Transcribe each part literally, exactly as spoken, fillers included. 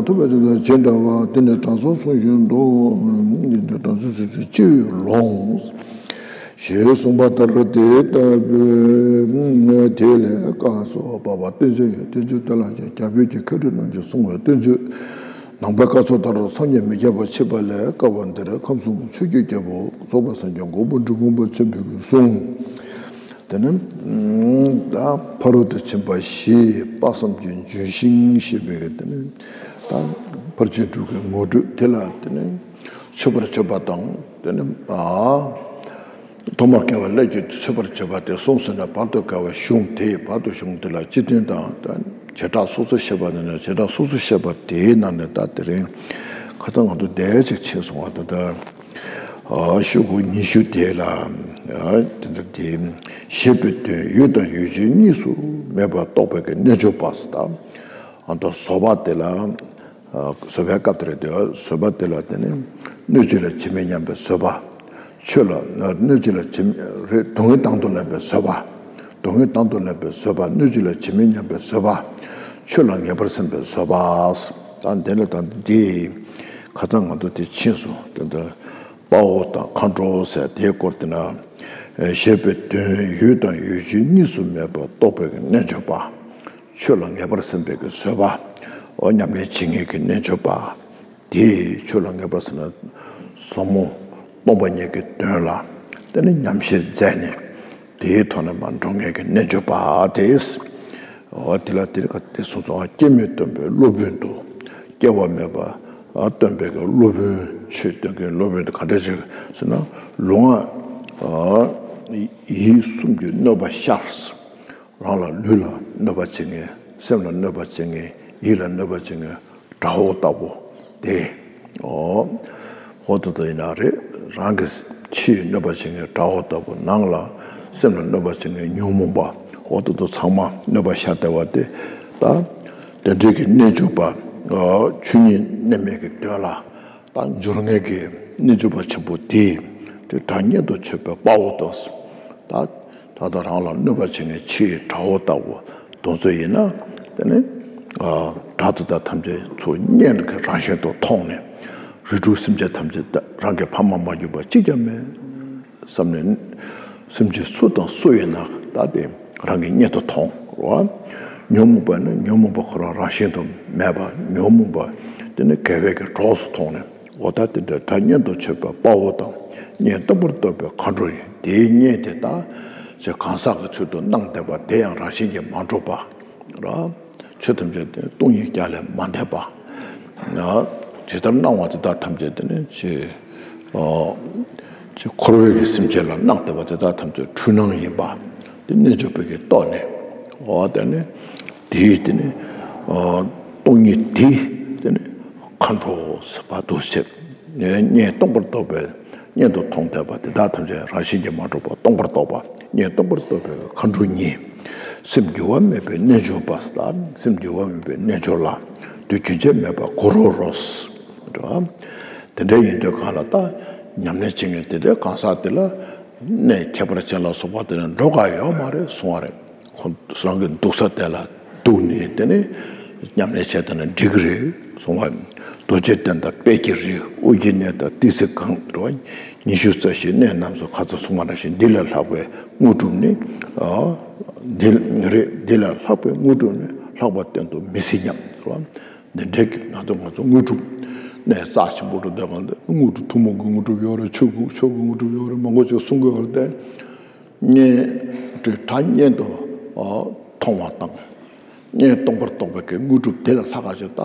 ཐུབ་པ་ཇི་ལྟར་ཇི་འདྲ་བ། དེ་ནི་དྲང་སྲོང་གསུངས་བཞིན་དུ། དྲང་སྲོང་གསུངས་བཞིན་ཅི་ཡོད་ལོངས། ཞེས་གསུངས་པ་ལྟར་དེ་ལྟ་བུའི་དེ་ལས་བཀའ་སོགས་པ་བ་བསྟན་བཅོས་ཡོད། བསྟན་བཅོས་དེ་ལ་རྒྱ་བོད་ཀྱི་མཁས་གྲུབ་རྣམས་ཀྱིས་གསུངས་པའི་བསྟན་བཅོས་ནང་པའི་བཀའ་སོགས་ལྟར་སངས་རྒྱས་མི་ཁྱབ་པ་མཆིས་པ་ལས་བསྐལ་པ་འདིར་ཁམས་གསུམ་ཆོས་ཀྱི་རྒྱལ་པོ་རྫོགས་པའི་སངས་རྒྱས་མགོན་པོ་འབྲི་གུང་པ་ཆེན་པོའི་གསུང་། དེ་ནས་ད་ཕ་རོལ་ཏུ་ཕྱིན་པ་བཞི་དཔག་བསམ་གྱི་ལྗོན་ཤིང་ཞེས་པའི་དེ་ནས་ད་ཕར་ཕྱིན་དྲུག་གི་ངོ་སྤྲོད་དེ་ལ་དེ་ནས་མཆོད་པར་བརྗོད་པ་དང་དེ་ནས་ཨ། ཐོག་མར་དགེ་བའི་ལས་ཀྱི་མཆོད་པར་བརྗོད་པ་དེ་གསུངས་ཟིན་ན་བར་དུ་དགེ་བའི་གཞུང་དེ་བར་དུ་གཞུང་དེ་ལ་སྤྱི་དོན་དང་ད་བྱེ་བྲག་སོ་སོ་བཤད་པ་ནི་བྱེ་བྲག་སོ་སོ་བཤད་པ་དེའི་ནང་ནས་ད་དེ་རིང་ཁ་སང་ང་ཚོ་འདས་ཅིག་ཕྱིན་སོང་བ་ད་ལྟ། ཤོག་གུ་ཉི་ཤུ་དེ་ལ་དེ་འདྲ་དེ་བཞེད་པའི་དོན་ཡུལ་དང་ཡུལ་ཅན་གཉིས་སུ་མེད་པར་རྟོགས་པའི་གི་རྣལ་འབྱོར་པ་ཟེར། ད་ཨ་ད་བཟོད་པ་དེ་ལ་བཟོད་པའི་སྐབས་དེ་རེད་དེ་བཟོད་པ་དེ་ལ་དེ་ནི་སྣོད་བཅུད་ལ་ཇི་མི་སྙམ་པའི་བཟོད་པ། ཆོས་ལ་སྣོད་བཅུད་ལ་ཇི་རེད་སྡུག་བསྔལ་དང་དུ་ལེན་པའི་བཟོད་པ། སྡུག་བསྔལ་དང་དུ་ལེན་པའི་བཟོད་པ། སྣོད་བཅུད་ལ་ཇི་མི་སྙམ་པའི་བཟོད་པ། ཆོས་ལ་ངེས་པར་སེམས་པའི་བཟོད་པ། ད་འདི་ལ་ད་འདི་ཁ་སང་ང་ཚོ་དེ་ཕྱིན་སོང་དེ་འདྲ། དཔའ་བོ་དང་མཁའ་འགྲོ་ཟེར་དེའི་སྐོར་དེ་ན། བཞེད་པའི་དོན་ཡུལ་དང་ཡུལ་ཅན་གཉིས་སུ་མེད་པར་རྟོགས་པའི་རྣལ་འབྱོར་པ། ཆོས་ལ་ངེས་པར་སེམས་པའི་གི་བཟོད་པ། འོ་ཉམས་ལེན་བྱེད་མཁན་གྱི་རྣལ་འབྱོར་པ། དེས་ཆོས་ལ་ངེས་པར་སེམས་ན་ཟབ་མོ་སྟོང་པ་ཉིད་ཀྱི་དོན་ལ་དེ་ནི་ཉམས་བཞེས་མཛད་ནས་དེའི་ཐོག་ནས་མར་འགྲོ་མཁན་གྱི་རྣལ་འབྱོར་པ་དེས། འོ་དེ་ལ་དེ་ལ་དེ་སོང་ཙང་སྐྱེ་མེད་སྟོན་པའི་སློབ་དཔོན་དུ། སྐྱེ་བ་མེད་པ་སྟོན་པའི་གི་སློབ་དཔོན་ཆོས་སྟོན་མཁན་སློབ་དཔོན་དུ་ག་འདྲ་ཞིག་ཟེར་ན། ལུས་ངག་ཡིད་གསུམ་གྱི་གནོད་པ་ཤར། རང་ལ་ལུས་ལ་གནོད་པ་བྱེད་མཁན། སེམས་ལ་གནོད་པ་བྱེད་མཁན། ཡིད་ལ་གནོད་པ་བྱེད་མཁན་དགྲ་བོ་ལྟ་བུ་དེ། འོ། འོ་དེ་ལྟ་ཡིན་ན་རེད། རང་གི་ཕྱིའི་གནོད་པ་བྱེད་མཁན་དགྲ་བོ་ལྟ་བུ། ནང་ལ་སེམས་ལ་གནོད་པ་བྱེད་མཁན་ཉོན་མོངས་པ། འོ་དེ་ཚོ་ཚང་མ་གནོད་པ་ཤར་བསྡད་པ་དེ། ད་དེ་འདྲའི་གི་རྣལ་འབྱོར་པ། ཆོས་ཉིད་གནས་མལ་གྱི་དོན་ལ་ད་སྦྱོར་མཁན་གྱི་རྣལ་འབྱོར་པ་ཆེན་པོ་དེས་དེ་དགྲ་གཉེན་དུ་ཆོད་པའི་དཔའ་བོ་དང་། ད་ད་ལྟ་རང་ལ་གནོད་པ་བྱེད་མཁན་ཕྱིའི་དགྲ་བོ་ལྟ་བུ་དེ་ཚོ་ཡིན་ན། དེ་ནི་དགྲ་དེ་དག་ཐམས་ཅད་ཚུར་གཉེན་གྱི་རང་བཞིན་དུ་མཐོང་ནས། རིགས་དྲུག་སེམས་ཅན་ཐམས་ཅད་རང་གི་ཕ་མ་མ་གྱུར་པ་གཅིག་ཀྱང་མེད་བསམ་ནས། སེམས་ཅན་སུ་དང་སུ་ཡིན་ན་ད་དེ་རང་གི་གཉེན་དུ་མཐོང་རོ། ཉོན་མོངས་པ་ནི་ཉོན་མོངས་པ་ཁོ་རང་རང་བཞིན་དུ་མེད་པ། ཉོན་མོངས་པ་དེ་ནི་དགེ་བའི་གི་གྲོགས་སུ་མཐོང་ནས། འོ་ད་དེ་འདྲ་དགྲ་གཉེན་དུ་ཆོད་པའི་དཔའ་བོ་དང་། གཉེན་སྟོང་པར་རྟོགས་པའི་མཁའ་འགྲོ་ཡིན། དེའི་གཉེན་དེ་ད་ཅེས་གང་ཟག་གི་ཚུལ་དུ་སྣང་བསྡད་པ་དེ་ཡང་རང་བཞིན་གྱིས་མ་གྲུབ་པ་ར། ཆོས་ཐམས་ཅད་དེ་སྟོང་ཉིད་ཀྱང་ལས་མ་འདས་པ། ཇི་ལྟར་སྣང་བ་དེ་དག་ཐམས་ཅད་དེ་ནི་ཅེས། ཅེས་འཁོར་བའི་གི་སེམས་ཅན་ལ་སྣང་བསྡད་པ་དེ་དག་ཐམས་ཅད་འཁྲུལ་སྣང་ཡིན་པ། དེ་རྣལ་འབྱོར་པའི་གི་རྟོགས་ནས། འོ་དེ་ནི། དེའི་དེ་ནི་སྟོང་ཉིད་དེ་དེ་ནི་མཁའ་འགྲོ་ཟེར་བ་དུ་བྱེད། གཉེན་སྟོང་པར་རྟོགས་པའི་གཉེན་དུ་མཐོང་བསྡད་པ་དེ་དག་ཐམས་ཅད་རང་བཞིན་གྱིས་མ་གྲུབ་པ་སྟོང་པར་རྟོགས་པ། གཉེན་སྟོང་པར་རྟོགས་པའི་མཁའ་འགྲོ་ཉིད། སེམས་འགྱུར་བ་མེད་པའི་རྣལ་འབྱོར་པ་ཟེར། སེམས་འགྱུར་བ་མེད་པའི་རྣལ་འབྱོར་ལ་དུས་རྒྱུན་ཆད་མེད་པར་གུ་རུ་རོ་ཟེར། དེ་འདྲ་ཡིན་དུས་གང་ལ་ད་ཉམས་ལེན་བྱེད་མཁན་དེ་འདྲའི་གང་ཟག་དེ་ལ་གནས་ཁྱད་པར་ཅན་ལ་སོགས་པ་དེ་ནི་འགྲོ་ག་ཡོད་མ་རེད་གསུང་བ་རེད། ཁོ་རང་གི་འདུག་ས་དེ་ལ་འདུག་ནས་དེ་ནས་ཉམས་ལེན་བྱས་ད་ན་འགྲིག་གི་རེད་གསུང་བ། རྡོ་རྗེ་གདན་དང་དཔལ་གྱི་རི། ཨོ་རྒྱན་གནས་དང་ཏི་སེ་སྒང་། ཉི་ཤུ་རྩ་བཞིའི་གནས་རྣམས་སུ། ཁ་ཚ་གསུང་བ་ནང་བཞིན། འདི་ལས་ལྷག་པའི་དངོས་གྲུབ་ནི། འདི་རེད། འདི་ལས་ལྷག་པའི་དངོས་གྲུབ་ནི། ལྷག་པ་གཏན་དུ་མི་སྲིད་སྙམ། འདི་འདྲའི་གི་ང་ཚོ་ང་ཚོ་དངོས་གྲུབ་གནས་རྩ་ཆེན་པོ་འགྲོ་བསྡད་པ་འདི། དངོས་གྲུབ་ཐུན་མོང་གི་དངོས་གྲུབ་ཡོད་རེད། ཆོས་ཀྱི་ཆོས་ཀྱི་དངོས་གྲུབ་ཡོད་རེད། མང་པོ་ཅིག་གསུང་གི་ཡོད་རེད་དེ། གཉེན་དེ་དགྲ་གཉེན་དུ་མཐོང་བ་དང་། གཉེན་སྟོང་པར་རྟོགས་པའི་གི་དངོས་གྲུབ་དེ་ལས་ལྷག་ག་ཅིག་ད་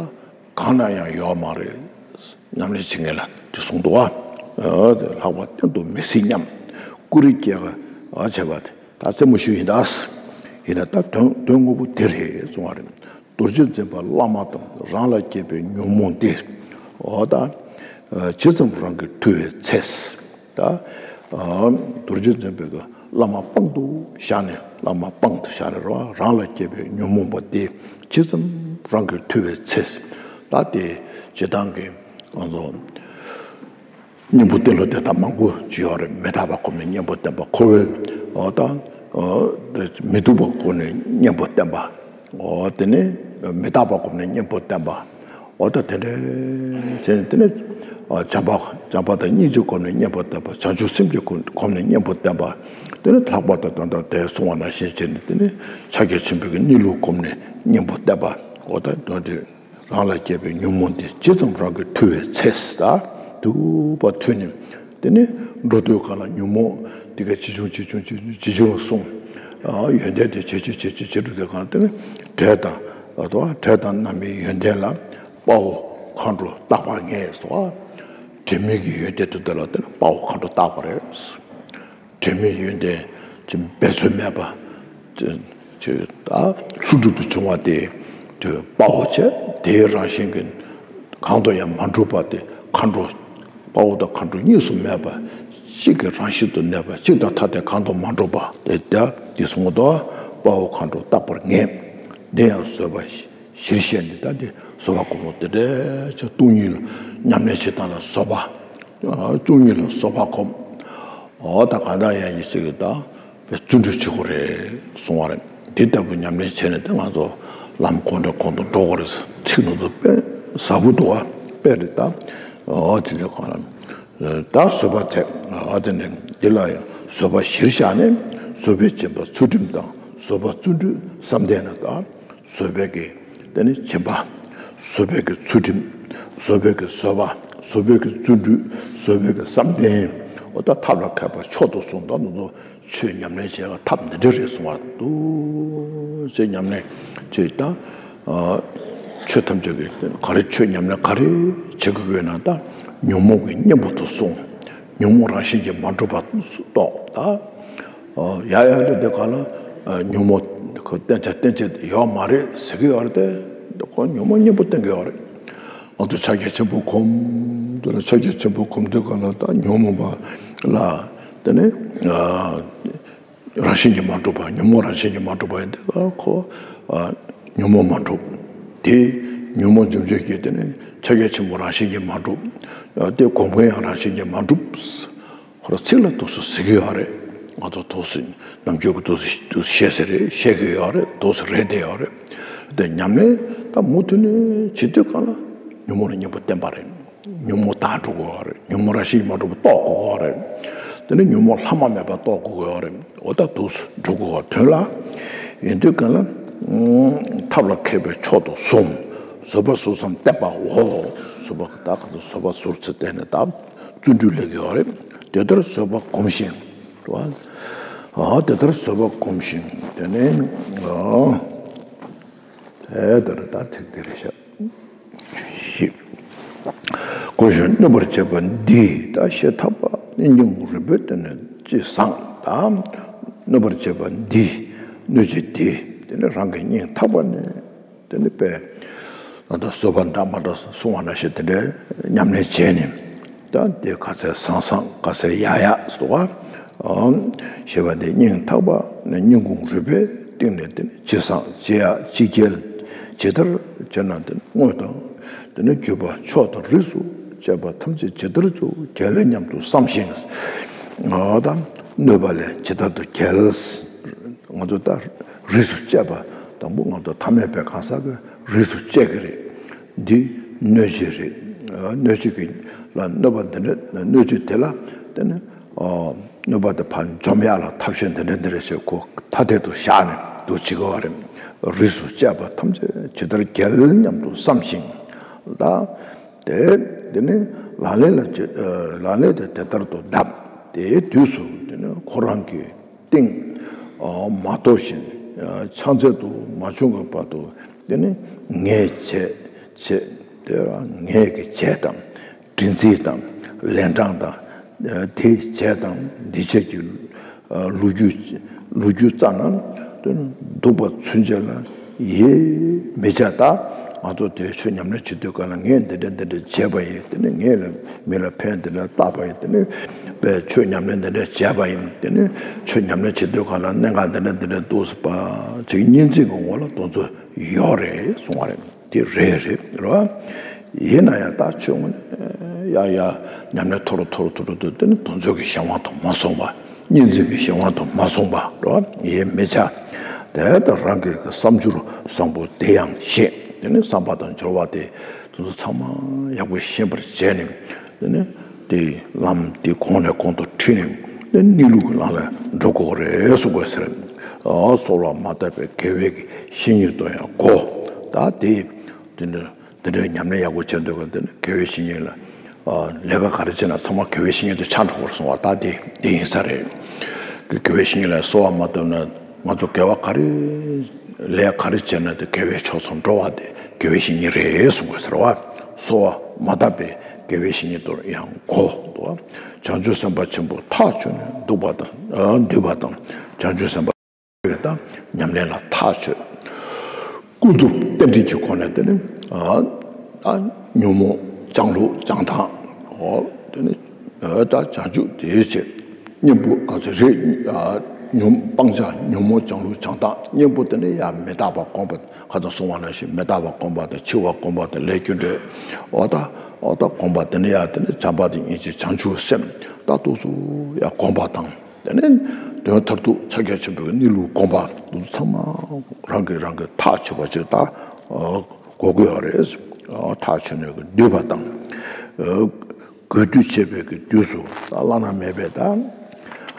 གང་ན་ཡང་ཡོད་མ་རེད། ཉམས་ལེན་བྱེད་མཁན་ལ་དེ་གསུངས་འདུག་བ། ལྷག་པ་གཏན་དུ་མི་སྲིད་སྙམ། ཀུ་རེ་སྐྱེལ་ག་བྱས་པ་དེ་ད་རྩེད་མོ་ཞུ་ཡིན་ད། ཡིན་ན་ད་དོན་དོན་དངོས་པོ་དེ་རེད་གསུང་བ་རེད། རྡོ་རྗེ་འཛིན་པ་བླ་མ་དང་། རང་ལ་སྐྱེས་པའི་ཉོན་མོངས་དེ། འོ་ད། ཇི་ཙམ་རང་གིས་ཐུལ་བའི་ཚེ། ད། རྡོ་རྗེ་འཛིན་པའི་བླ་མ་དཔང་དུ་བཞག་ནས། བླ་མ་དཔང་དུ་བཞག་ནས་རང་རང་ལ་སྐྱེས་པའི་ཉོན་མོངས་པ་དེ་ཇི་ཙམ་རང་གིས་ཐུལ་བའི་ཚེ། ད་དེ་སྤྱིར་བཏང་གི་ང་ཚོ་གཉེན་པོ་བསྟེན་ལུགས་དེ་དག་མང་པོ་ཅིག་ཡོད་རེད། མི་རྟག་པ་བསྒོམས་ནས་གཉེན་པོ་བསྟེན་པ། འཁོར་བའི་འོ་ད་མི་སྡུག་པ་བསྒོམས་ནས་གཉེན་པོ་བསྟེན་པ། འོ་དེ་ནས་མི་རྟག་པ་བསྒོམས་ནས་གཉེན་པོ་བསྟེན་པ། འོ་ད་དེ་འདྲའི་བྱས་ནས་དེ་ནས་བྱམས་པ་བྱམས་པ་དང་སྙིང་རྗེའི་སྒོ་ནས་གཉེན་པོ་བསྟེན་པ། བྱང་ཆུབ་སེམས་ཀྱི་སྒོ་ནས་གཉེན་པོ་བསྟེན་པ། དེ་ནས་ལྷག་པར་དུ་ད་ལྟ་དེ་གསུངས་པ་ནང་བཞིན་བྱས་ནས་དེ་ནས་ཕྱག་རྒྱ་ཆེན་པོའི་གི་གནས་ལུགས་སྒོམ་ནས་གཉེན་པོ་བསྟེན་པ། འོ་ད་དོན་དེ་རང་ལ་སྐྱེས་པའི་ཉོན་མོངས་དེ་ཇི་ཙམ་རང་གིས་ཐུལ་བའི་ཚེ་ད་དུ་བ་ཐུལ་ནས། དེ་ནས་འགྲོ་དུས་གང་ལ་ཉོན་མོངས་དེ་ག་ཇེ་ཆུང་ཇེ་ཆུང་ཇེ་ཆུང་ཇེ་ཆུང་ལ་སོང་། ཡོན་ཏན་དེ་ཇེ་ཆེ་ཇེ་ཆེ་ཇེ་འགྲོ་དུས་གང་ལ་དེ་ནས་འབྲས་དང་ལ་དོ་འབྲས་དང་རྣམ་སྨིན་ཡོན་ཏན་ལ་དཔའ་བོ་མཁའ་འགྲོ་རྟག་པར་ངེས་སོ། འབྲས་སྨིན་གྱི་ཡོན་ཏན་དེ་དག་ལ་དེ་ནས་དཔའ་བོ་མཁའ་འགྲོ་རྟག་པ་རེད། འབྲས་སྨིན་ཡོན་ཏན་ཅིག་འབད་རྩོལ་མེད་པ། ཅིག་ཅིག་ད་ལྷུན་གྲུབ་ཏུ་བྱུང་བ་དེ་དེ་དཔའ་བོ་བྱས། དེའི་རང་བཞིན་གྱིས་གང་དུ་ཡང་མ་གྲུབ་པ་དེ་མཁའ་འགྲོ། དཔའ་བོ་དང་མཁའ་འགྲོ་གཉིས་སུ་མེད་པ། གཅིག་གི་རང་བཞིན་དུ་གནས་པ། གཅིག་དང་ཐ་དད་གང་དུ་མ་གྲུབ་པ་དེ་ད་དེ་གསུངས་དོ། དཔའ་བོ་མཁའ་འགྲོ་རྟག་པར་ངེས། འདི་ཡང་བཟོད་པ་གཞིར་བཤད་ནས་ད་འདི་བཟོད་པ་སྒོམ་ལུགས་དེ་འདྲའི་ཆ་སྟོང་ཉིད་ལ་ཉམས་ལེན་བྱེད་སྟངས་ལ་བཟོད་པ། སྟོང་ཉིད་ལ་བཟོད་པ་སྒོམ། འོ་ད་གང་ལྟར་ཡང་ཡིན་ཟེར་གི་ད་བརྩོན་འགྲུས་བྱེད་དགོས་རེད་གསུང་བ་རེད། འདི་ལྟ་བུ་ཉམས་ལེན་བྱས་ནས་ད་ང་ཚོ་ལམ་གང་དང་གང་དུ་འགྲོ་དགོས་རེད། ཚིག་ནང་དུ་དཔེ་ཟབ་པོ་འདུག་བ། དཔེ་རེད་ད། འོ་དེ་འདྲ་གང་ལ། ད་བཟོད་པ་ཐེག་ཨ་དེ་ནས་འདི་ལ་ཡང་བཟོད་པ་གཞིར་བཞག་ནས་བཟོད་པས་བྱིན་པ་ཚུལ་ཁྲིམས་དང་། བཟོད་པ་བརྩོན་འགྲུས་བསམ་གཏན་ལ་དང་། བཟོད་པའི་གི་དེ་ནི་སྦྱིན་པ། བཟོད་པའི་གི་ཚུལ་ཁྲིམས། བཟོད་པའི་གི་བཟོད་པ། བཟོད་པའི་གི་བརྩོན་འགྲུས། བཟོད་པའི་གི་བསམ་གཏན། འོ་ད་ཐབས་ལ་མཁས་པ་མཆོག་ཏུ་གསུངས། ད་ནུ་ཚོ་ཆོས་ཉམས་ལེན་བྱེད་པ་ཐབས་འདི་འདྲ་རེད་གསུང་བ་འདུག་ཅེས་ཉམས་ལེན་བྱེད་ད། ཆོས་ཐམས་ཅད་ཀྱི་ག་རེ་ཆོས་ཉམས་ལེན་ག་རེ་བྱེད་དགོས་ཡོད་ན་ད་ཉོན་མོངས་ཀྱི་གཉེན་པོ་དུ་སོང་། ཉོན་མོངས་རང་བཞིན་གྱིས་མ་གྲུབ་པ་རྟོགས་ད། ཡ་ཡ་རེད་དེ་ག་ལ་ཉོན་མོངས་ཁོ་བསྟེན་བྱ་བསྟེན་བྱེད་ཡོད་མ་རེད་ཟེར་གི་ཡོད་རེད་དེ། ཁོ་ཉོན་མོངས་གཉེན་པོ་བསྟེན་གི་ཡོད་རེད། ང་ཚོ་ཕྱག་རྒྱ་ཆེན་པོ་སྒོམ་དུས་ལ་ཕྱག་རྒྱ་ཆེན་པོ་སྒོམ་དུས་ག་ལ་ད་ཉོན་མོངས་པ་ལ་དེ་ནི་རང་བཞིན་གྱིས་མ་གྲུབ་པ། ཉོན་མོངས་རང་བཞིན་གྱིས་མ་གྲུབ་པ་ཡིན་དེ་ལ་ཁོ་ཉོན་མོངས་མ་གྲུབ། དེ་ཉོན་མོངས་འཇོམས་བྱེད་ཀྱི་དེ་ནི་ཕྱག་རྒྱ་ཆེན་པོ་རང་བཞིན་གྱིས་མ་གྲུབ། དེ་སྒོམ་མཁན་ཡང་རང་བཞིན་གྱིས་མ་གྲུབ། ཁོ་རང་ཚིག་ལ་འདུག་སེ་ཟེར་གྱི་ཡོད་རེད། ང་ཚོ་འདུག་སེ་ནམ་རྒྱུན་གྱི་འདུག་སེ་འདུག་སེ་བཤད་ས་རེད། བཤད་ཀྱི་ཡོད་རེད། འདུག་སེ་རེད་བསྡད་ཡོད་རེད། དེ་ཉམས་ལེན་ད་མུ་མཐུད་ནས་བྱེད་དུས་གང་ལ་ཉོན་མོངས་ལ་གཉེན་པོ་བསྟེན་པ་རེད། ཉོན་མོངས་དག་འགྲོ་དགོས་ཡོད་རེད། ཉོན་མོངས་རང་བཞིན་མ་གྲུབ་པ་རྟོགས་དགོས་ཡོད་རེད། དེ་ནས་ཉོན་མོངས་ལྷག་མ་མེད་པ་རྟོགས་དགོས་ཡོད་རེད། འོ་ད་འདུག་སེ་འགྲོ་དགོས་ཡོད་དོན་ལ། ཡིན་དུས་གང་ལ་ཐབས་ལ་མཁས་པས་མཆོག་ཏུ་གསུངས། བཟོད་པ་ཟུར་ཙམ་བསྟེན་པའོ། བཟོད་པ་ད་ག་ཚོད་བཟོད་པ་ཟུར་ཙམ་བསྟེན་ནས་ད། བརྩོན་འགྲུས་ལེགས་ཡོད་རེད། དེ་ལྟར་བཟོད་པ་སྒོམ་ཞིང་། རེད་བ། ཨ་དེ་ལྟར་བཟོད་པ་སྒོམ་ཞིང་། དེ་ནས་ཨ་དེ་ལྟར་ད་ཚིག་དེ་རེད་ཤག་ཞིག་སྒོམ་ཞིང་གནོད་པར་བྱེད་པ་འདི། ད་ཤེས་ཐག་པ་ནི་སྙིང་རུས་པའི་དེ་ནས་ཅི་བཟང་། ད་གནོད་པར་བྱེད་པ་འདི། གནོད་བྱེད་འདི། དེ་ནས་རང་གི་སྙིང་ཐག་པ་ནས། དེ་ནི་དཔེ་ད་ལྟ་བཟོད་པ་འདྲ་མ་འདྲ་གསུང་བ་ན་ཞེས་དེ་འདྲའི་ཉམས་ལེན་བྱས་ནས། ད་དེ་ག་ཚད་བཟང་བཟང་ག་ཚད་ཡག་ཡག་སོགས་པ་ཞེས་པ་དེ་སྙིང་ཐག་པ་ནས་སྙིང་ཁུང་རུས་པའི་གཏིང་ནས་དེ་ནི་ཅི་བཟང་ཅི་ཡག་ཅི་རྒྱལ་ཇི་ལྟར་བྱས་ན་དེ་དངོས་དང་དེ་ནི་བརྒྱུད་པ་ཕྱོགས་དང་རིས་སུ་བཅད་པ་ཐམས་ཅད་ཇི་ལྟར་དུ་རྒྱལ་བས་སྙམ་དུ་བསམ་ཞིང་། ད་གནོད་པ་ལས་ཇི་ལྟར་དུ་རྒྱལ། ང་ཚོ་ད་རིས་སུ་བཅད་པ་དང་པོ་ང་ཚོ་ཐ་མལ་པའི་གང་ཟག་གི་རིས་སུ་བཅད་ཀྱི་རེད། འདི་གནོད་བྱེད་རེད། གནོད་བྱེད་ཀྱི་ལ་གནོད་པ་འདི་འདྲ་གནོད་བྱེད་དེ་ལ་དེ་ནི་གནོད་པ་དེ་ཕར་འཇོམས་ཡག་ལ་ཐབས་ཤེས་འདི་འདྲ་འདི་འདྲ་བྱེད་དགོས། ཐ་དད་དུ་བཞག་ནས་འདུ་བྱེད་དགོས་པ་རེད། རིས་སུ་བཅད་པ་ཐམས་ཅད་ཇི་ལྟར་རྒྱལ་སྙམ་དུ་བསམ་ཞིང་ལ། དེ་དེ་ནི་ལག་ལེན་ལ་ལག་ལེན་དེ་དེ་ལྟར་དུ་བརྡབ། དེའི་དུས་སུ་དེ་ནི་ཁོ་རང་གི་སྟེང་མ་གཏོགས་ཤིང་ཕྱག་འཚལ་དུ་མ་བྱུང་གི་བར་དུ་དེ་ནི་ངས་བྱས་བྱས་དེ་ངས་ཀྱི་བྱས་དང་། དྲིན་ཚིག་དང་ལན་གྲངས་དང་། དེ་བྱས་དང་འདི་བྱས་ཀྱི་ལོ་རྒྱུས་ལོ་རྒྱུས་རྩ་ན་འདུག་པ་ཚུན་ཆད་ལ་ཡིད་མི་ཆེས། ད་ང་ཚོ་དེ་ཆོས་ཉམས་ལེན་བྱེད་དུས་ག་ལ་ངས་འདི་འདྲ་འདི་འདྲ་བྱས་པ་ཡིན། དེ་ནི་ངས་ལ་མི་ལ་ཕན་འདི་འདྲ་བཏགས་པ་ཡིན། དེ་ནི་པའི་ཆོས་ཉམས་ལེན་འདི་འདྲ་བྱས་པ་ཡིན། དེ་ནི་ཆོས་ཉམས་ལེན་བྱེད་དུས་ག་ལ་གནད་འགག་འདི་འདྲ་འདི་འདྲ་འདུག་ཟེར་པ་ཅིག་སྙིང་རྗེ་གི་ངོ་ལ་དོན་ཚོ་ཡོད་རེད་གསུང་བ་རེད། དེ་རེད་རེད་རེད་བ། ཡིན་ན་ཡང་ད་ཆོས་ངོ་ནས་ཡ་ཡ་ཉམས་ལེན་མཐོ་རུ་མཐོ་རུ་མཐོ་རུ་འགྲོ་དུས་དེ་ནི་དོན་ཚོགས་ཀྱི་གཞན་དབང་དུ་མ་སོང་བ། སྙིང་རྗེ་གི་གཞན་དབང་དུ་མ་སོང་བ་རེད་བ། ཡིད་མི་ཆེས། དེ་ལྟར་རང་གི་བསམ་སྦྱོར་བཟང་པོ་དེ་ཡང་བཞེས། དེ་ནི་བསམ་པ་དང་སྦྱོར་བ་དེ་ དེ་ཚོ་ཚང་མ་ཡག་པོ་ཤེས་པར་བྱས་ནས། དེ་ནས་དེ་ལམ་དེ་གོང་ནས་གོང་དུ་ཁྲིད་ནས། དེ་གནས་ལུགས་ཀྱི་ལམ་ལ་འགྲོ་དགོས་རེད་གསུང་དགོས་ཟེར། ཨ་གསོལ་བ་མ་བཏབ་པའི་དགེ་བའི་བཤེས་གཉེན་དུ་ཡང་གོ། ད་དེ་དེ་འདྲའི་དེ་འདྲའི་ཉམས་ལེན་ཡག་པོ་བྱེད་འདོད་པ་དེ་ནི་དགེ་བའི་བཤེས་གཉེན་ལ། ཨ་ལས་ཀ་ག་རེ་བྱས་ན་ཚང་མ་དགེ་བའི་བཤེས་གཉེན་དུ་ཆགས་འགྲོ་དགོས་གསུང་བ། ད་དེ་དེ་ཡིན་ས་རེད། དགེ་བའི་བཤེས་གཉེན་ལ་གསོལ་བ་མ་བཏབ་ན། ང་ཚོ་དགེ་བ་ག་རེ། ལས་ག་རེ་བྱས་ན་དེ་དགེ་བའི་ཕྱོགས་སུ་འགྲོ་བ་དེ་དགེ་བའི་བཤེས་གཉེན་རེད་གསུང་དགོས་ཟེར་བ། གསོལ་བ་མ་བཏབ་པའི་དགེ་བའི་བཤེས་གཉེན་དུ་ཡང་གོ། འདུག་བ། བྱང་ཆུབ་སེམས་དཔའ་ཆེན་པོ་ཐག་ཆོད་ནས་འདུག་པ་དང་། ཨ་འདུས་པ་དང་། བྱང་ཆུབ་སེམས་དཔའ་ད་ཉམས་ལེན་ལ་ཐག་ཆོད། ཀུན་རྫོབ་རྟེན་འབྲེལ་གྱི་སྒོ་ནས། དེ་ནི་ཨ་ཨ་ཉོན་མོངས་སྦྱང་ལུགས་སྦྱང་སྟངས། འོ་དེ་ནི་ཨ་ད་བྱང་ཆུབ་དེའི་ཆེད། གཉེན་པོ་ཨ་ཚེ་རེ། ཨ་ཉོན་སྤང་བྱ་ཉོན་མོངས་སྦྱང་ལུགས་སྦྱང་སྟངས། གཉེན་པོ་དེ་ནི་ཡང་མི་རྟག་པ་སྒོམ་པ། ཁ་སང་གསུངས་པ་ནང་བཞིན་མི་རྟག་པ་སྒོམ་པ་དང་། འཆི་བ་སྒོམ་པ་དང་། ལས་རྒྱུ་འབྲས། འོ་ད་འོ་ད་སྒོམ་པ་དེ་ནི་ཡང་དེ་ནི་བྱམས་པ་དང་སྙིང་རྗེ་བྱང་ཆུབ་སེམས་ད་དེ་ཚོ་ཡང་སྒོམ་པ་དང་། དེ་ནས་དོན་མཐར་ཐུག་ཕྱག་རྒྱ་ཆེན་པོའི་གནས་ལུགས་སྒོམ་པ། འདི་ཚང་མ་རང་གིས་རང་གིས་ཐག་ཆོད་པ་ཅིག་ད་གོ་དགོས་ཡོད་རེད། ཐག་ཆོད་ནས་འདུས་པ་དང་། དགོས་འདོད་བྱེད་པའི་གི་དུས་སུ་ད་བླ་ན་མེད་པའི་ད་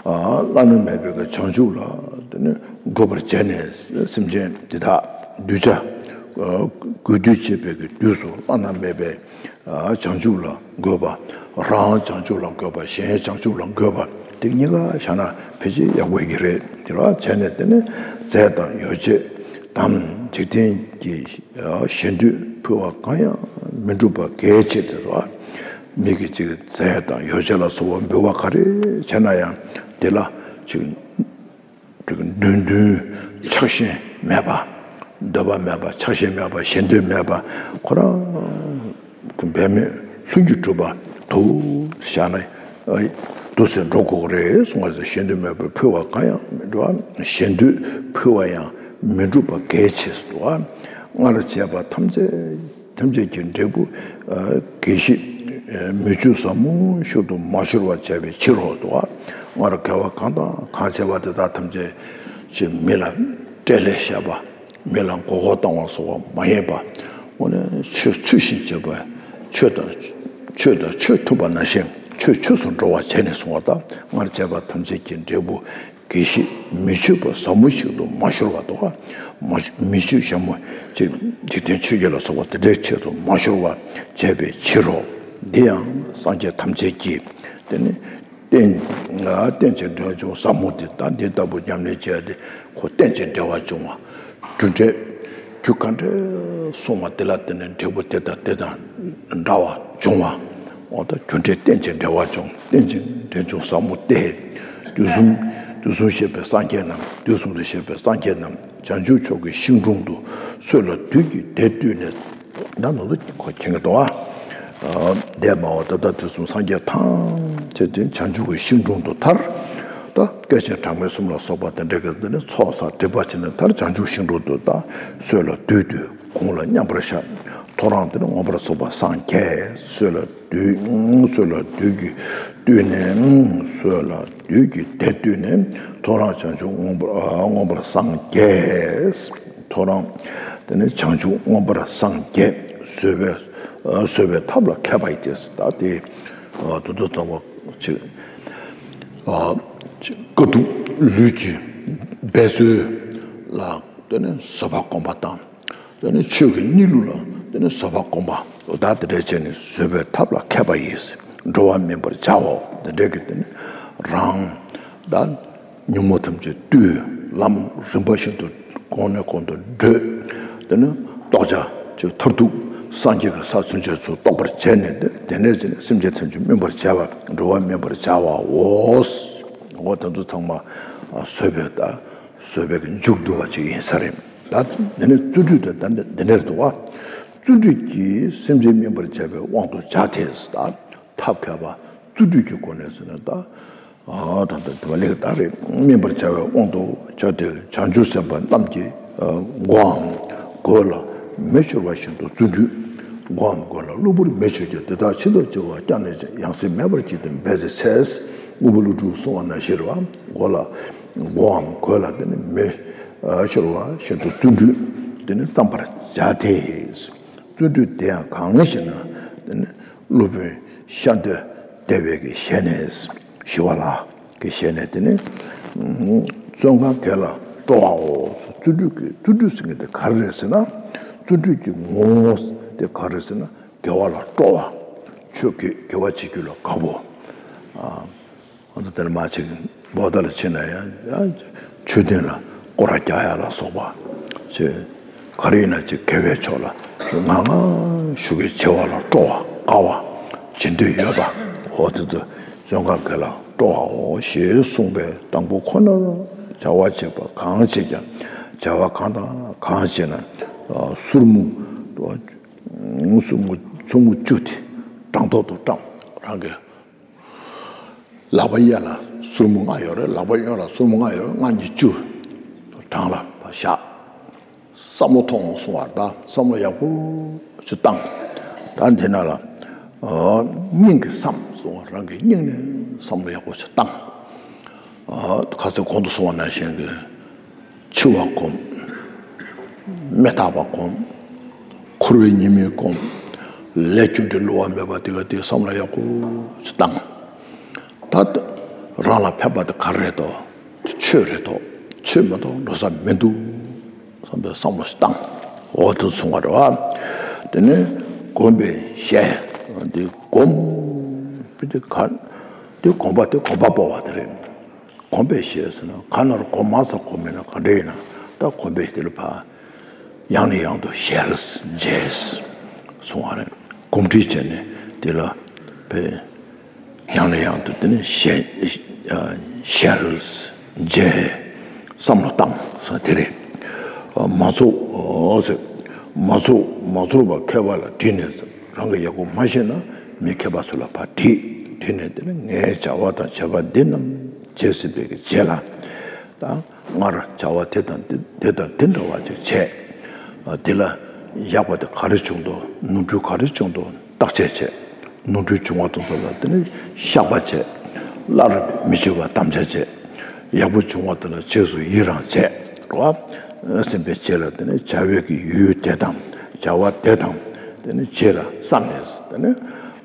བླ་ན་མེད་པའི་གི་བྱང་ཆུབ་ལ་དེ་ནས་འགོད་པར་བྱས་ནས། སེམས་ཅན་འདི་དག་གདུལ་བྱ་དགོས་འདོད་བྱེད་པའི་གི་དུས་སུ་བླ་ན་མེད་པའི་བྱང་ཆུབ་ལ་འགོད་པ། རང་བྱང་ཆུབ་ལ་འགོད་པ། གཞན་བྱང་ཆུབ་ལ་འགོད་པ། དེ་གཉིས་ཀ་བཞག་ན་ཕལ་ཆེར་ཡག་པོ་ཡོད་ཀྱི་རེད། དེ་ར་བྱས་ནས་དེ་ནི་རྫས་དང་ཡོ་བྱད་དམ་འཇིག་རྟེན་གྱི་ཞེ་འདོད་ཕུལ་བ་གང་ཡང་མི་འགྲུབ་པ་གལ་ཆེ། དེ་ར་མི་གི་ཅིག་རྫས་དང་ཡོ་བྱད་ལ་སོགས་པ་འབུལ་བ་ག་རེ་བྱས་ན་ཡང་དེ་ལ་ཅིག་འདོད་འདུན་ཆགས་ཞེན་མེད་པ། འདོད་པ་མེད་པ། ཆགས་ཞེན་མེད་པ། ཞེ་འདོད་མེད་པ། ཁོ་རང་གི་འབད་མེད་ལྷུན་གྱིས་གྲུབ་པ་དུ་བཞག་ན་དུ་ཟེར་འགྲོ་དགོས་རེད་གསུང་བ་ཟེར། ཞེ་འདོད་མེད་པར་ཕུལ་བ་གང་ཡང་མི་འགྲུབ་པ། ཞེ་འདོད་ཕུལ་བ་ཡང་མི་འགྲུབ་པ་གལ་ཆེ་སོ། སྔར་བྱས་པ་ཐམས་ཅད་ཐམས་ཅད་ཀྱི་འབྲས་བུ་ཨ་དགེ་བཤེས་ཨ་མི་ཆོས་ཟབ་མོ་ཞིག་ཏུ་མ་ཤོར་བར་བྱ་བའི་ཕྱིར་རོ། དུ་བ། སྔར་དགེ་བ་གང་དང་གང་བྱས་པ་དེ་དག་ཐམས་ཅད་ཀྱི་མི་ལ་སྤྲད་ལས་བཤད་པ། མི་ལ་མགོ་སྐོར་བཏང་བ་སོགས་པ་མ་ཡིན་པ། དངོས་གནས་ཆོས་ཚུལ་བཞིན་བྱེད་པ། ཆོས་དང་ཆོས་དང་ཆོས་མཐུན་པ་ནང་བཞིན་ཆོས་ཆོས་སུ་འགྲོ་བ་བྱས་ནས་གསུངས་པ་དང་། སྔར་བྱས་པ་ཐམས་ཅད་ཀྱི་འབྲས་བུ་དགེ་བཤེས་མི་ཆོས་པ་ཟབ་མོ་ཞིག་ཏུ་མ་ཤོར་བ་དོ། མ་མི་ཆོས་ཞན་མོ་ཅིག་འཇིག་རྟེན་ཆོས་བརྒྱད་ལ་སོགས་པ་དེ་འདྲའི་ཆོས་སུ་མ་ཤོར་བ་བྱས་པའི་ཕྱིར་རོ། འདི་ཡང་སངས་རྒྱས་ཐམས་ཅད་ཀྱིས་དེ་ནི་རྟེན་རྟེན་ཅིང་འབྲེལ་བ་འབྱུང་ཟབ་མོ་དེ། ད་འདི་ལྟ་བུ་ཉམས་ལེན་བྱས་ཏེ་ཁོ་རྟེན་ཅིང་འབྲེལ་བ་འབྱུང་བ། རྒྱུ་འབྲས་རྒྱུ་ག་འདྲ་གསུངས་པ་དེ་ལ་བརྟེན་ནས་འབྲས་བུ་དེ་དང་དེ་དང་འདྲ་བ་འབྱུང་བ། འོ་ད་རྒྱུ་འབྲས་རྟེན་ཅིང་འབྲེལ་བ་འབྱུང་། རྟེན་ཅིང་འབྲེལ་འབྱུང་ཟབ་མོ་སྟེ། དུས་གསུམ་དུས་གསུམ་གཤེགས་པའི་སངས་རྒྱས་རྣམས། དུས་གསུམ་དུ་གཤེགས་པའི་སངས་རྒྱས་རྣམས་བྱང་ཆུབ་མཆོག་གི་ཤིང་དྲུང་དུ། སྲོད་ལ་བདུད་ཀྱིས་བདེ་བཏུལ་ནས། ད་ནང་དུ་ཁོ་མཁྱེན་གྱི་འདུག་ཨ། འདས་མ་འོངས་ད་ལྟ་དུས་གསུམ་སངས་རྒྱས་ཐམས་ཅད་དེ་བྱང་ཆུབ་ཀྱི་ཤིང་དྲུང་དུ་ཐར། ད་སྐད་ཅིག་གྲངས་མེད་གསུམ་ལ་སོགས་པ་དེ་འདྲ་གི་དེ་ནི་ཚོགས་བསགས་སྒྲིབ་པ་ཕྱིས་ནས་མཐར་བྱང་ཆུབ་ཤིང་དྲུང་དུ། ད་སྲོད་ལ་བདུད་དེ་དགུང་ལ་མཉམ་པར་བཞག། ཐོ་རངས་དེ་ནི་མངོན་པར་སངས་པ་སངས་རྒྱས། སྲོད་ལ་བདུད་སྲོད་ལ་བདུད་ཀྱིས་བཏུལ་ནས། སྲོད་ལ་བདུད་ཀྱིས་བདེ་བཏུལ་ནས། ཐོ་རངས་བྱང་ཆུབ་མངོན་པར་མངོན་པར་སངས་རྒྱས། ཐོ་རངས་དེ་ནི་བྱང་ཆུབ་མངོན་པར་སངས་རྒྱས། བཟོད་པའི་བཟོད་པའི་ཐབས་ལ་མཁས་པ་ཡི་སྟེ། ད་དེ་དུ་དུ་ཙམ་པ་ཅིག་དཀའ་ཐུབ་ལུས་ཀྱི་འབད་རྩོལ་ལ་དེ་ནི་བཟོད་པ་སྒོམ་པ་དང་། དེ་ནི་ཆོས་ཀྱི་གནས་ལུགས་ལ་དེ་ནི་བཟོད་པ་སྒོམ་པ། ད་དེ་འདྲ་བྱས་ནས་བཟོད་པའི་ཐབས་ལ་མཁས་པ་ཡིས། འགྲོ་བ་སྨིན་པར་བྱའོ། དེ་འདྲ་གི་དེ་ནི་རང་ད་ཉོན་མོངས་ཐམས་ཅད་བཏུལ། ལམ་རིམ་པ་བཞིན་དུ་གོང་ནས་གོང་དུ་བགྲོད། དེ་ནི་རྟོགས་བྱ་ཅིག་མཐར་ཐུག་སངས་རྒྱས་ཀྱི་ས་ཚུན་ཆད་ཚུར་རྟོགས་པར་བྱས་ནས། དེ་དེ་ནས་ཅི་ནས་སེམས་ཅན་ཐམས་ཅད་སྨིན་པར་བྱ་བ། འགྲོ་བ་སྨིན་པར་བྱ་བའོ། འོ་དེ་ཚོ་ཚང་མ་བཟོད་པའི་ད་བཟོད་པའི་མཇུག་བསྡུ་བ་ཅིག་ཡིན་ས་རེད། ད་འདི་ནས་བརྩོན་འགྲུས་དེ་ད་འདི་འདི་ནས་འདུག་བ། བརྩོན་འགྲུས་ཀྱིས་སེམས་ཅན་སྨིན་པར་བྱ་བའི་དབང་དུ་བྱ་སྟེ། ད་ཐབས་མཁས་པ་བརྩོན་འགྲུས་ཀྱི་སྒོ་ནས་ཟེར་ན། ད་ཨ་ད་ད་དེ་བ་ལེགས་ད་རེད། སྨིན་པར་བྱ་བའི་དབང་དུ་བྱ་སྟེ། བྱང་ཆུབ་སེམས་དཔའ་རྣམས་ཀྱིས་མགོའམ་གོས་ལ་མེ་མཆོད་པ་བཞིན་དུ་བརྩོན་འགྲུས། མགོའམ་གོས་ལ་གློ་བུར་མེ་མཆོད་ཀྱང་། དེ་དག་ཕྱི་ལྟར་བྱ་བ་ཀྱང་ནས་ཀྱང་། ཡང་སྲིད་མེད་པར་བགྱིས་ཏེ་འབད་དེ་འཚལ། དངོས་པོ་ཀླུ་སྒྲུབ་གསུངས་པ་ནང་བཞིན་རེད་བ། མགོ་ལ་མགོའམ་གོས་ལ་དེ་ནི་མེ་མཆོད་པ་བཞིན་དུ་བརྩོན་འགྲུས་དེ་ནི་བརྩམ་པར་བྱ་སྟེ། བརྩོན་འགྲུས་དེ་ཡང་གང་ཞེ་ན། དེ་ནི་སློབ་དཔོན་ཤར་འདོད་སྡེ་པའི་གི་ཞལ་ནས། ཞི་བ་ལྷ་གི་ཞལ་ནས། དེ་ནི་བཙོན་ཁང་བརྒྱད་ལ་སྤྲོ་བའོ། བརྩོན་འགྲུས་ཀྱི། བརྩོན་འགྲུས་ཟེར་མཁན་དེ་ག་རེ་རེད་ཟེར་ན། བརྩོན་འགྲུས་ཀྱི་ངོ་བོ་དེ་ག་རེ་རེད་ཟེར་ན། དགེ་བ་ལ་སྤྲོ་བ། ཆོས་དགེ་དགེ་བ་བྱེད་རྒྱུ་ལ་དགའ་བོ། ཨ། ང་ཚོ་དེར་མ་ཅིག་བོད་ལ་ཕྱིན་ན་ཡང་ཡང་ཆོས་དོན་ལ་སྐོར་ར་རྒྱག་ཡ་ལ་སོགས་པ་ཅིག་ག་རེ་ཡིན་ན་ཅིག་དགེ་བའི་ཕྱོགས་ལ་ང་ང་ཞུགས་ཀྱི་བྱེད་པ་ལ་སྤྲོ་བ་དགའ་བ་བྱེད་འདོད་ཡོད་པ། འོ་དེ་ཚོ་བཙོན་ཁང་བརྒྱད་ལ་སྤྲོ་བའོ་ཞེས་གསུངས་པའི་དང་པོ་ཁོ་ནར་བྱ་བ་བྱེད་པ་གང་བྱེད་ཀྱང་། བྱ་བ་གང་དང་གང་བྱེད་ན། སོར་མོ། སོར་མོ། སོར་མོ་བཅུ་དེ་བྲང་ཐོག་ཏུ་བཀྲམ། རང་གི་ལག་པ་གཡས་ལ་སོར་མོ་ལྔ་ཡོད་རེད། ལག་པ་གཡོན་ལ་སོར་མོ་ལྔ་ཡོད་རེད། ལྔ་གཉིས་བཅུ། བྲང་ལ་བཞག་བསམ་བློ་ཐོངས་གསུང་བ་དང་། བསམ་བློ་ཡག་པོ་ཞིག་བཏང་། ད་འདི་ན་ལ་སྙིང་གི་བསམ་གསུང་བ། རང་གི་སྙིང་ནས་བསམ་བློ་ཡག་པོ་ཞིག་བཏང་། ཁ་སང་གོང་དུ་གསུངས་པ་ནང་བཞིན་གྱི། འཆི་བ་སྒོམ། མི་རྟག་པ་སྒོམ། འཁོར་བའི་ཉེས་དམིགས་སྒོམ། ལས་རྒྱུ་འབྲས་བསླུ་བ་མེད་པ་དེ་ག་དེ་བསམ་བློ་ཡག་པོ་ཞིག་བཏང་། ད་རང་ལ་ཕན་པ་དེ་ག་རེ་རེད་དོ། ཆོས་རེད་དོ། ཆོས་མ་གཏོགས་འགྲོ་ས་མི་འདུག་བསམ་པའི་བསམ་བློ་ཞིག་བཏང་། འོ་དེ་གསུང་བ་རེད་བ། དེ་ནས་སྒོམ་པའི་ཞལ་འདི་སྒོམ་པ་དེ་ག་འདི་སྒོམ་པ་དེ་གོམ་པ་སྤོ་བ་དེ་རེད། གོམ་པའི་ཞལ་ཟེར་ན་ག་ན་རུ་གོམ་མ་ས་གོམ་མིན་ན་ག་འདྲ་ཡིན་ན། ད་གོམ་པའི་དེ་ལ་ཕ་ཡང་ནས་ཡང་དུ་ཞལ་མཇལ་གསུང་བ་རེད། གོམ་འདྲིས་བྱས་ནས་དེ་ལ་ཕ་ཡང་ནས་ཡང་དུ་དེ་ནས་ཞལ་ཞལ་མཇལ་བསམ་བློ་བཏང་ས་དེ་རེད། མ་ཚོར་ཟེར། མ་ཚོར་མ་ཚོར་བ་མཁས་པ་ལ་དྲིས་ནས་ཟེར། རང་གིས་ཡག་པོ་མ་ཤེས་ན་མི་མཁས་པ་ཚོ་ལ་ཕར་དྲིས། དྲིས་ནས་དེ་ནས་ངའི་བྱ་བ་དང་བྱེད་པ་འདི་རྣམས་བྱས་ཟིན་པའི་གི་རྗེས་ལ། ད་སྔར་བྱ་བ་དེ་དང་དེ་དེ་དང་དེ་འདྲ་བ་ཅིག་བྱས། དེ་ལ་ཡག་པ་དེ་ག་རེ་བྱུང་འདུག་ནོར་འཁྲུལ་ག་རེ་བྱུང་འདུག་བརྟག་དཔྱད་བྱས། ནོར་འཁྲུལ་བྱུང་བ་དེ་ཚོ་ལ་དེ་ནས་བཤགས་པ་བྱས། སླར་མི་བྱེད་པ་དམ་བཅའ་བྱས། ཡག་པོ་བྱུང་བ་དེ་ལ་རྗེས་སུ་ཡི་རང་བྱས། རོ། ཟིན་པའི་རྗེས་ལ་དེ་ནས་བྱ་བའི་གི་ཡུལ་དེ་དང་བྱ་བ་དེ་དང་དེ་ནས་རྗེས་ལ་བསམ་ནས་དེ་ནས་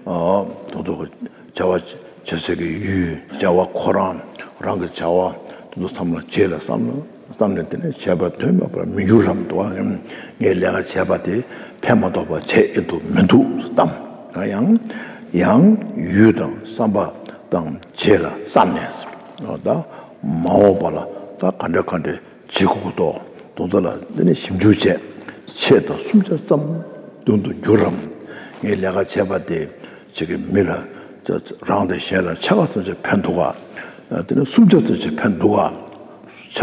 ཨ་དེ་ཚོ་གི་བྱ་བ་བྱ་སའི་གི་ཡུལ། བྱ་བ་ཁོ་རང་། རང་གི་བྱ་བ་དེ་ཚོ་བསམ་ལ་རྗེས་ལ་བསམ་ལ་བསམ་ནས་དེ་ནས་བྱས་པ་དོན་མེད་པར་མི་འགྱུར་རམ། དུ་བ་ངས་ལས་ཀ་བྱས་པ་དེ་ཕན་མ་ཐོགས་པ་བྱས་ཨེ་འདུག་མི་འདུག་བསམ། ཡང་ཡང་ཡུལ་དང་བསམ་པ་དང་རྗེས་ལ་བསམ་ནས་ད་མ་འོངས་པ་ལ་ད་ག་འདྲ་ག་འདྲ་བྱེད་དགོས་ཀྱི་འདུག་དེ་ཚོ་ལ་དེ་ནས་ཞིབ་འཇུག་བྱས། ཆེད་དུ་སུམ་ཆ་ཙམ་དོན་དུ་འགྱུར་རམ། ངས་ལས་ཀ་བྱས་པ་དེ་ཅིག་གི་མི་ལ་རང་དང་གཞན་ལ་ཆ་ག་ཙམ་ཅིག་ཕན་འདུག་ག་དེ་ནས་སུམ་ཆ་ཙམ་ཅིག་ཕན་འདུག་ག་ཆ་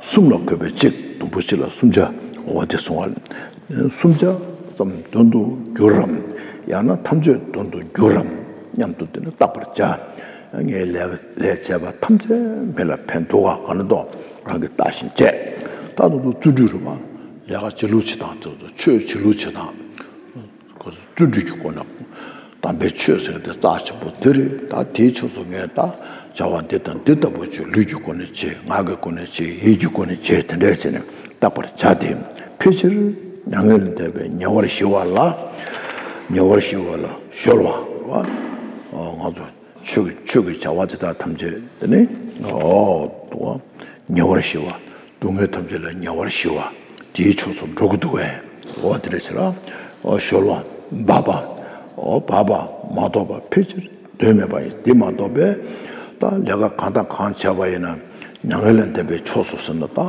གསུམ་ལ་བགོས་པའི་གཅིག་དུམ་བུ་གཅིག་ལ་སུམ་ཆ། འོ་དེ་གསུང་བ། སུམ་ཆ་ཙམ་དོན་དུ་འགྱུར་རམ། ཡང་ན་ཐམས་ཅད་དོན་དུ་འགྱུར་རམ་སྙམ་དུ་དེ་ནི་བརྟག་པར་བྱ། ངའི་ལས་ལས་བྱས་པ་ཐམས་ཅད་མི་ལ་ཕན་འདུག་ག་ག་ནི་དོ་རང་གིས་བརྟག་ཞིབ་བྱས། ད་དུང་དུ་བརྩོན་འགྲུས་རུ་མ་ལས་ཀ་བྱེད་ལུགས་བྱེད་སྟངས་ཚོ་ཆོས་བྱེད་ལུགས་བྱེད་སྟངས། ཁོ་ཚོ་བརྩོན་འགྲུས་ཀྱི་སྒོ་ནས་དམ་པའི་ཆོས་ཟེར་དེ་རྩ་ཆེན་པོ་དེ་རེད། ད་དེའི་ཕྱོགས་སུ་ངས་ད་བྱ་བ་འདི་དང་འདི་ལྟ་བུ་ཅིག་ལུས་ཀྱི་སྒོ་ནས་བྱེད། ངག་གི་སྒོ་ནས་བྱེད། ཡིད་ཀྱི་སྒོ་ནས་བྱེད། དེ་འདྲས་བྱས་ནས་བརྟག་པར་བྱ་སྟེ། ཕལ་ཆེར་མྱ་ངན་ལས་འདས་པའི་ཉེ་བར་ཞི་བ་ལ། ཉེ་བར་ཞི་བ་ལ་གཞོལ་བ། ང་ཚོ་ཆོས་ཀྱི་ཆོས་ཀྱི་བྱ་བ་དེ་དག་ཐམས་ཅད་དེ་ནི་ཨོ་དུ་བ་ཉེ་བར་ཞི་བ། སྡུག་བསྔལ་ཐམས་ཅད་ལས་ཉེ་བར་ཞི་བ། དེའི་ཕྱོགས་སུ་འགྲོ་གི་འདུག་བས། འོ་དེ་འདྲ་བྱས་ལ་ཨོ་གཞོལ་བ་འབབ་པ། ཨོ་འབབ་པ་མ་གཏོགས་པ་ཕལ་ཆེར་དོན་མེད་པ་ཡིན། དེ་མ་གཏོགས་པས་ད་ལས་ཀ་གང་དང་གང་བྱས་པ་ཡིན་ན་མྱ་ངན་ལས་འདས་པའི་ཕྱོགས་སུ་ཟེར་ན་ད་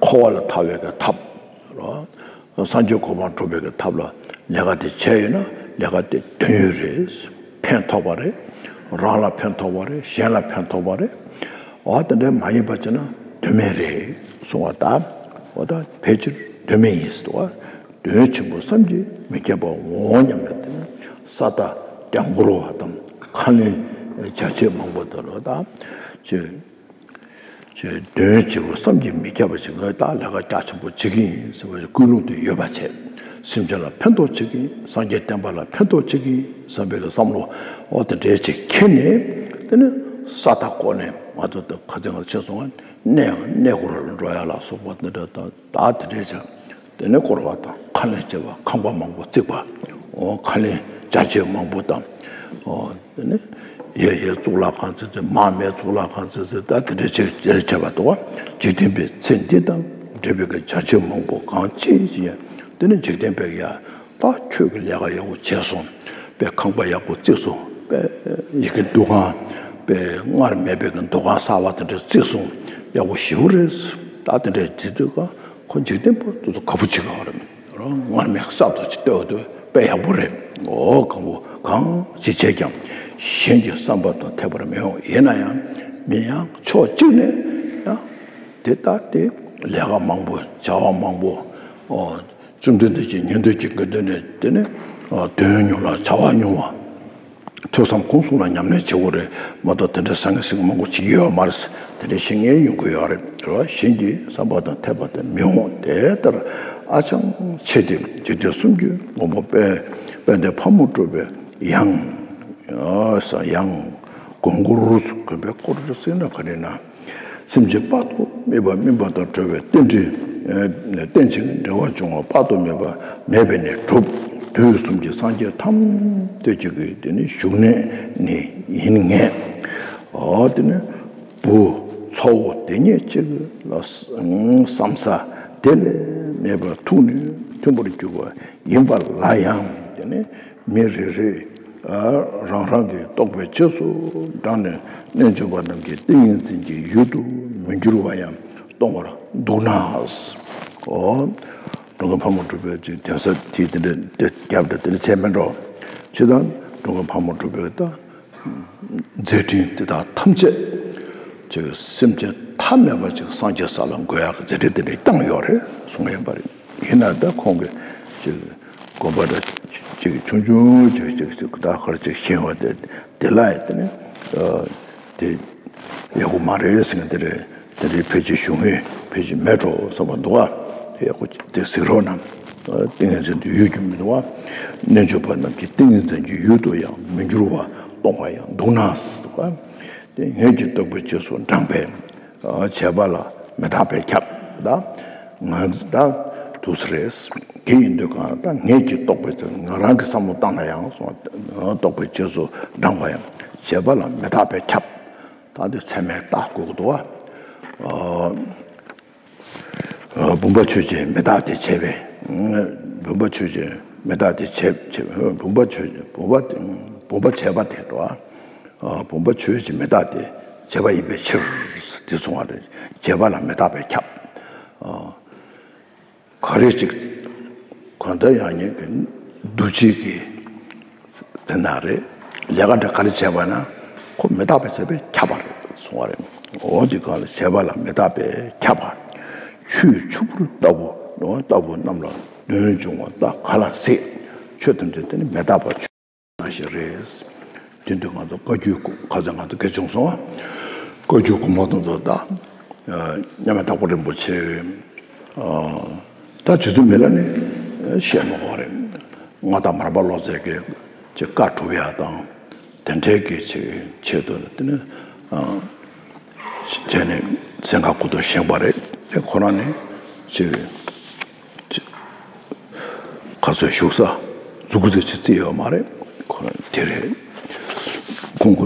འཁོར་བ་ལས་ཐར་བའི་གི་ཐབས་རོ། སངས་རྒྱས་གོ་འཕང་འགྲུབ་པའི་གི་ཐབས་ལ་ལས་ཀ་དེ་བྱས་ཡོད་ན་ལས་ཀ་དེ་དོན་ཡོད་རེད། ཕན་ཐོགས་པ་རེད། རང་ལ་ཕན་ཐོགས་པ་རེད། གཞན་ལ་ཕན་ཐོགས་པ་རེད། འོ་དེ་འདྲ་མ་ཡིན་པ་བྱས་ན་དོན་མེད་རེད་གསུང་བ་དང་། འོ་ད་ཕལ་ཆེར་དོན་མེད་ཡིན་ཟེར་བ། དོན་ཆེན་པོ་བསམ་གྱིས་མི་ཁྱབ་པ་འོང་སྙམ་ནས་དེ་ནི་ས་མཐའ་གྱང་འཁོར་བ་དང་ཁ་ལན་བྱ་བྱེད་མང་པོ་དེ་ལ་ད་ཅེས། ཅེས་དོན་ཆེ་བོ་བསམ་གྱིས་མི་ཁྱབ་པ་ཞིག་ངས་ད་ལས་ཀ་རྒྱ་ཆེན་པོ་བྱེད་ཀྱི་ཡིན་ཟེར་བའི་ཀུན་སློང་དེ་ཡོད་པ་བྱས། སེམས་ཅན་ལ་ཕན་ཐོགས་བྱེད་ཀྱི་ཡིན། སངས་རྒྱས་བསྟན་པ་ལ་ཕན་ཐོགས་བྱེད་ཀྱི་ཡིན་བསམ་པའི་བསམ་བློ་འོ་དེ་འདྲའི་ཅིག་འཁྱེར་ནས་དེ་ནས་ས་མཐའ་བསྐོར་ནས་ང་ཚོ་ད་ཁ་སང་ང་ཚོ་ཆེད་སོང་བ་གནས་གནས་སྐོར་ལ་འགྲོ་ཡ་ལ་སོགས་པ་འདི་འདྲ་ད་ད་དེ་འདྲའི་ཅིག་དེ་ནས་བསྐོར་བ་དང་ཁ་ལན་བྱེད་པ། ཁང་པ་མང་པོ་བརྩིགས་པ། ཨོ་ཁ་ལན་བྱ་བྱེད་མང་པོ་དང་། ཨོ་དེ་ནས་ཡས་ཡས་གཙུག་ལག་ཁང་བརྩིགས་ཚེ། མ་མས་གཙུག་ལག་ཁང་བརྩིགས་ཚེ། ད་དེ་འདྲ་བྱས་བྱས་བྱས་པ་འདུག་བ། འཇིག་རྟེན་པའི་ཚེ་འདི་དང་འབྲེལ་བའི་གི་བྱ་བྱེད་མང་པོ་གང་ཅི་ཡིན། དེ་ནས་འཇིག་རྟེན་པས་ཡ། ད་ཁྱོད་ཀྱི་ལས་ཀ་ཡག་པོ་བྱས་སོང་། པའི་ཁང་པ་ཡག་པོ་བརྩིགས་སོང་། པའི་ཡི་གེ་འདུ་ཁང་། པའི་སྔར་མེད་པའི་གི་འདུ་ཁང་གསར་པ་དེ་འདྲ་བརྩིགས་སོང་། ཡག་པོ་ཞེ་པོ་རེད། ད་དེ་འདྲ་བྱེད་དུས་ཀ་ཁོ་འཇིག་རྟེན་པ་དེ་ཚོ་དགའ་པོ་བྱེད་ཀྱི་ཡོད་རེད། སྔར་མེད་གསར་དུ་ཅིག་བལྟས་པ་དེ་དཔེ་ཡག་པོ་རེད། འོ་གང་པོ་གང་ཅི་བྱས་ཀྱང་གཞན་གྱི་བསམ་པ་དང་འཐད་པར་མི་འོང་། ཡིན་ན་ཡང་མི་ཡང་ཕྱོགས་གཅིག་ནས་ཡང་དེ་ལྟ་སྟེ་ལས་ཀ་མང་པོ་བྱ་བ་མང་པོ། ཨོ། བཅོམ་ལྡན་འདས་ཀྱི་ཉན་ཐོས་ཀྱི་དགེ་འདུན་ནས་དེ་ནི་དོན་ཉུང་ལ་བྱ་བ་ཉུང་བ། ཐོས་བསམ་སྒོམ་གསུམ་ལ་ཉམས་ལེན་བྱེད་དགོས་རེད་མ་གཏོགས། དེ་འདྲའི་ཟང་ངེ་ཟིང་ངེ་མང་པོ་བྱེད་ཀྱི་ཡོད་མ་རེད། དེ་འདྲའི་བཤད་མཁན་ཡོང་གི་ཡོད་རེད། རེད་བ། གཞན་གྱི་བསམ་པ་དང་འཐད་པ་དེ་མི་འོང་། དེ་ལྟར་ཨ་ཅང་ཆེ་སྟེ་འཇིག་རྟེན་གསུམ་གྱི་མགོན་པོ་དཔལ་དཔལ་ལྡན་ཕག་མོ་གྲུ་པའི་ཡང་ཡང་དགོངས་སྐོར། དགོངས་སྐོར་ཟེར་ན་ག་རེ་ན། སེམས་ཅན་དཔག་ཏུ་མེད་པ་སྨིན་པ་དང་གྲོལ་བའི་རྟེན་འབྲེལ། རྟེན་ཅིང་འབྲེལ་བར་འབྱུང་བ་དཔག་ཏུ་མེད་པ་མེད་པས་ནི་གྲུབ། དུས་གསུམ་གྱི་སངས་རྒྱས་ཐམས་ཅད་ཀྱི་དེ་ནི་བཞུགས་གནས་ནི་ཡིན་ངེས། ཨ་དེ་ནི་བུ་ཚ་བོ་དེ་ཉིད་ཅིག་ལ་བསམ་ས་དེ་ལས་མེད་པར་ཐུགས་ནི་མཐུན་པར་གྱུར་པ་ཡིན་པ་ལ་ཡང་། དེ་ནི་མི་རེ་རེ་རང་རང་གི་རྟོགས་པའི་རྗེས་སུ་འབྲངས་ནས་རྣལ་འབྱོར་པ་རྣམས་ཀྱི་ཏིང་ངེ་འཛིན་གྱི་ཡུལ་དུ་མི་འགྱུར་བ་ཡང་གཏོང་བར་འདུག་ན། འོ། འགྲོ་མགོན་ཕག་མོ་གྲུ་པས་ཅིག་གདན་ས་དེ་དེ་འདྲ་དེ་རྒྱབ་འདྲ་དེ་འདྲ་བྱས་མེད་འགྲོ། ཇི་ལྟར་འགྲོ་མགོན་ཕག་མོ་གྲུ་པས་ད་མཛད་འཕྲིན་དེ་དག་ཐམས་ཅད་ཅིག་སེམས་ཅན་ཐ་མལ་པ་ཅིག་སངས་རྒྱས་ས་ལ་འགོད་ཡག་གི་མཛད་འཕྲིན་དེ་འདྲ་བསྐྱངས་ཡོད་རེད་གསུང་གི་ཡིན་པ་རེད། ཡིན་ན་ད་ཁོང་གིས་ཅིག་དགོན་པ་འདྲ་ཅིག་ཆུང་ཆུང་ཅིག་ཅིག་ཅིག་ད་གར་ཅིག་བཞེངས་པ་དེ་དེ་ལ་ཡང་དེ་ནི་དེ་ཡག་པོ་མ་རེད་ཟེར་མཁན་དེ་རེད། དེ་འདྲའི་ཕལ་ཆེར་བྱུང་ཡོད་ཕལ་ཆེར་མེད་འགྲོ་བསམ་པ་འདུག་ཨ། དེ་ཡག་པོ་དེ་གཟིགས་རོགས་གནང་། ཏིང་ངེ་འཛིན་དུ་ཡོད་རྒྱུ་མི་འདུག་ཨ། རྣལ་འབྱོར་པ་རྣམས་ཀྱི་ཏིང་ངེ་འཛིན་གྱི་ཡུལ་དུ་ཡང་མི་འགྱུར་བ་གཏོང་བ་ཡང་འདུག་ན་ཟེར་འདུག་ཨ། དེ་ངེད་ཀྱི་རྟོགས་པའི་རྗེས་སུ་འབྲངས་པས། བྱས་པ་ལ་མི་རྟག་པས་ཁྱབ། ད་ང་ད་དུས་སུ་རེད། དེ་ཡིན་དུས་གང་ད་ངེད་ཀྱི་རྟོགས་པའི་ཚེ་ང་རང་གི་བསམ་བློ་བཏང་ན་ཡང་སོང་། རྟོགས་པའི་རྗེས་སུ་འབྲངས་པ་ཡང་བྱས་པ་ལ་མི་རྟག་པས་ཁྱབ། ད་འདི་ཚད་མས་བརྟག་དགོས་ཀྱི་འདུག་བ། བུམ་པ་ཆོས་ཅན་མི་རྟག་སྟེ་བྱས་པས། བུམ་པ་ཆོས་ཅན་མི་རྟག་སྟེ་བྱས་བྱས་བུམ་པ་ཆོས་ཅན་བུམ་པ་བུམ་པ་བྱས་པ་དེ་འདྲ་བ། བུམ་པ་ཆོས་ཅན་མི་རྟག་སྟེ་བྱས་པ་ཡིན་པའི་ཕྱིར། དེ་གསུང་བ་རེད། བྱས་པ་ལ་མི་རྟག་པས་ཁྱབ། ག་རེ་ཅིག་གང་ལྟར་ཡང་ཉིད་ཀྱི་འདུ་བྱེད་ཀྱི་དེ་ན་རེད། ལས་ཀ་འདྲ་ག་རེ་བྱས་པ་ན་ཁོ་མི་རྟག་པའི་ཚད་པས་ཁྱབ་པ་རེད་གསུང་བ་རེད། འོ་དེ་གང་ལ་བྱས་པ་ལ་མི་རྟག་པས་ཁྱབ་པ། ཆུའི་ཆུ་བུར་ལྟ་བུ་ལྟ་བུ་རྣམས་ལ་དོན་འབྱུང་བ་ད་ག་ལ་སྲིད། ཆོས་ཐམས་ཅད་དེ་ནི་མི་རྟག་པ་ཆོས་ནང་བཞིན་རེད། དེ་དུས་ང་ཚོ་བཀའ་བརྒྱུད་ཁ་ཚ་ང་ཚོ་སྐད་ཆུང་སོང་བ། བཀའ་བརྒྱུད་གོང་མ་དང་ཚོ་ད་མཉམ་མེད་དྭགས་པོ་རིན་པོ་ཆེ། ད་རྗེ་བཙུན་མི་ལ་ནི་བཤད་མ་དགོས་རེད། མངའ་བདག་མར་པ་ལོ་ཙཱ་གི་ཅིག་བཀའ་སྒྲུབ་ཡ་དང་། དེ་འདྲའི་གི་ཅིག་ཆེད་དུ་དེ་ནི་བྱས་ནས་སེམས་ཁ་ཁུ་ཏོ་བཞེངས་པ་རེད། དེ་ཁོ་རང་ནི་ཅིག་ཅིག་ག་ཚོད་བཞུགས་ས་མཛུབ་གུ་ཙམ་ཅིག་བརྩིས་ཡོད་མ་རེད། ཁོ་རང་དེ་རེད། ཁོང་ཁོ་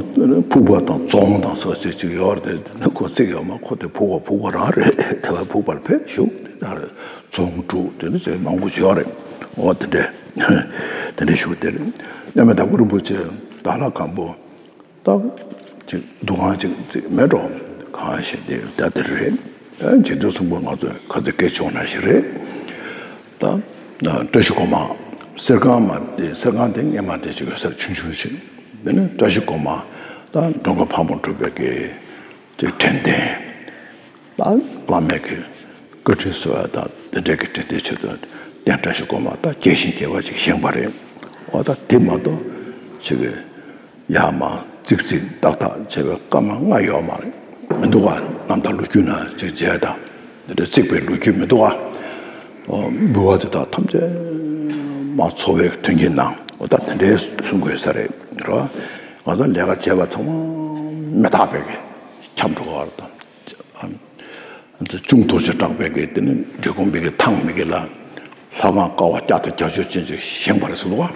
ཕུག་པ་དང་རྫོང་དང་ས་ཅིག་ཅིག་ཡོད་རེད། དེ་ནི་ཁོ་བརྩིས་ཡོད་མ། ཁོ་དེ་ཕུག་པ་ཕུག་པ་རང་རེད། དེ་བས་ཕུག་པར་ཕེབས་བཞུགས་དེ་ལྟར་རྫོང་དྲུག་དེ་ནི་ཅིག་མང་པོ་ཞིག་ཡོད་རེད། འོ་དེ་འདྲས་དེ་འདྲས་བཞུགས་དེ་རེད། མཉམ་མེད་དྭགས་པོ་རིན་པོ་ཆེ་དྭགས་ལྷ་སྒམ་པོ། ད་ཅིག་འདུ་ཁང་ཅིག་ཅིག་མེད་འགྲོ། གང་ཞིག་དེ་ད་དེ་རེད། ཨ་འཇིག་རྟེན་གསུམ་པོ་ང་ཚོས་ག་ཚོད་སྐད་ཆོག་ན་ཞིག་རེད། ད་བཀྲ་ཤིས་སྒོ་མང་། གསེར་ཁང་མ་དེ་གསེར་ཁང་དེ་སྔས་མ་དེ་ཅིག་ཡོད་ས་རེད། ཆུང་ཆུང་ཞིག་དེ་ནི་བཀྲ་ཤིས་སྒོ་མང་། ད་འགྲོ་མགོན་ཕག་མོ་གྲུ་པའི་གི་ཅིག་དྲན་རྟེན། ད་བླ་མའི་གི་བཀའ་དྲིན་གསོ་ཡ་དང་དེ་འདྲའི་གི་དྲན་རྟེན་ཆེད་དུ་རྟེན་བཀྲ་ཤིས་སྒོ་མང་ད་རྒྱས་ཤིང་རྒྱས་པ་ཅིག་བཞེངས་པ་རེད། འོ་ད་དེ་མ་གཏོགས་ཅིག་གི་ཡར་མར་རྩིག་རྩིག་ཏག་ཏག་བྱས་པའི་སྐར་མ་ལྔ་ཡོད་མ་རེད། མི་འདུག་ག། རྣམ་ཐར་ལོ་རྒྱུས་ན་ཅིག་མཇལ་དང་དེ་འདྲ་རྩིག་པའི་ལོ་རྒྱུས་མི་འདུག་ག། འོ་འབུལ་བ་དེ་དག་ཐམས་ཅད་མ་འཚོ་བའི་མཐུན་རྐྱེན་གནང་། འོ་ད་དེ་འདྲའི་གསུང་དགོས་ས་རེད། རེད་བ། ང་ཚོ་ལས་ཀ་བྱས་པ་ཚང་མ་མི་རྟག་པའི་གི་ཁྱབ་འགྲོ་གི་རེད་དང་། ཅུང་ཐོར་ཅིག་སྐྲག་པའི་གི་དེ་ནི་འབྲི་གུང་མི་གི་ཐང་མི་གི་ལ། ལྷ་ཁང་ཀ་བ་བརྒྱ་དང་བརྒྱད་ཅུ་ཅན་ཅིག་བཞེངས་པ་རེད་ཟེར་འདུག་ག་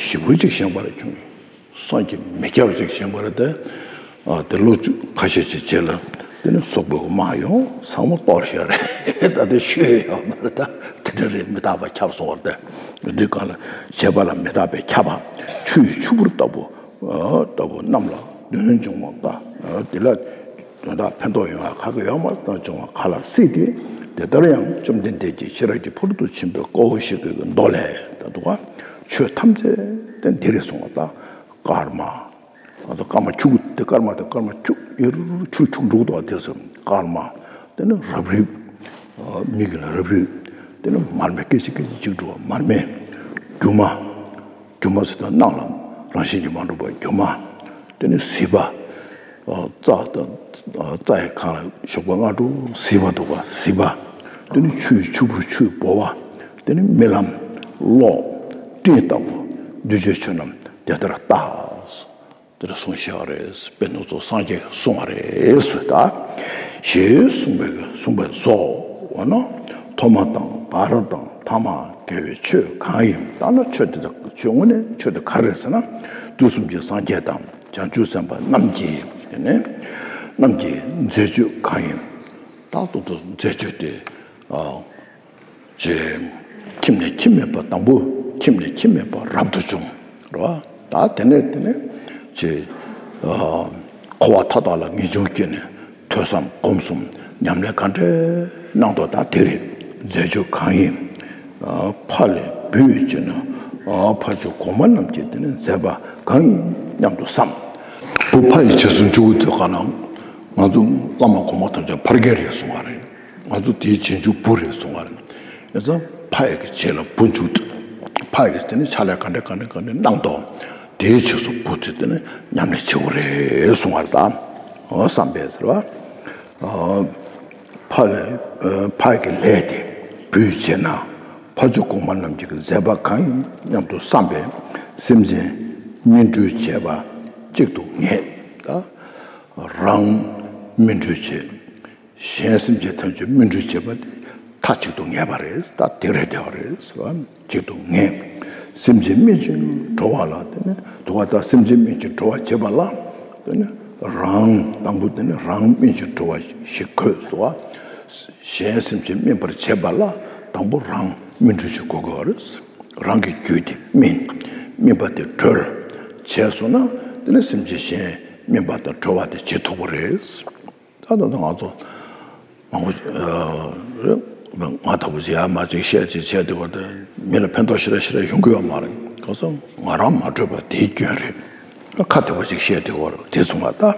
ཞེ་པོ་ཅིག་བཞེངས་པ་རེད། ཁྱོད་སངས་རྒྱས་མི་སྐྱ་བ་ཅིག་བཞེངས་པ་རེད་དེ། ཨ། དེ་ལོ་བཅུ་ཁ་ཤས་ཅིག་རྗེས་ལ་དེ་ནི་སོག་པོས་དམག་ཡོང་ཚང་མ་གཏོར་བཞག་རེད། ད་དེ་ཤོད་ཡོད་མ་རེད། ད་དེ་འདྲ་རེད། མི་རྟག་པ་ཁྱབ་སོང་བ་རེད་དེ། འདི་གང་ལ་བྱེད་པ་ལ་མི་རྟག་པས་ཁྱབ་པ། ཆུ་ཡི་ཆུ་བུར་ལྟ་བུ། ལྟ་བུ་རྣམས་ལ་གདོན་བྱུང་བ་དང་། དེ་ལ་དོན་དག་ཕན་ཐོགས་ཡོང་བ་ག་གེ་ཡོད་མ་རེད། བྱུང་བ་ག་ལ་སྲིད་དེ། དེ་ལྟར་ཡང་བཅོམ་ལྡན་འདས་ཀྱིས་ཤེས་རབ་ཀྱི་ཕ་རོལ་ཏུ་ཕྱིན་པའི་ཀོ་ཤ་ཀི་གི་མདོ་ལས། ད་འདུག་ག་ཆོས་ཐམས་ཅད་དེ་འདི་རེད་གསུངས་པ་དང་། ཀརྨ། ང་ཚོ་ཀརྨ་ཁྱུག་དེ་ཀརྨ་དེ་ཀརྨ་ཁྱུག་ཡུར་ཁྱུག་ཁྱུག་འགྲོ་གི་འདུག་དེ་ཚོ་ཀརྨ། དེ་ནི་རབ་རིབ། མིག་གི་ལ་རབ་རིབ། དེ་ནི་མར་མེ་སྐད་ཅིག་སྐད་ཅིག་གཅིག་འགྲོ་བ་མར་མེ། སྒྱུ་མ། སྒྱུ་མ་ཟེར་དུས་སྣང་ལ་རང་བཞིན་གྱིས་མ་གྲུབ་པ་སྒྱུ་མ། དེ་ནི་གཟིགས་པ། རྩྭ་དང་རྩྭ་ཡི་སྒང་ལ་ཞོགས་པ་སྔ་དྲོ་གཟིགས་པ་འདུག་ག་གཟིགས་པ། དེ་ནི་ཆུ་ཡི་ཆུ་བུར་ཆུ་ཡི་ཕོར་པ། དེ་ནི་རྨི་ལམ། གློག། སྤྲིན་ལྟ་བུ། འདུས་བྱས་ཆོས་རྣམས་དེ་ལྟར་བལྟ། དེ་འདྲ་གསུངས་བཞག་པ་རེད། དཔེ་ནོར་ཚོགས་སངས་རྒྱས་གསུངས་པ་རེད་ཟེར། ད་ཞེས་གསུངས་པའི་གསུངས་པའི་བཟོ་འོ་ན། ཐོག་མ་དང་བར་དང་ཐ་མ་དགེ་བའི་ཆོས་གང་ཡིན། ད་ནི་ཆོས་དེ་ཆོས་དངོས་གནས་ཆོས་དེ་ག་རེ་རེད་ཟེར་ན། དུས་གསུམ་གྱི་སངས་རྒྱས་དང་བྱང་ཆུབ་སེམས་དཔའ་རྣམས་ཀྱི་དེ་ནས་རྣམས་ཀྱི་མཛད་སྤྱོད་གང་ཡིན། ད་ལྟ་དུ་མཛད་སྤྱོད་དེ། ཨ། ཅེས། ཁྱིམ་ནས་ཁྱིམ་མེད་པ་དང་པོ། ཁྱིམ་ནས་ཁྱིམ་མེད་པ་རབ་ཏུ་བྱུང་། རེད་བ། ད་དེ་ནས་དེ་ནས་ཅེས། ཨ། འཁོར་བ་མཐའ་དག་ལ་ངེས་འབྱུང་སྐྱེས་ནས་ཐོས་བསམ་སྒོམ་གསུམ་ཉམས་ལེན་ག་འདྲའི་གནང་དོ། ད་དེ་རེད། མཛད་སྤྱོད་གང་ཡིན། ཨ། ཕ་ལས་བུ་ཡི་བྱས་ན། ཨ། ཕ་ཇོ་གོང་མ་རྣམས་ཀྱི་དེ་ནས་མཛད་པ་གང་ཡིན་སྙམ་དུ་བསམ། བུ་ཕ་ཡི་རྗེས་སུ་འཇུག་དུས་ག་ན་ང་ཚོ་བླ་མ་གོང་མ་ཐམས་ཅད་ཕ་རྒན་རེད་གསུང་བ་རེད། ང་ཚོ་དེའི་རྗེས་འཇུག་བུ་རེད་གསུང་བ་རེད། ཡིན་ཙང་ཕ་ཡི་གི་རྗེས་ལ་བུ་འཇུག་དུས། ཕ་ཡི་གི་དེ་ནི་ཕྱག་ལས་ག་འདྲ་ག་འདྲ་ག་འདྲ་གནང་དོ། དེའི་རྗེས་སུ་བུ་ཚོས་དེ་ནི་ཉམས་ལེན་བྱེད་དགོས་རེད་གསུང་བ་རེད། ད་འོ་བསམ་པས་ཟེར་བ། ཨ། ཕ་ལས། ཨ། ཕ་ཡི་གི་ལས་དེ་བུའི་རྗེས་ན་ཕ་ཇོ་གོང་མ་རྣམས་ཀྱི་མཛད་པ་གང་ཡིན་སྙམ་དུ་བསམ་པས། སེམས་ཅན་སྨིན་གྲོལ་བྱེད་པ་གཅིག་ཏུ་ངེས། ད་རང་སྨིན་གྲོལ་བྱེད། གཞན་སེམས་ཅན་ཐམས་ཅད་སྨིན་གྲོལ་བྱེད་པ་དེ་མཐའ་གཅིག་ཏུ་ངེས་པ་རེད། ད་དེ་རེད། བདེ་བ་རེད་ཟེར་བ་གཅིག་ཏུ་ངེས། སེམས་ཅན་སྨིན་ཅིང་གྲོལ་བ་ལ་དེ་ནི་དུ་བ་དང་། སེམས་ཅན་སྨིན་ཅིང་གྲོལ་བར་བྱེད་པ་ལ་དེ་ནི་རང་དང་པོ་དེ་ནི་རང་སྨིན་ཅིང་གྲོལ་བ་ཞིག་དགོས་སོ། གཞན་སེམས་ཅན་སྨིན་པར་བྱེད་པ་ལ་དང་པོ་རང་སྨིན་གྲོལ་ཞིག་དགོས་དགོས་པ་རེད། རང་གི་རྒྱུད་དེ་སྨིན། སྨིན་པ་དེ་གྲོལ། བྱས་སོང་ན་དེ་ནི་སེམས་ཅན་གཞན་སྨིན་པ་དང་གྲོལ་བ་དེ་བྱེད་ཐུབ་པ་རེད། ད་ད་ང་ཚོ་མང་པོ་ང་ལྟ་བུ་ཅིག་ཡར་མར་ཅིག་བཤད་ཅིག་བཤད་དེ་བར་དུ་མི་ལ་ཕན་ཐོགས་ཞེ་དྲག་ཞེ་དྲག་ཡོང་གི་ཡོད་མ་རེད། གང་ཟེར་ང་རང་མ་གྲོལ་བ་དེའི་སྐྱོན་རེད། ཁ་བདེ་བོ་ཅིག་བཤད་དེ་བར་དེ་གསུངས་པ། ད་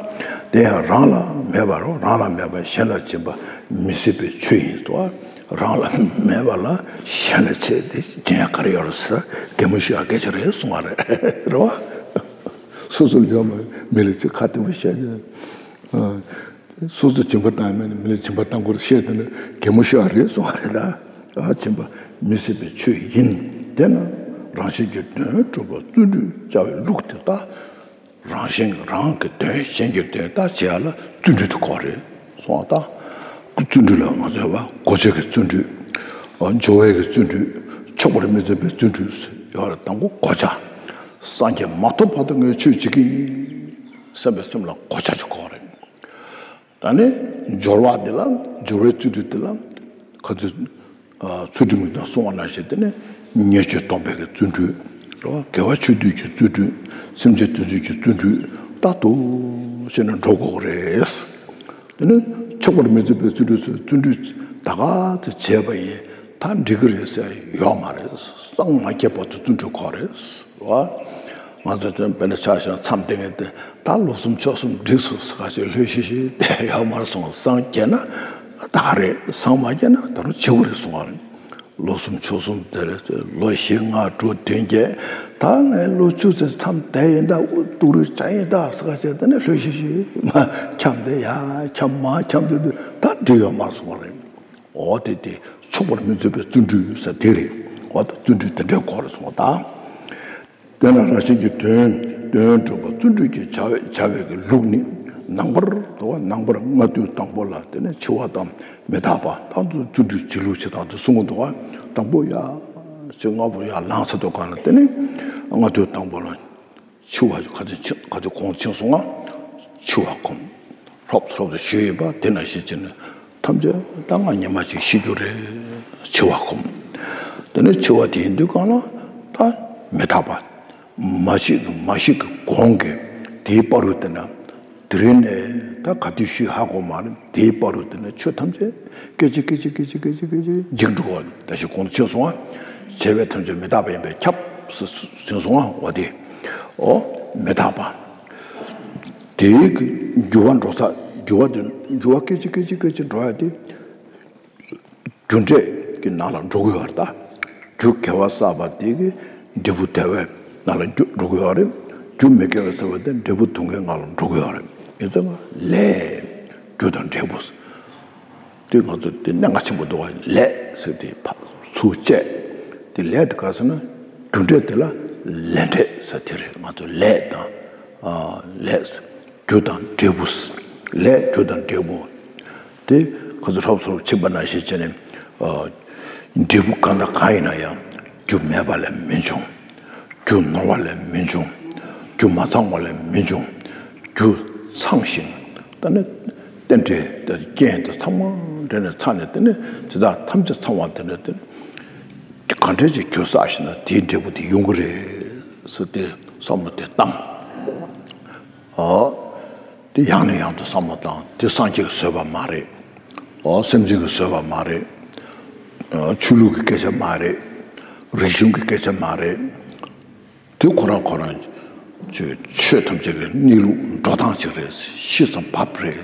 དེ་ཡང་རང་ལ་མེད་པ་རོ། རང་ལ་མེད་པ་གཞན་ལ་སྦྱིན་པ་མི་སྲིད་པའི་ཆོས་ཡིན་ཏོ། རང་ལ་མེད་པ་ལ་གཞན་ལ་བྱས་ཏེ་སྦྱིན་ཡ་ག་རེ་ཡོད་རེད་ཟེར་གད་མོ་ཤོར་ཡ་སྐད་ཆ་རེད་གསུང་བ་རེད། རེད་བ། སོ་སོ་ལ་ཡོད་མ་མི་ལ་ཅིག་ཁ་བདེ་བོ་བཤད་དེ། སོ་སོ་སྦྱིན་པ་བཏང་མིན་མི་ལ་སྦྱིན་པ་བཏང་དགོས་བཤད་དེ་ནི་གད་མོ་ཤོར་བ་རེད་གསུང་བ་རེད་ད། ཨ། སྦྱིན་པ་མི་སྲིད་པའི་ཆོས་ཡིན། དེས་ན་རང་གཞན་གྱི་དོན་སྒྲུབ་པ་བརྩོན་འགྲུས་བྱ་བའི་ལུགས་དེ་ལྟ། རང་གཞན་རང་གི་དོན་གཞན་གྱི་དོན་ལྟ་བྱེད་ཡ་ལ་བརྩོན་འགྲུས་དེ་དགོས་རེད་གསུང་བ་ད། བརྩོན་འགྲུས་ལ་ང་ཚོས་བ་གོ་ཆ་གི་བརྩོན་འགྲུས། ཨ། སྦྱོར་བའི་གི་བརྩོན་འགྲུས། ཆོག་པར་མི་འཛིན་པའི་བརྩོན་འགྲུས་ཡོད་རེད། དང་པོ་གོ་ཆ། སངས་རྒྱས་མ་ཐོབ་བར་དུ་ངས་ཆོས་བྱེད་ཀྱི་ཡིན་བསམ་པའི་སེམས་ལ་གོ་ཆ་ཅིག་དགོས་རེད། ད་ནི་སྦྱོར་བ་འདི་ལ། སྦྱོར་བའི་བརྩོན་འགྲུས་འདི་ལ་ཁ་ཚུལ། ཨ། ཚུལ་ཁྲིམས་ཀྱི་དང་གསུང་བ་ནང་བཞིན་དེ་ནི་ཉེས་སྤྱོད་སྡོམ་པའི་གི་བརྩོན་འགྲུས། རེད་བ། དགེ་བ་ཆོས་སྡུད་ཀྱི་བརྩོན་འགྲུས། སེམས་ཅན་དོན་གཟིགས་ཀྱི་བརྩོན་འགྲུས། རྟག་ཏུ་བྱས་ནས་འགྲོ་དགོས་རེད། དེ་ནི་ཆོག་པར་མི་འཛིན་པའི་བརྩོན་འགྲུས་སུ་བརྩོན་འགྲུས་ད་ག་ཚོད་བྱས་པ་ཡིན། ད་འགྲིག་གི་རེད་ཟེར་ཡོད་མ་རེད། སངས་མ་རྒྱས་བར་དུ་བརྩོན་འགྲུས་དགོས་རེད། རེད་བ། ང་ཚོ་ཚོ་དཔེར་ན་ཆ་བཞག་མཚམས་བསྡད་མཁན་དེ་ད་ལོ་གསུམ་ཕྱོགས་གསུམ་འགྲིག་སོང་ཟེར་ཁ་ཅིག་ལྷོད་ཤིག་ཤིག་བསྡད་ཡོད་མ་རེད་གསུངས། སངས་རྒྱས་ན་ད་ག་རེད། སངས་མ་རྒྱས་ན་ད་རུང་བྱེད་དགོས་རེད་གསུང་བ་རེད། ལོ་གསུམ་ཕྱོགས་གསུམ་དེ་རེད་ཟེར། ལོ་བཞི་ལྔ་དྲུག་བདུན་བརྒྱད། ད་ངས་ལོ་བཅུ་ཙམ་མཚམས་བསྡད་ཡིན་ད། དབུ་སྡུག་རུས་བྱས་ཡིན་ད་ཟེར་ཁ་ཅིག་དེ་ནས་ལྷོད་ཤིག་ཤིག་མ་འཁྱམས་བསྡད་ཡ་འཁྱམས་མ་འཁྱམས་བསྡད་དུས་ད་འགྲིག་ཡོད་མ་རེད་གསུང་བ་རེད། འོ་དེ་དེ་ཆོག་པར་མི་འཛིན་པའི་བརྩོན་འགྲུས་ཟེར་དེ་རེད། འོ་ད་བརྩོན་འགྲུས་དེ་འདྲའི་སྐོར་རེད་གསུངས་པ་དང་། དེ་ན་རང་གཞན་གྱི་དོན་དོན་སྒྲུབ་པ་བརྩོན་འགྲུས་ཀྱི་བྱ་བའི་བྱ་བའི་གི་ལུགས་ནི། ནང་པར་འདུག་བ། ནང་པར་སྔ་དུས་དང་པོ་ལ་དེ་ནས་འཆི་བ་དང་མི་རྟག་པ་དང་ཚུ་བརྩོན་འགྲུས་བྱེད་ལུགས་བྱེད་སྟངས་དེ་གསུང་གི་འདུག་བ། དང་པོ་ཡ་ ཚེ་ལྔ་པོ་ཡར་ལངས་ཚར་དུས་སྒང་ལ་དེ་ནི་ལྔ་བདོའི་དང་པོ་ལ་འཆི་བ་ག་ཚོད་ཕྱིན་ག་ཚོད་གོང་ཕྱིན་སོང་ང་། འཆི་བ་ཁོམ། ཧྲོབ་ཧྲོབ་ཏུ་ཞུས་ཡོད་པ་དེ་ནང་བཞིན་བྱས་ནས་ཐམས་ཅད་ད་ང་ཉི་མ་གཅིག་ཤི་རྒྱུ་རེད། འཆི་བ་ཁོམ། དེ་ནས་འཆི་བ་དེ་ཡིན་དུས་སྒང་ལ་ད་མི་རྟག་པ། མ་ཤི་གི་མ་ཤི་གི་གོང་གི་དེའི་བར་དུ་དེ་ན། དེ་རིང་ནས་ད་ག་དུས་ཤི་ཧ་གོ་མ་རེད། དེའི་བར་དུ་དེ་ན་ཆོས་ཐམས་ཅད་སྐད་ཅིག་སྐད་ཅིག་སྐད་ཅིག་སྐད་ཅིག་སྐད་ཅིག་འཇིག་འགྲོ་བ་ད་ཞིག་གོང་དུ་ཕྱིན་སོང་ང་། བྱས་པས་ཐམས་ཅད་མི་རྟག་པ་ཡིན་པས་ཁྱབ་ཟེར་ཕྱིན་སོང་ང་། འོ་དེ་འོ་མི་རྟག་པ། དེའི་གི་འགྱུར་བ་འགྲོ་ས་འགྱུར་བ་དེ་འགྱུར་བ་སྐད་ཅིག་སྐད་ཅིག་སྐད་ཅིག་འགྲོ་ཡ་དེ། རྒྱུ་འབྲས་ཀྱི་ནང་ལ་འགྲོ་གི་ཡོད་རེད་ད། རྒྱུ་དགེ་བ་བསགས་པ་དེ་གི་འབྲས་བུ་དགེ་བའི་ནང་ལ་འགྲོ་གི་ཡོད་རེད། རྒྱུ་མི་དགེ་བ་བསགས་པ་དེ་འབྲས་བུ་སྡུག་བསྔལ་ནང་ལ་འགྲོ་གི་ཡོད་རེད། ཡིན་ཙང་ལས་རྒྱུ་དང་འབྲས་བུ། དེ་ང་ཚོ་དེ་གནད་འགག་ཆེན་པོ་འདུག་བ། ལས་ཟེར་དེ་ཕར་ཚུར་བཅད་དེ་ལས་དེ་ག་རེ་ཟེར་ན་རྒྱུ་འབྲས་དེ་ལ་ལས་འབྲས་ཟེར་དེ་རེད། ང་ཚོ་ལས་དང་ལས་རྒྱུ་དང་འབྲས་བུ། ལས་རྒྱུ་དང་འབྲས་བུ། དེ་ཁོ་ཚོ་ཧྲོབ་ཧྲོབ་ཕྱིན་པ་ནང་བཞིན་བྱས་ནས། འབྲས་བུ་གང་དང་གང་ཡིན་ན་ཡང་རྒྱུ་མེད་པ་ལས་མི་འབྱུང་། རྒྱུ་ནོར་བ་ལས་མི་འབྱུང་། རྒྱུ་མ་ཚང་བ་ལས་མི་འབྱུང་། རྒྱུ་ཚང་ཞིང་ད་ནི་རྟེན་འབྲེལ་དེ་རྐྱེན་དེ་ཚང་མ་འདྲེས་ནས་ཚང་ནས་དེ་ནི་དེ་དག་ཐམས་ཅད་ཚང་བ་དེ་ནི་དེ་ནི་གང་འདྲ་ཅིག་རྒྱུ་བསགས་ཤིང་ན་དེའི་འབྲས་བུ་དེ་ཡོང་གི་རེད་ཟེར་ཏེ་བསམ་བློ་དེ་བཏང་། ཨོ། དེ་ཡང་ནས་ཡང་དུ་བསམ་བློ་བཏང་། དེ་སངས་རྒྱས་ཀྱིས་བཟོས་པ་མ་རེད། ཨོ་སེམས་ཅན་གྱིས་བཟོས་པ་མ་རེད། ཨོ་ཆོས་ལུགས་ཀྱི་སྐད་ཆ་མ་རེད། རིག་གཞུང་གི་སྐད་ཆ་མ་རེད། དེ་ཁོ་རང་ཁོ་རང་ཆོས་ཆོས་ཐམས་ཅད་ཀྱི་གནས་ལུགས་འགྲོ་སྟངས་ཅིག་རེད། ཤེས་ཙམ་བབ་རེད་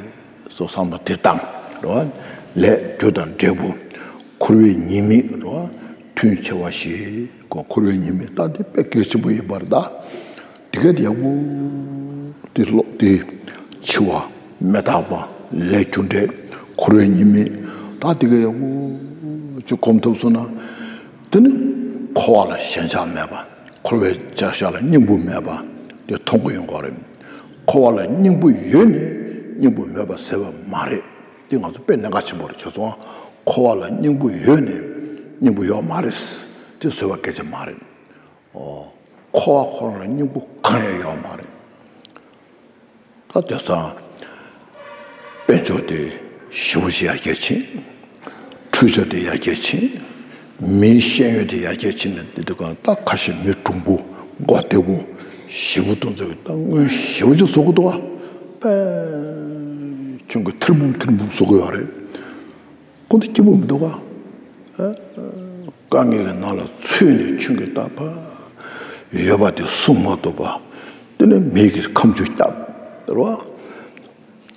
སོགས་བསམ་བློ་དེ་བཏང་རོ། ལས་རྒྱུ་དང་འབྲས་བུ་འཁོར་བའི་ཉེས་དམིགས་རོ། མཐུན་ཆེ་བ་ཞིག་གོ། འཁོར་བའི་ཉེས་དམིགས་ད་དེ་དཔེ་གལ་ཆེན་པོ་ཡིན་པར་གདའ། དེ་ག་དེ་ཡག་པོ་དེ་ཀློག་དེ། འཆི་བ། མི་རྟག་པ། ལས་རྒྱུ་འབྲས། འཁོར་བའི་ཉེས་དམིགས། ད་དེ་ག་ཡག་པོ་ཅིག་གོམས་ཐུབ་སོང་ན། དེ་ནི་འཁོར་བ་ལ་ཞེན་ཆགས་མེད་པ། འཁོར་བའི་བྱ་བཞག་ལ་སྙིང་པོ་མེད་པ་དེ་མཐོང་གི་ཡོང་གི་རེད། འཁོར་བ་ལ་སྙིང་པོ་ཡོད་ནས་སྙིང་པོ་མེད་པ་ཟེར་བ་མ་རེད། དེ་ང་ཚོ་དཔེ་གནད་འགག་ཆེན་པོ་རེད། བྱས་ཙང་འཁོར་བ་ལ་སྙིང་པོ་ཡོད་ནས་སྙིང་པོ་ཡོད་མ་རེད། དེ་བཟོད་པ་སྐད་ཆ་མ་རེད། འཁོར་བ་ཁོ་རང་ལ་སྙིང་པོ་གང་ཡང་ཡོད་མ་རེད། ད་དེང་སང་དཔལ་འབྱོར་དེ་ཞེ་པོ་ཅིག་ཡར་རྒྱས་ཕྱིན། འཕྲུལ་ཆས་དེ་ཡར་རྒྱས་ཕྱིན། མིའི་ཤེས་ཡོན་དེ་ཡར་རྒྱས་ཕྱིན་ནས་དེ་དུས་གང་ད་ཁ་ཤས་མི་གྲུང་པོ་མགོ་བདེ་པོ་ཞེ་པོ་དེ་ཚོ་གི་ད་དངུལ་ཞེ་པོ་ཅིག་བཟོ་གི་འདུག་བ། པས་ཁྱོད་ཀྱི་ཐིར་འབུམ་ཐིར་འབུམ་བཟོ་གི་ཡོད་རེད། ཁོང་ཚོ་སྐྱིད་པོ་མི་འདུག་ག་ཨ། དཀའ་ངལ་གྱི་ནང་ལ་ཚུད་ནས་ཁྱོད་ཀྱི་རྟག་པར་ཡོད་པ་དེ་སྲུང་མ་ཐུབ་པ། དེ་ནས་མི་གི་ཁ་མཆུ་བརྒྱབ་རེད་བ།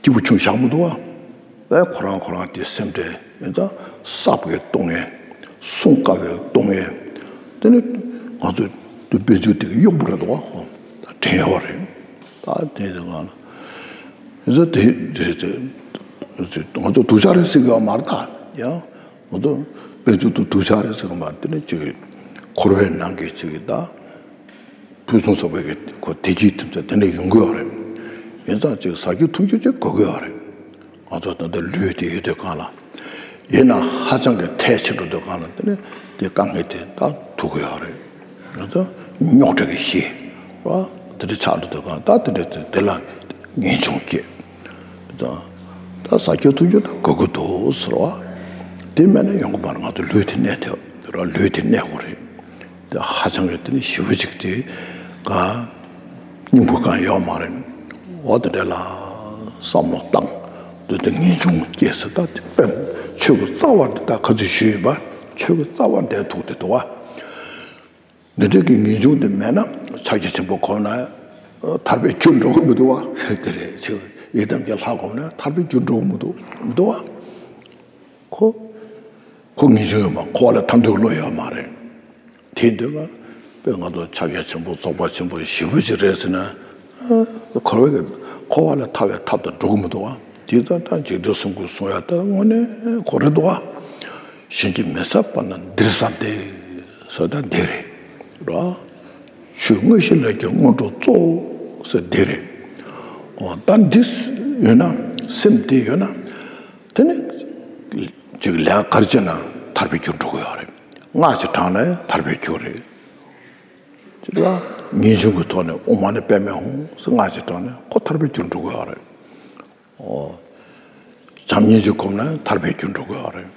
སྐྱིད་པོ་ཆུང་བཞག་མི་འདུག་ག་ཨ། ཁོ་རང་ཁོ་རང་དེ་སེམས་ཁྲལ་ཡིན་ཙང་གསར་པ་གི་གཏོང་ཡས། སྲུང་དཀའ་བའི་གཏོང་ཡས། དེ་ནས་ང་ཚོ་དཔལ་འབྱོར་དེ་གི་གཡོག་པོ་རེད་འདུག་ག་ཁོང་དྲན་ཡོད་རེད། ད་དེ་དེ་གང་ལ། ཡིན་ཙང་དེ་དེ་རེད་དེ། ང་ཚོ་སྡུག་ཅག་རེད་ཟེར་གི་ཡོད་མ་རེད་ད། ཡང་ང་ཚོ་དཔལ་འབྱོར་དུ་སྡུག་ཅག་རེད་ཟེར་གི་མ་རེད། དེ་ནས་ཅིག་འཁོར་བའི་ནང་གི་ཅིག་ད་ཕུན་སུམ་ཚོགས་པའི་གི་ཁོ་བདེ་སྐྱིད་ཐམས་ཅད་དེ་ནས་ཡོང་གི་ཡོད་རེད། ཡིན་ཙང་ཅིག་ཟ་རྒྱུ་འཐུང་རྒྱུ་ཅིག་དགོས་ཀྱི་ཡོད་རེད། ང་ཚོ་ད་ལྟ་ལུས་དེ་ཡོད་དུས་གང་ལ། ཡིན་ན་ཧ་ཅང་གི་ཐལ་ཆེ་འགྲོ་དུས་གང་ལ་དེ་ནི་དེ་དཀའ་ངལ་དེ་ད་ཐུག་གི་ཡོད་རེད། ང་ཚོ་རྙོག་དྲ་གི་གཞི་ར་དེ་འདྲ་ཆགས་འགྲོ་དུས་གང་ད་དེ་འདྲ་དེ་དེ་ལ་ངེས་འབྱུང་སྐྱེ། ད་ད་ཟ་རྒྱུ་འཐུང་རྒྱུ་ད་དགོས་ཀྱི་འདུག་ཟེར་བ། དེ་མེད་ན་ཡོང་གི་མ་རེད། ང་ཚོ་ལུས་དེ་གནས་ཐུབ་ར། ལུས་དེ་གནས་དགོས་རེད། དེ་ཧ་ཅང་གི་དེ་ནི་ཞེ་པོ་ཅིག་དེ་ག་སྙིང་པོ་གང་ཡོད་མ་རེད། འོ་དེ་འདྲ་ལ་བསམ་བློ་བཏང་། དེ་དེ་ངེས་འབྱུང་སྐྱེས་ཟེར། ད་དེ་དཔེ་ཆོས་ཀྱི་རྩ་བ་འདི་ད་ག་ཚོད་ཞུས་ཡོད་པ། ཆོས་ཀྱི་རྩ་བ་འདི་ཐུག་དེ་འདུག་བ། འདི་འདྲ་གི་ངེས་འབྱུང་དེ་མེད་ན་ཕྱག་རྒྱ་ཆེན་པོ་གོམས་ན་ཐར་པའི་རྒྱུར་འགྲོ་གི་མི་འདུག་བ། དེ་རེད་ཆོས་ཡི་དམ་གྱི་ལྷ་གོམས་ན་ཐར་པའི་རྒྱུར་འགྲོ་གི་མི་འདུག་མི་འདུག་བ། ཁོ། ཁོ་ངེས་འབྱུང་ཡོད་མ། འཁོར་བ་ལས་ཐར་འདོད་བློ་ཡོད་མ་རེད། དེ་འདོད་པ། དཔེ་ང་ཚོ་ཕྱག་རྒྱ་ཆེན་པོ་རྫོགས་པ་ཆེན་པོ་ཞེ་པོ་ཅིག་རེད་ཟེར་ན། འཁོར་བའི་འཁོར་བ་ལས་ཐར་བའི་ཐབས་དང་འགྲོ་གི་མི་འདུག་བ། དེ་ལྟར་ད་འཇིག་རྟེན་གསུམ་མགོན་གསུང་ཡ་ད་དངོས་གནས་ཁོ་རེད་འདུག་བ། གཞན་གྱིས་མི་ཟ་བ་ན་འདིར་ཟ་སྟེ། ཟ་ད་འདི་རེད། ར། ཆོས་དངོས་གཞི་ལས་ཀྱང་སྔོན་འགྲོ་གཙོ་བོ་ཟེར་འདི་རེད། འོ་ད་འདི་ཡོད་ན་སེམས་འདི་ཡོད་ན། དེ་ནི་ཅིག་ལས་ཀ་ག་རེ་བྱས་ན་ཐར་པའི་རྒྱུར་འགྲོ་གི་ཡོད་རེད། སྔགས་ཀྱི་གྲངས་ནས་ཐར་པའི་རྒྱུ་རེད། དེ་ལ་ངེས་འབྱུང་གི་ཐོག་ནས་ཨོཾ་མ་ཎི་པདྨེ་ཧཱུྃ་ཟེར་སྔགས་ཀྱི་གྲངས་ནས་ཁོ་ཐར་པའི་རྒྱུར་འགྲོ་གི་ཡོད་རེད། ཨོ། བྱམས་སྙིང་རྗེ་བསྒོམས་ན་ཐར་པའི་རྒྱུར་འགྲོ་གི་ཡོད་རེད།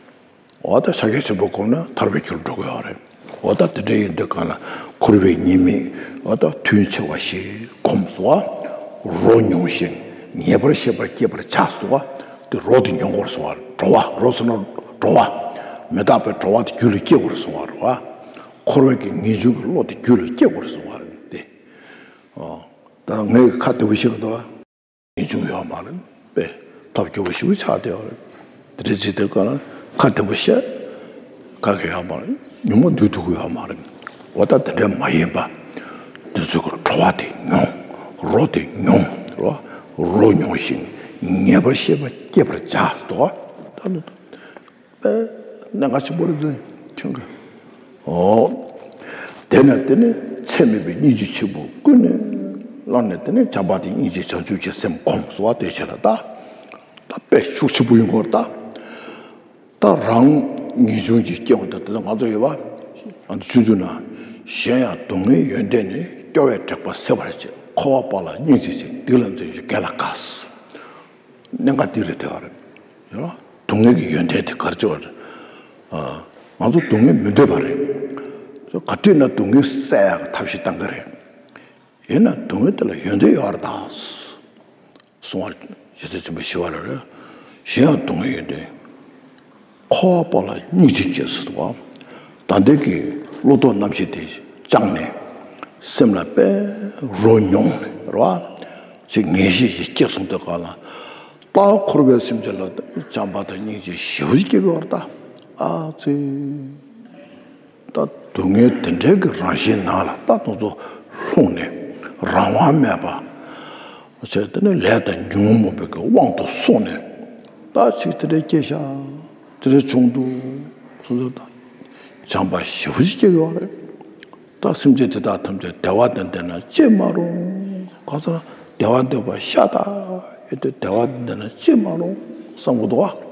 འོ་ད་ཕྱག་རྒྱ་ཆེན་པོ་བསྒོམས་ན་ཐར་པའི་རྒྱུར་འགྲོ་གི་ཡོད་རེད། འོ་ད་དེ་འདྲ་ཡིན་དུས་གང་ལ་འཁོར་བའི་ཉེས་དམིགས་འོ་ད་དུས་ཆེ་བ་ཞིག་བསྒོམས་སོ། རོ་མྱོང་ཞིང་ངེས་པར་ཤེས་པར་བསྐྱེད་པར་བྱ་སོ། དེ་རོ་དེ་མྱོང་དགོས་སོང་བ། འགྲོ་བ་རོ་ཟེར་ན་འགྲོ་བ། མི་རྟག་པའི་འགྲོ་བ་དེ་རྒྱུད་ལ་སྐྱེ་དགོས་སོང་བ་རེད་བ། འཁོར་བའི་གི་ངེས་འབྱུང་གི་བློ་དེ་རྒྱུད་ལ་སྐྱེ་དགོས་སོང་བ་རེད་དེ། ཨོ། ད་ངས་ཁ་བདེ་པོ་བཤད་གི་འདུག་བ། ངེས་འབྱུང་ཡོད་མ་རེད་པས། ཐབས་སྐྱོ་པོ་ཞིག་ཆགས་བསྡད་ཡོད་རེད། དེ་འདྲ་བྱེད་དུས་ག་ལ་ཁ་བདེ་པོ་བཤད། ག་གེ་ཡོད་མ་རེད། ཉུང་མ་འདུག་ཐུབ་ཀྱི་ཡོད་མ་རེད། འོ་ད་དེ་འདྲ་མ་ཡིན་པ། དེ་ཚོ་གི་བྲོ་བ་དེ་མྱོང་། རོ་དེ་མྱོང་། རོ་རོ་མྱོང་ཞིང་ངེས་པར་ཤེས་པ་སྐྱེད་པར་བྱ་དོ། ད་ནི་དཔེ་གནད་འགག་ཆེན་པོ་རེད་དེ་ཁྱོད་ཀྱིས། ཨོ། དེ་ནས་དེ་ནས་ཚད་མེད་པའི་སྙིང་རྗེ་ཆེན་པོ་ཀུན་ནས་བསླངས་ནས་དེ་ནས་བྱམས་པ་དང་སྙིང་རྗེ་བྱང་ཆུབ་ཀྱི་སེམས་བསྒོམས་སོ། དེ་བྱས་ལ་ད། ད་དཔེ་ཤུགས་ཆེན་པོ་ཡིན་སྐོར་ད། ད་རང་ངེས་འབྱུང་གི་སྐྱེ་བ་དང་དེ་ལ་ང་ཚོ་ཡོད་པ། ང་ཚོ་ཆུང་ཆུང་ན། གཞན་ཡང་སྡུག་བསྔལ་ཡོན་ཏན་ནི། སྐྱོ་བས་དྲེགས་པ་སེལ་བར་བྱེད། འཁོར་བ་དཔག་ལ་སྙིང་རྗེ་ཆེ། སྡིག་ལ་འཛེམ་ཞིང་དགེ་ལ་དགའ། གནད་འགག་འདི་རེད་དེ་བ་རེད། ཡོད། སྡུག་བསྔལ་གྱི་ཡོན་ཏན་དེ་ག་རེ་བྱེད་པ་རེད། ཨ། ང་ཚོ་སྡུག་བསྔལ་མི་འདོད་པ་རེད། ག་དུས་ན་སྡུག་བསྔལ་སེལ་ཡག་གི་ཐབས་ཤེས་བཏང་གི་རེད། ཡིན་ན་སྡུག་བསྔལ་དེ་ལ་ཡོན་ཏན་ཡོད་རེད་ད། གསུང་བ་རྗེ་བཙུན་ཆེན་པོ་ཞི་བ་ལྷ་རེད། གཞན་ཡང་སྡུག་བསྔལ་ཡོན་ཏན། འཁོར་བ་དཔག་ལ་སྙིང་རྗེ་སྐྱེས་སུ་དོ། ད་ལྟའི་གི་བློ་ལྡོག་རྣམ་ཤེས་དེ་བཅངས་ནས། སེམས་ལ་དཔེ་རོ་མྱོང་ནས་རོ། ཅིག་ངེས་ཤེས་ཤིག་སྐྱེས་སོང་དུས་ག་ལ། ད་འཁོར་བའི་སེམས་ཅན་ལ་བྱམས་པ་དང་སྙིང་རྗེ་ཞེ་པོ་ཅིག་སྐྱེ་གི་བར་ད། ཨ་ཙི། ད་སྡུག་བསྔལ་དེ་འདྲའི་གི་རང་བཞིན་ནང་ལ་ད་དེ་ཚོ་ལྷུང་ནས་རང་དབང་མེད་པ། བྱས་དེ་ནས་ལས་དང་ཉོན་མོངས་པའི་གི་དབང་དུ་སོང་ནས། ད་ཅིག་དེ་འདྲའི་སྐྱེ་ཤག་དེ་འདྲའི་བྱུང་འདུག་སོ་སོ་ད་བྱམས་པ་ཞེ་པོ་ཅིག་སྐྱེ་གི་ཡོད་རེད། ད་སེམས་ཅན་དེ་དག་ཐམས་ཅད་བདེ་བ་དང་ལྡན་ན་ཅི་མ་རུང་། གང་ཟག་བདེ་བ་འདོད་པ་ཤ་སྟག་ཡོད་དུས་བདེ་བ་དང་ལྡན་ན་ཅི་མ་རུང་བསམ་གི་འདུག་བ།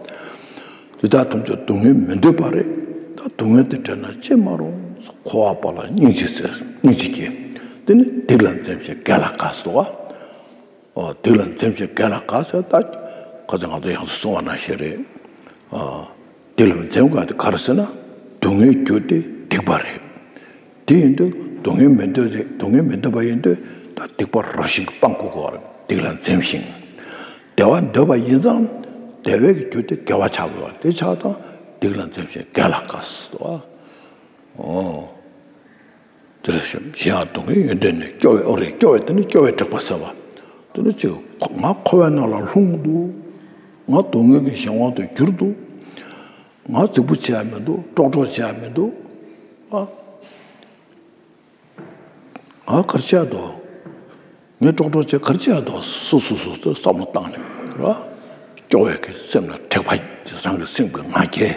དེ་དག་ཐམས་ཅད་སྡུག་བསྔལ་མི་འདོད་པ་རེད། ད་སྡུག་བསྔལ་དེ་འདྲ་ན་ཅི་མ་རུང་། འཁོར་བ་དཔག་ལ་སྙིང་རྗེ་ཆེ། སྙིང་རྗེ་སྐྱེ། དེ་ནི་སྡིག་ལ་འཛེམ་ཞིང་དགེ་ལ་དགའ་སོ། ཨོ། སྡིག་ལ་འཛེམ་ཞིང་དགེ་ལ་དགའ་ཟེར་ད། ཁ་ཚ་ང་ཚོ་ཡང་སོ་གསུང་བ་ནང་བཞིན་རེད། ཨ། སྡིག་ལ་འཛེམ་དགོས་དེ་ག་རེ་ཟེར་ན། སྡུག་བསྔལ་རྒྱུ་དེ་སྡིག་པ་རེད། དེ་ཡིན་དུས་སྡུག་བསྔལ་མི་འདོད་དེ་སྡུག་བསྔལ་མི་འདོད་པ་ཡིན་དུས་ད་སྡིག་པ་རང་བཞིན་གྱིས་སྤང་དགོས་ཀྱི་རེད། སྡིག་ལ་འཛེམ་ཞིང་། བདེ་བ་འདོད་པ་ཡིན་ཙང་། བདེ་བའི་རྒྱུ་དེ་དགེ་བ་ཆགས་དགོས་པ་དེ་ཆགས་དང་། སྡིག་ལ་འཛེམ་ཞིང་དགེ་ལ་དགའ་སོ། ཨོ། དེ་རེད་ཤག་གཞན་ཡང་སྡུག་བསྔལ་ཡོན་ཏན་ནི། སྐྱོ་བས། ཨོ་རེད། སྐྱོ་བས་དེ་ནི་སྐྱོ་བས་དྲེགས་པ་སེལ་བ། དེ་ནི་ཅིག་ང་འཁོར་བའི་ནང་ལ་ལྷུང་འདུག་ང་སྡུག་བསྔལ་གྱི་གཞན་དབང་དུ་གྱུར་འདུག་ང་རྫིག་པོ་བྱེད་ཡ་མི་འདུག་ཀྲོག་ཀྲོག་བྱེད་ཡ་མི་འདུག་ཨ། ང་ག་རེ་བྱེད་ཡ་འདུག་ངས་ཀྲོག་ཀྲོག་བྱས་ག་རེ་བྱེད་ཡ་འདུག་སོ་སོ་སོ་སོ་བསམ་བློ་བཏང་ནས་ར། སྐྱོ་བའི་གི་སེམས་ལ་དྲེགས་པ། རང་གི་སེམས་ཀྱི་ང་རྒྱལ་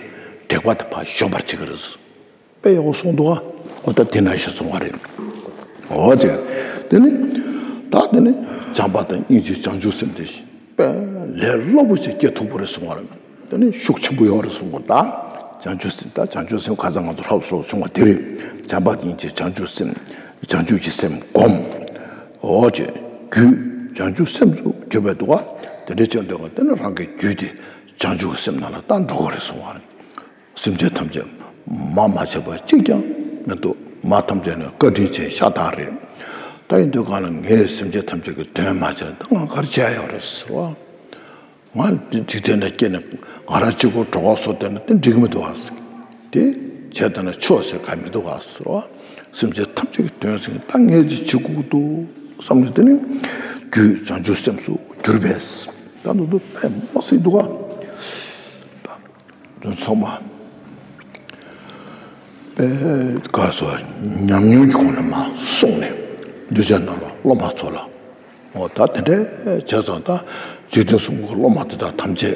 དྲེགས་པ་དེ་ཕར་གཞོམ་པར་བྱེད་ཀྱི་རེད། དཔེ་ཡག་པོ་གསུངས་འདུག་ཨ། ཨོ་ད་དེ་ནང་བཞིན་གསུངས་པ་རེད། འོ་དེ། དེ་ནི། ད་དེ་ནི་བྱམས་པ་དང་སྙིང་རྗེ་བྱང་ཆུབ་སེམས་དེ་བཞིན་དཔེ་ལས་སླ་པོ་ཞིག་སྐྱེ་ཐུབ་པ་རེད་གསུངས་པ་རེད། དེ་ནི་ཤུགས་ཆེན་པོ་ཡོད་རེད་གསུངས་པ། ད་བྱང་ཆུབ་སེམས། ད་བྱང་ཆུབ་སེམས་ཁ་སང་ང་ཚོ་ཧྲོབ་ཧྲོབ་བྱུང་བ་དེ་རེད། བྱམས་པ་དང་སྙིང་རྗེ་བྱང་ཆུབ་སེམས། བྱང་ཆུབ་ཀྱི་སེམས་བསྒོམ། འོ་དེ། རྒྱུད་བྱང་ཆུབ་སེམས་སུ་གྱུར་པའི་འདུག་ག་དེ་འདྲའི་ཅན་འདོད་པ་དེ་ནི་རང་གི་རྒྱུད་དེ་བྱང་ཆུབ་ཀྱི་སེམས་ནང་ལ་ད་འགྲོ་གི་རེད་གསུངས་པ་རེད། སེམས་ཅན་ཐམས་ཅད་མ་མ་བྱས་པ་གཅིག་ཀྱང་མི་འདུག་མ་ཐམས་ཅད་ནི་བཀའ་དྲིན་ཅན་ཤ་སྟག་རེད། ད་ཡིན་དུས་གང་ལ་ངས་སེམས་ཅན་ཐམས་ཅད་ཀྱི་དོན་མ་བྱས་ན་ད་ང་ག་རེ་བྱས་ཡོད་རེད་ཟེར་བ། ང་འཇིག་རྟེན་ན་སྐྱེས་ནས་ང་རང་གཅིག་པོ་གྲོགས་པོ་བཟོ་བསྡད་ན་དེ་འགྲིག་གི་མི་འདུག་ཨ་ཟེར། དེ་བྱས་བསྡད་ན་ཆོག་ཟེར་ག་མི་འདུག་ཨ་ཟེར་བ། སེམས་ཅན་ཐམས་ཅད་ཀྱི་དོན་ཟེར་ད་ངས་ཅིག་བྱེད་དགོས་ཀྱི་འདུག་བསམ་ནས་དེ་ནི་རྒྱུད་བྱང་ཆུབ་སེམས་སུ་གྱུར་པས། ད་འདི་ཚོ་དཔེ་མ་སྲིད་འདུག་ཨ། ད། དོན་ཚང་མ་དཔེ་ག་སོ་ཉམས་མྱོང་གི་སྒོ་ནས་མར་གསུངས་ནས་གདུལ་བྱ་རྣམས་ལ་སློབ་མ་ཚོ་ལ། འོ་ད་དེ་འདྲའི་བྱས་ཙང་ད་འཇིག་རྟེན་གསུམ་གྱི་སློབ་མ་དེ་དག་ཐམས་ཅད་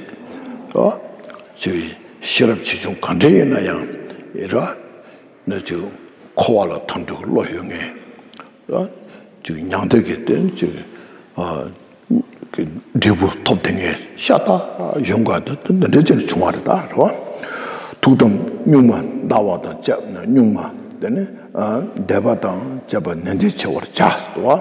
ར། ཅིག་ཤེས་རབ་ཆེ་ཆུང་ག་འདྲ་ཡིན་ན་ཡང་ར། ནི་ཅིག་འཁོར་བ་ལ་ཐར་འདོད་ཀྱི་བློ་ཡོད་མཁན། ཅིག་མྱང་འདས་ཀྱི་རྟེན་ཅིག་ཨ། གི་འབྲས་བུ་ཐོབ་བསྡད་མཁན་ཤ་སྟག་ཡོང་ག་འདི་འདི་འདྲ་ཅིག་བྱུང་བ་རེད་ད་རེད་བ། ཐུགས་དམ་གཉུག་མ་ཟླ་བ་དང་བཅས་ན་གཉུག་མ། དེ་ནས་ཨ་བཟླས་པ་དང་བཅས་པ་ནན་ཏན་ཆེ་བར་བྱ་ཟེར་བ།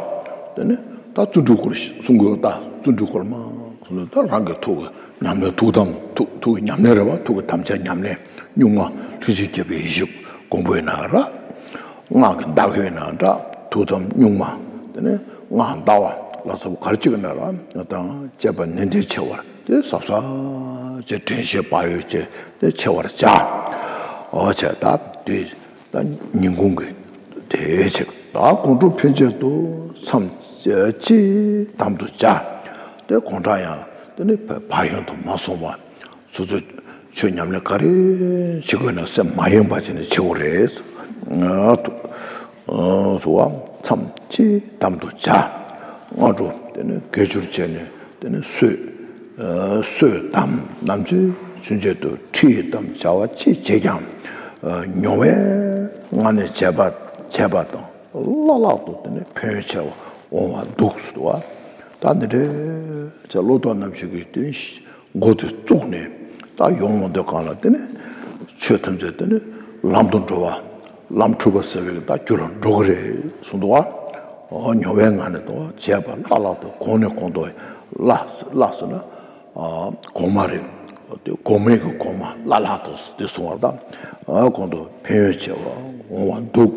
དེ་ནས་ད་བརྩོན་འགྲུས་སྐོར་གསུང་དགོས་པ། ད་བརྩོན་འགྲུས་སྐོར་མ་གསུང་ལ། ད་རང་གི་ཐུགས་ཀྱི་ཉམས་ལེན། ཐུགས་དམ། ཐུགས་ཐུགས་ཀྱི་ཉམས་ལེན་རེད་བ། ཐུགས་ཀྱི་དམ་བཅའ་ཉམས་ལེན། གཉུག་མ་ལྷུན་གྱིས་ཁྱབ་པའི་ཡེ་ཤེས་སྒོམ་པ་ཡིན་ན་ར། སྔགས་ཀྱི་བཟླས་པ་ཡིན་ན་འདྲ། ཐུགས་དམ་གཉུག་མ། དེ་ནས་སྔགས་བཟླས་པ་ལ་སོགས་པ་ག་རེ་བྱེད་ཀྱི་ན་ར། དང་བཅས་པ་ནན་ཏན་ཆེ་བར། དེ་ཟབ་ཟབ་ཅིག། དྲན་ཤེས་བག་ཡོད་ཅིག་དེ་ཆེ་བར་བྱ། འོ་བྱས། ད་དེ་ད་ཉིན་གུང་གི་དེ་བྱེད། ད་དགོང་དྲོ་ཕན་ཆད་དུ་མཚམས་གཅིག་དམ་དུ་བྱ། དེ་དགོང་དྲོ་ཡང་དེ་ནི་བག་ཡོད་དུ་མ་སོང་བ། སོ་སོ་ཆོས་ཉམས་ལེན་ག་རེ་བྱེད་དགོས་ན་སེམས་མ་ཡེངས་པ་བྱས་ནས་བྱེད་དགོས་རེད། ཨ་ཐུ་ཨ་སོ་བ་མཚམས་གཅིག་དམ་དུ་བྱ། སྔ་དྲོ་དེ་ནས་དགེ་སྦྱོར་བྱས་ནས་དེ་ནས་གསོལ། ཨ་གསོལ་དམ་ནམ་འཆི་ཚུན་ཆད་དུ་ཁྲིད་དམ་བྱ་བ་ཅི་བྱེད་ཀྱང་། ཨ་མྱོང་བའི་ངང་ནས་བྱས་པ་བྱས་པ་དང་། བླ་ལྷག་ཏུ་དེ་ནས་ཕན་ཡོན་ཆེ་བ་འོང་བ་འདུག་ཟེར་བ། ད་འདི་འདྲའི་བློ་ལྡོག་རྣམ་བཞི་གི་དེ་ནས་འགོ་དེ་བཙུགས་ནས། ད་ཡོང་མ་འདོད་གང་ལ་དེ་ནས་ཆོས་ཐམས་ཅད་དེ་ནས་ལམ་དུ་འགྲོ་བ། ལམ་འཁྲུལ་པ་སེལ་བའི་ད་རྒྱུ་ལ་འགྲོ་གི་རེད་གསུངས་འདུག་བ། འོ་མྱོང་བའི་ངང་ནས་དང་བྱས་པ་བླ་ལྷག་ཏུ། གོང་ནས་གོང་དུ་བླ་བླ་ཟེར་ན། ཨ་གོང་མ་རེད། དེ་གོང་མའི་གི་གོང་མ་བླ་ལྷག་ཏུ་དེ་གསུང་བ་དང་། ཨ་གོང་དུ་ཕན་ཡོན་ཆེ་བ་འོང་བ་འདུག་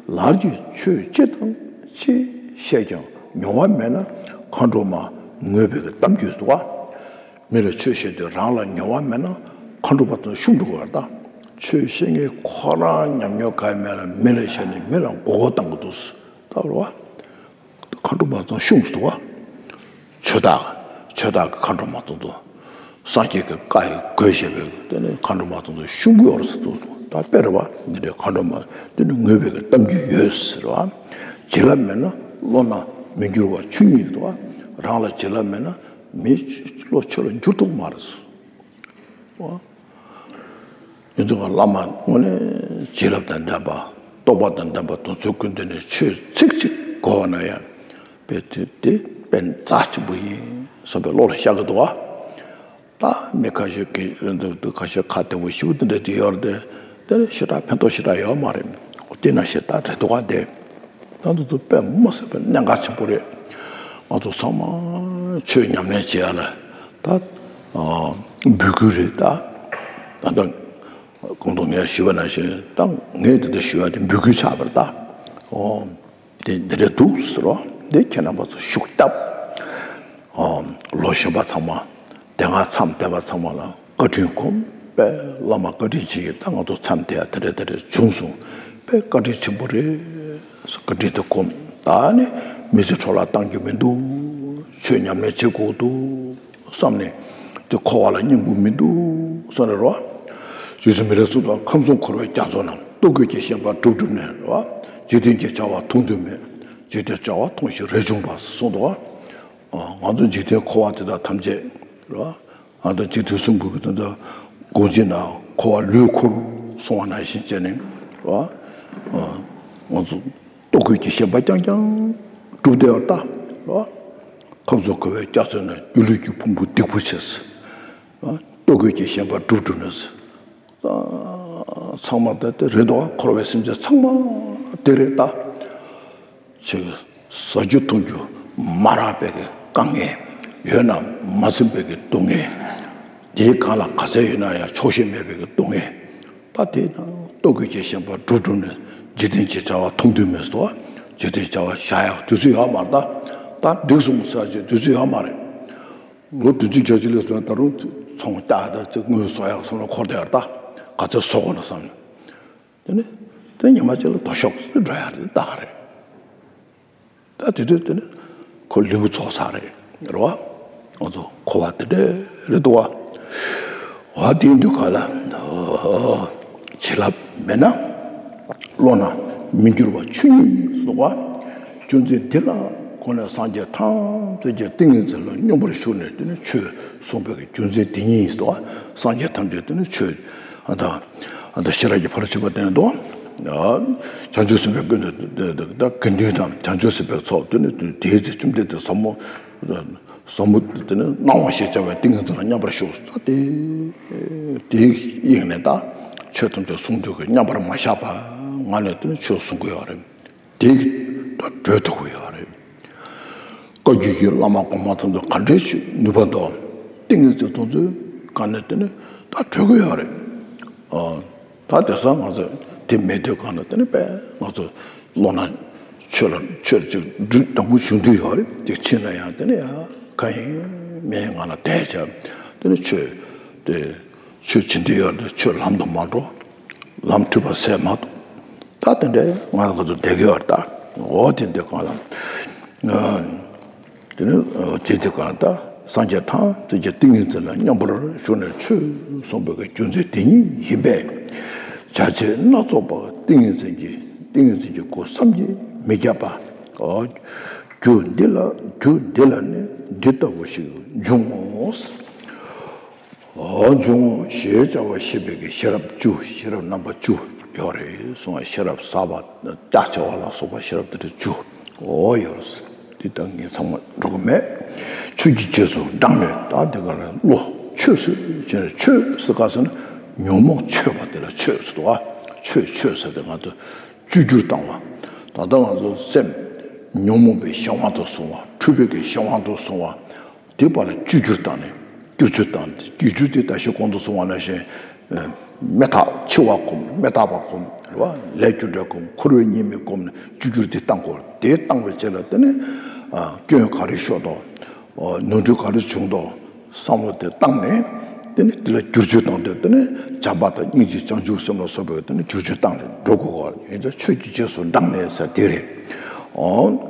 ལར་གྱི་ཆོས་ཅི་དང་ཅི་བཤད་ཀྱང་མྱོང་བ་མེད་ན་མཁའ་འགྲོ་མ་ངུས་པའི་གི་གཏམ་རྒྱུད་འདུག་བ། མི་ལ་ཆོས་བཤད་དུས་རང་ལ་མྱོང་བ་མེད་ན་མཁའ་འགྲོ་མ་ཚོ་བཤུམ་འགྲོ་གི་རེད་ད། ཆོས་བཤད་མཁན་ཁོ་རང་ཉམས་མྱོང་གང་ཡང་མེད་ལ་མི་ལ་བཤད་ནས་མི་ལ་མགོ་སྐོར་གཏོང་གི་འདུག་ད་རེད་བ། མཁའ་འགྲོ་མ་ཚོ་བཤུམ་སོང་བ། ཆོས་བདག་ཆོས་བདག་གི་མཁའ་འགྲོ་མ་ཚོ་ཚོ། སངས་རྒྱས་ཀྱི་བཀའ་ཡི་སྒོས་བཤད་པའི་དེ་ནས་མཁའ་འགྲོ་མ་ཚོ་ཚོ་བཤུམ་གྱི་ཡོད་རེད་ཟེར་འདུག་སོང་། ད་དཔེ་རེད་བ། འདི་འདྲའི་མཁའ་འགྲོ་མ་དེ་ནི་ངུས་པའི་གི་གཏམ་རྒྱུད་ཡོད་ཟེར་བ། བྱིན་རླབས་མེད་ན་བློ་སྣ་མི་འགྱུར་བ་ཆོས་ཉིད་འདུག་བ། རང་ལ་བྱིན་རླབས་མེད་ན་མི་བློ་ཆོས་ལ་འགྱུར་ཐུབ་མ་རེད་ཟེར་བ། ཡིན་ཙང་བླ་མ་དངོས་གནས་བྱིན་རླབས་དང་ལྡན་པ། རྟོགས་པ་དང་ལྡན་པ་དེ་ཚོའི་སྐུ་མདུན་ནས་ཆོས་ཚིག་གཅིག་གོ་བ་ན་ཡང་། དཔེ་དེ་དེ་དཔེ་རྩ་ཆེན་པོ་ཡིན་བསམ་པའི་བློ་ལ་ཤར་གི་འདུག་བ། ད་མི་ཁ་ཤས་ཀྱིས་ཁ་ཤས་ཁ་བདེ་པོ་ཞེ་པོ་དེ་འདྲ་དེ་ཡོད་རེད་དེ། དེ་ཞེ་དྲག་ཕན་ཐོགས་ཞེ་དྲག་ཡོད་མ་རེད། དེ་ན་ཞེ་དྲག་རེད་འདུག་ག་དེ། ད་དེ་ཚོ་དཔེ་མི་སྲིད་པའི་གནད་འགག་ཆེན་པོ་རེད། ང་ཚོ་ཚང་མ་ཆོས་ཉམས་ལེན་བྱེད་ཡ་ལ་ད་འབོད་སྐུལ་རེད་ད། ད་ལྟ་གོང་དུ་ངས་ཞུས་པ་ནང་བཞིན་ད་ངས་དེ་ལྟར་ཞུ་ཡ་དེ་འབོད་སྐུལ་ཆགས་པ་རེད་ད། ཨོ། དེ་འདི་འདྲ་འདུག་ཟེར་རོ། འདི་ཁྱེད་རྣམ་པ་ཚོ་ཤུགས་བཏབ། ཨོ། ལོ་གཞོན་པ་ཚང་མ། དེ་སྔ་མཚམས་བསྡད་པ་ཚང་མ་ལ་བཀའ་དྲིན་སྒོམ་པས། བླ་མ་བཀའ་དྲིན་ཆེ་ཡིས་ད་ང་ཚོ་མཚམས་བསྡད་ཡ་དེ་འདྲ་དེ་འདྲ་བྱུང་སོང་པས། བཀའ་དྲིན་ཆེན་པོ་རེད། བཀའ་དྲིན་དེ་སྒོམ། ད་ནི་མི་ཚེ་འཕྲོ་བརླག་གཏང་རྒྱུ་མི་འདུག་ཆོས་ཉམས་ལེན་བྱེད་དགོས་འདུག་བསམ་ནས་དེ་འཁོར་བ་ལ་སྙིང་པོ་མི་འདུག་བསམ་ནས་རོ། རྗེ་བཙུན་མི་ལས་གསུངས་དང་། ཁམས་གསུམ་འཁོར་བའི་རྒྱ་མཚོ་རྣམས། ལྟོ་གོས་ཀྱི་ཞེན་པ་བསྒྲུབས་བསྒྲུབས་ནས་རོ། འཇིག་རྟེན་གྱི་བྱ་བ་མཐོང་དུས་མེད། འཇིག་རྟེན་བྱ་བ་མཐོང་ཞིང་རས་ཆུང་བ་གསུངས་འདུག་ང་ཚོ་འཇིག་རྟེན་འཁོར་བ་དེ་དག་ཐམས་ཅད་རོ། ང་ཚོ་འཇིག་རྟེན་གསུམ་པོ་གི་དོན་དུ་སྒོ་འབྱེད་ན་འཁོར་བ་ལུས་འཁོར་གསུང་བ་ནང་བཞིན་བྱས་ནས་རོ། ང་ཚོ་ལྟོ་གོས་ཀྱི་ཞེན་པ་རྐྱང་རྐྱང་བསྒྲུབས་བསྡད་ཡོད་ད་རོ། ཁམས་གསུམ་འཁོར་བའི་རྒྱ་མཚོ་ནས། སྒྱུ་ལུས་ཀྱི་ཕུང་པོ་སྡིག་པོ་ཆེ། ལྟོ་གོས་ཀྱི་ཞེན་པ་བསྒྲུབས་བསྒྲུབས་ནས། ཚང་མ་ད་དེ་རེད་དོ། འཁོར་བའི་སེམས་ཅན་ཚང་མ་དེ་རེད་ད། ཆེ་གི་ཟ་རྒྱུ་འཐུང་རྒྱུ་མ་རག་པའི་གི་དཀའ་ངལ། ཡོད་ན་མ་ཟིན་པའི་གི་སྡུག་བསྔལ། དེའི་སྒང་ལ་ག་ཚད་ཡོད་ན་ཡང་ཆོག་ཤེས་མེད་པའི་གི་སྡུག་བསྔལ། ད་དེ་ན་ལྟོ་གོས་ཀྱི་ཞེན་པ་བསྒྲུབས་བསྒྲུབས་ནས་འཇིག་རྟེན་གྱི་བྱ་བ་མཐོང་དུས་མེད་སོ། འཇིག་རྟེན་བྱ་བ་བཞག་ཡག་དུས་ཚོད་ཡོད་མ་རེད་ད། ད་འགྲིག་སོང་ཟེར་གྱི་དུས་ཚོད་ཡོད་མ་རེད། ལོ་བདུན་ཅུ་བརྒྱད་ཅུ་ལས་ཟིན་ད་རུང་ཚོང་རྒྱག་ད་ཅིག་དངུལ་གསོག་ཡག་བསམ་བློ་འཁོར་བསྡད་ཡོད་ད། ག་ཚོད་གསོག་དགོས་ན་བསམ་ནས། དེ་ནས་དེ་ཉི་མ་གཅིག་ལ་དོ་ཤོག་ཟེར་འགྲོ་ཡག་རེད་ད་ག་རེད། ད་དེ་དུས་དེ་ནས་ཁོ་ལེའུ་རྫོགས་ཚར་རེད་རེད་བ། ང་ཚོ་འཁོར་བ་དེ་འདྲ་རེད་འདུག་བ། བ་དེའི་འདུག་ག་ལ། བྱིན་རླབས་མེད་ན་བློ་སྣ་མི་འགྱུར་བ་ཆོས་ཉིད་སོགས་པ། རྒྱུ་མཚན་འདི་ལ་དགོངས་ནས་སངས་རྒྱས་ཐམས་ཅད་ཀྱི་ཏིང་ངེ་འཛིན་ལ་སྙོམས་པར་ཞུགས་ནས་དེ་ནི་ཆོས་གསུངས་པའི་རྒྱུ་མཚན་འདི་ཉིད་སོགས་པ། སངས་རྒྱས་ཐམས་ཅད་དེ་ནི་ཆོས་ཨ་ད་ཨ་ད་ཤེས་རབ་ཀྱི་ཕ་རོལ་ཕྱིན་པ་བསྟན་ཏོ། བྱང་ཆུབ་སེམས་དཔའི་ཀུན་ཏུ་ད་དགེ་འདུན་དང་བྱང་ཆུབ་སེམས་དཔའི་ཚོགས་དེ་ནི་དེའི་ཚེ་བཅོམ་ལྡན་འདས་ཟབ་མོ། ཟབ་མོ་དེ་ནི་སྣང་བ་ཞེས་བྱ་བའི་ཏིང་ངེ་འཛིན་ལ་མཉམ་པར་ཞུགས་སོ། དེ་དེའི་དབྱིངས་ནས་ད་ ཆོས་ཐམས་ཅད་གསུང་འདོད་ཀྱི་མཉམ་པར་མ་བཞག་པ་ང་ནས་དེ་ནི་ཆོས་གསུང་གི་ཡོད་རེད། དེ་གི་ད་གྲོལ་ཐུབ་ཀྱི་ཡོད་རེད། བཀའ་བརྒྱུད་ཀྱི་བླ་མ་གོང་མ་ཐམས་ཅད་ག་འདྲའི་ཆོས་ནུས་པ་འདུག་ཏིང་ངེ་འཛིན་ཐམས་ཅད་ག་ནས་དེ་ནི་ད་གྲོལ་གི་ཡོད་རེད། ཨ། ད་དེང་སང་ང་ཚོ་དེ་མེད་དུས་གང་ལ་དེ་ནི་དཔེ་ང་ཚོ་བློ་སྣ་ཆོས་ལ་ཆོས་ཅིག་འགྲུབ་དང་པོ་བྱུང་དུས་ཡོད་རེད། དེ་ཕྱིན་ན་ཡང་དེ་ནི་ཡང་གང་ཡིན་མིན་ང་ལ་བལྟས་བྱས་དེ་ནི་ཆོས་དེ་ཆོས་བྱེད་འདོད་ཡོད་དེ་ཆོས་ལམ་དུ་མ་འགྲོ། ལམ་འཁྲུལ་པ་སེལ་མ་ཐུབ། ད་དེ་འདྲའི་ང་ཚོ་བསྡད་ཀྱི་ཡོད་རེད་ད། འོ་དེ་འདི་གང་ལ། དེ་ནི་ཇི་སྟེ་གང་ལྟར་སངས་རྒྱས་ཐམས་ཅད་ཀྱི་ཏིང་ངེ་འཛིན་ལ་མཉམ་པར་ཞུགས་ནས་ཆོས་གསུངས་པའི་རྒྱུ་མཚན་དེ་ཉིད་ཡིན་པས། བྱ་བྱེད་སྣ་ཚོགས་པ་ཏིང་ངེ་འཛིན་གྱི་ཏིང་ངེ་འཛིན་གྱི་སྒོ་བསམ་གྱིས་མི་ཁྱབ་པ། རྒྱུ་འདི་ལ་རྒྱུ་འདི་ལ་ནི་འདི་ལྟ་བུ་ཞིག་འབྱུང་ངོ་། འབྱུང་ཞེས་བྱ་བ་ཤེས་པའི་གི་ཤེས་རབ་བཅུ། ཤེས་རབ་རྣམ་པ་བཅུ་ཡོད་རེད་གསུངས་པ། ཤེས་རབ་ཟབ་པ་རྒྱ་ཆེ་བ་ལ་སོགས་པ་ཤེས་རབ་དེ་འདྲ་བཅུ་འོ་ཡོད་རེད། འདི་ལྟ་ངས་ཚང་མ་འགྲོ་གི་མེད། ཆོས་ཀྱི་རྗེས་སུ་འབྲངས་ནས་ད་འདི་ག་ལ་བློ་ཆོས་སུ་བྱས་ནས་ཆོས་སུ་ག་ཟེར་ན་ཉོན་མོངས་ཆོས་པ་དེ་ལ་ཆོས་སུ་འདུག་ཨ། ཆོས་ཆོས་ཟེར་ཏེ་ང་ཚོ་བཅོས་བསྒྱུར་བཏང་བ། ད་ལྟ་ང་ཚོ་སེམས་ཉོན་མོངས་པའི་གཞན་དབང་དུ་སོང་བ། འཁྲུལ་པའི་གི་གཞན་དབང་དུ་སོང་བ། དེ་བར་ལ་བཅོས་བསྒྱུར་བཏང་ནས་བསྒྱུར་བཅོས་བཏང་། བསྒྱུར་བཅོས་དེ་ད་ཞིག་གོང་དུ་སོང་བ་ནང་བཞིན་མི་རྟག་འཆི་བ་སྒོམ། མི་རྟག་པ་སྒོམ་རེད་བ། ལས་རྒྱུ་འབྲས་སྒོམ། འཁོར་བའི་ཉེས་དམིགས་སྒོམ་ནས་བཅོས་བསྒྱུར་དེ་བཏང་དགོས། དེ་བཏང་བའི་རྗེས་ལ་དེ་ནི་སྐྱོན་ག་རེ་ཤོར་འདུག་ནོར་འཁྲུལ་ག་རེ་བྱུང་འདུག་བསམ་བློ་དེ་བཏང་ནས་དེ་ནི་དེ་ལ་བསྒྱུར་བཅོས་བཏང་དུས་དེ་ནི་བྱམས་པ་དང་སྙིང་རྗེ་བྱང་ཆུབ་སེམས་ལ་སོགས་པའི་དེ་ནི་བསྒྱུར་བཅོས་བཏང་ནས་འགྲོ་དགོས་པ་ཡིན་ཙང་ཆོས་ཀྱི་རྗེས་སུ་འབྲངས་ནས་ཟེར་དེ་རེད།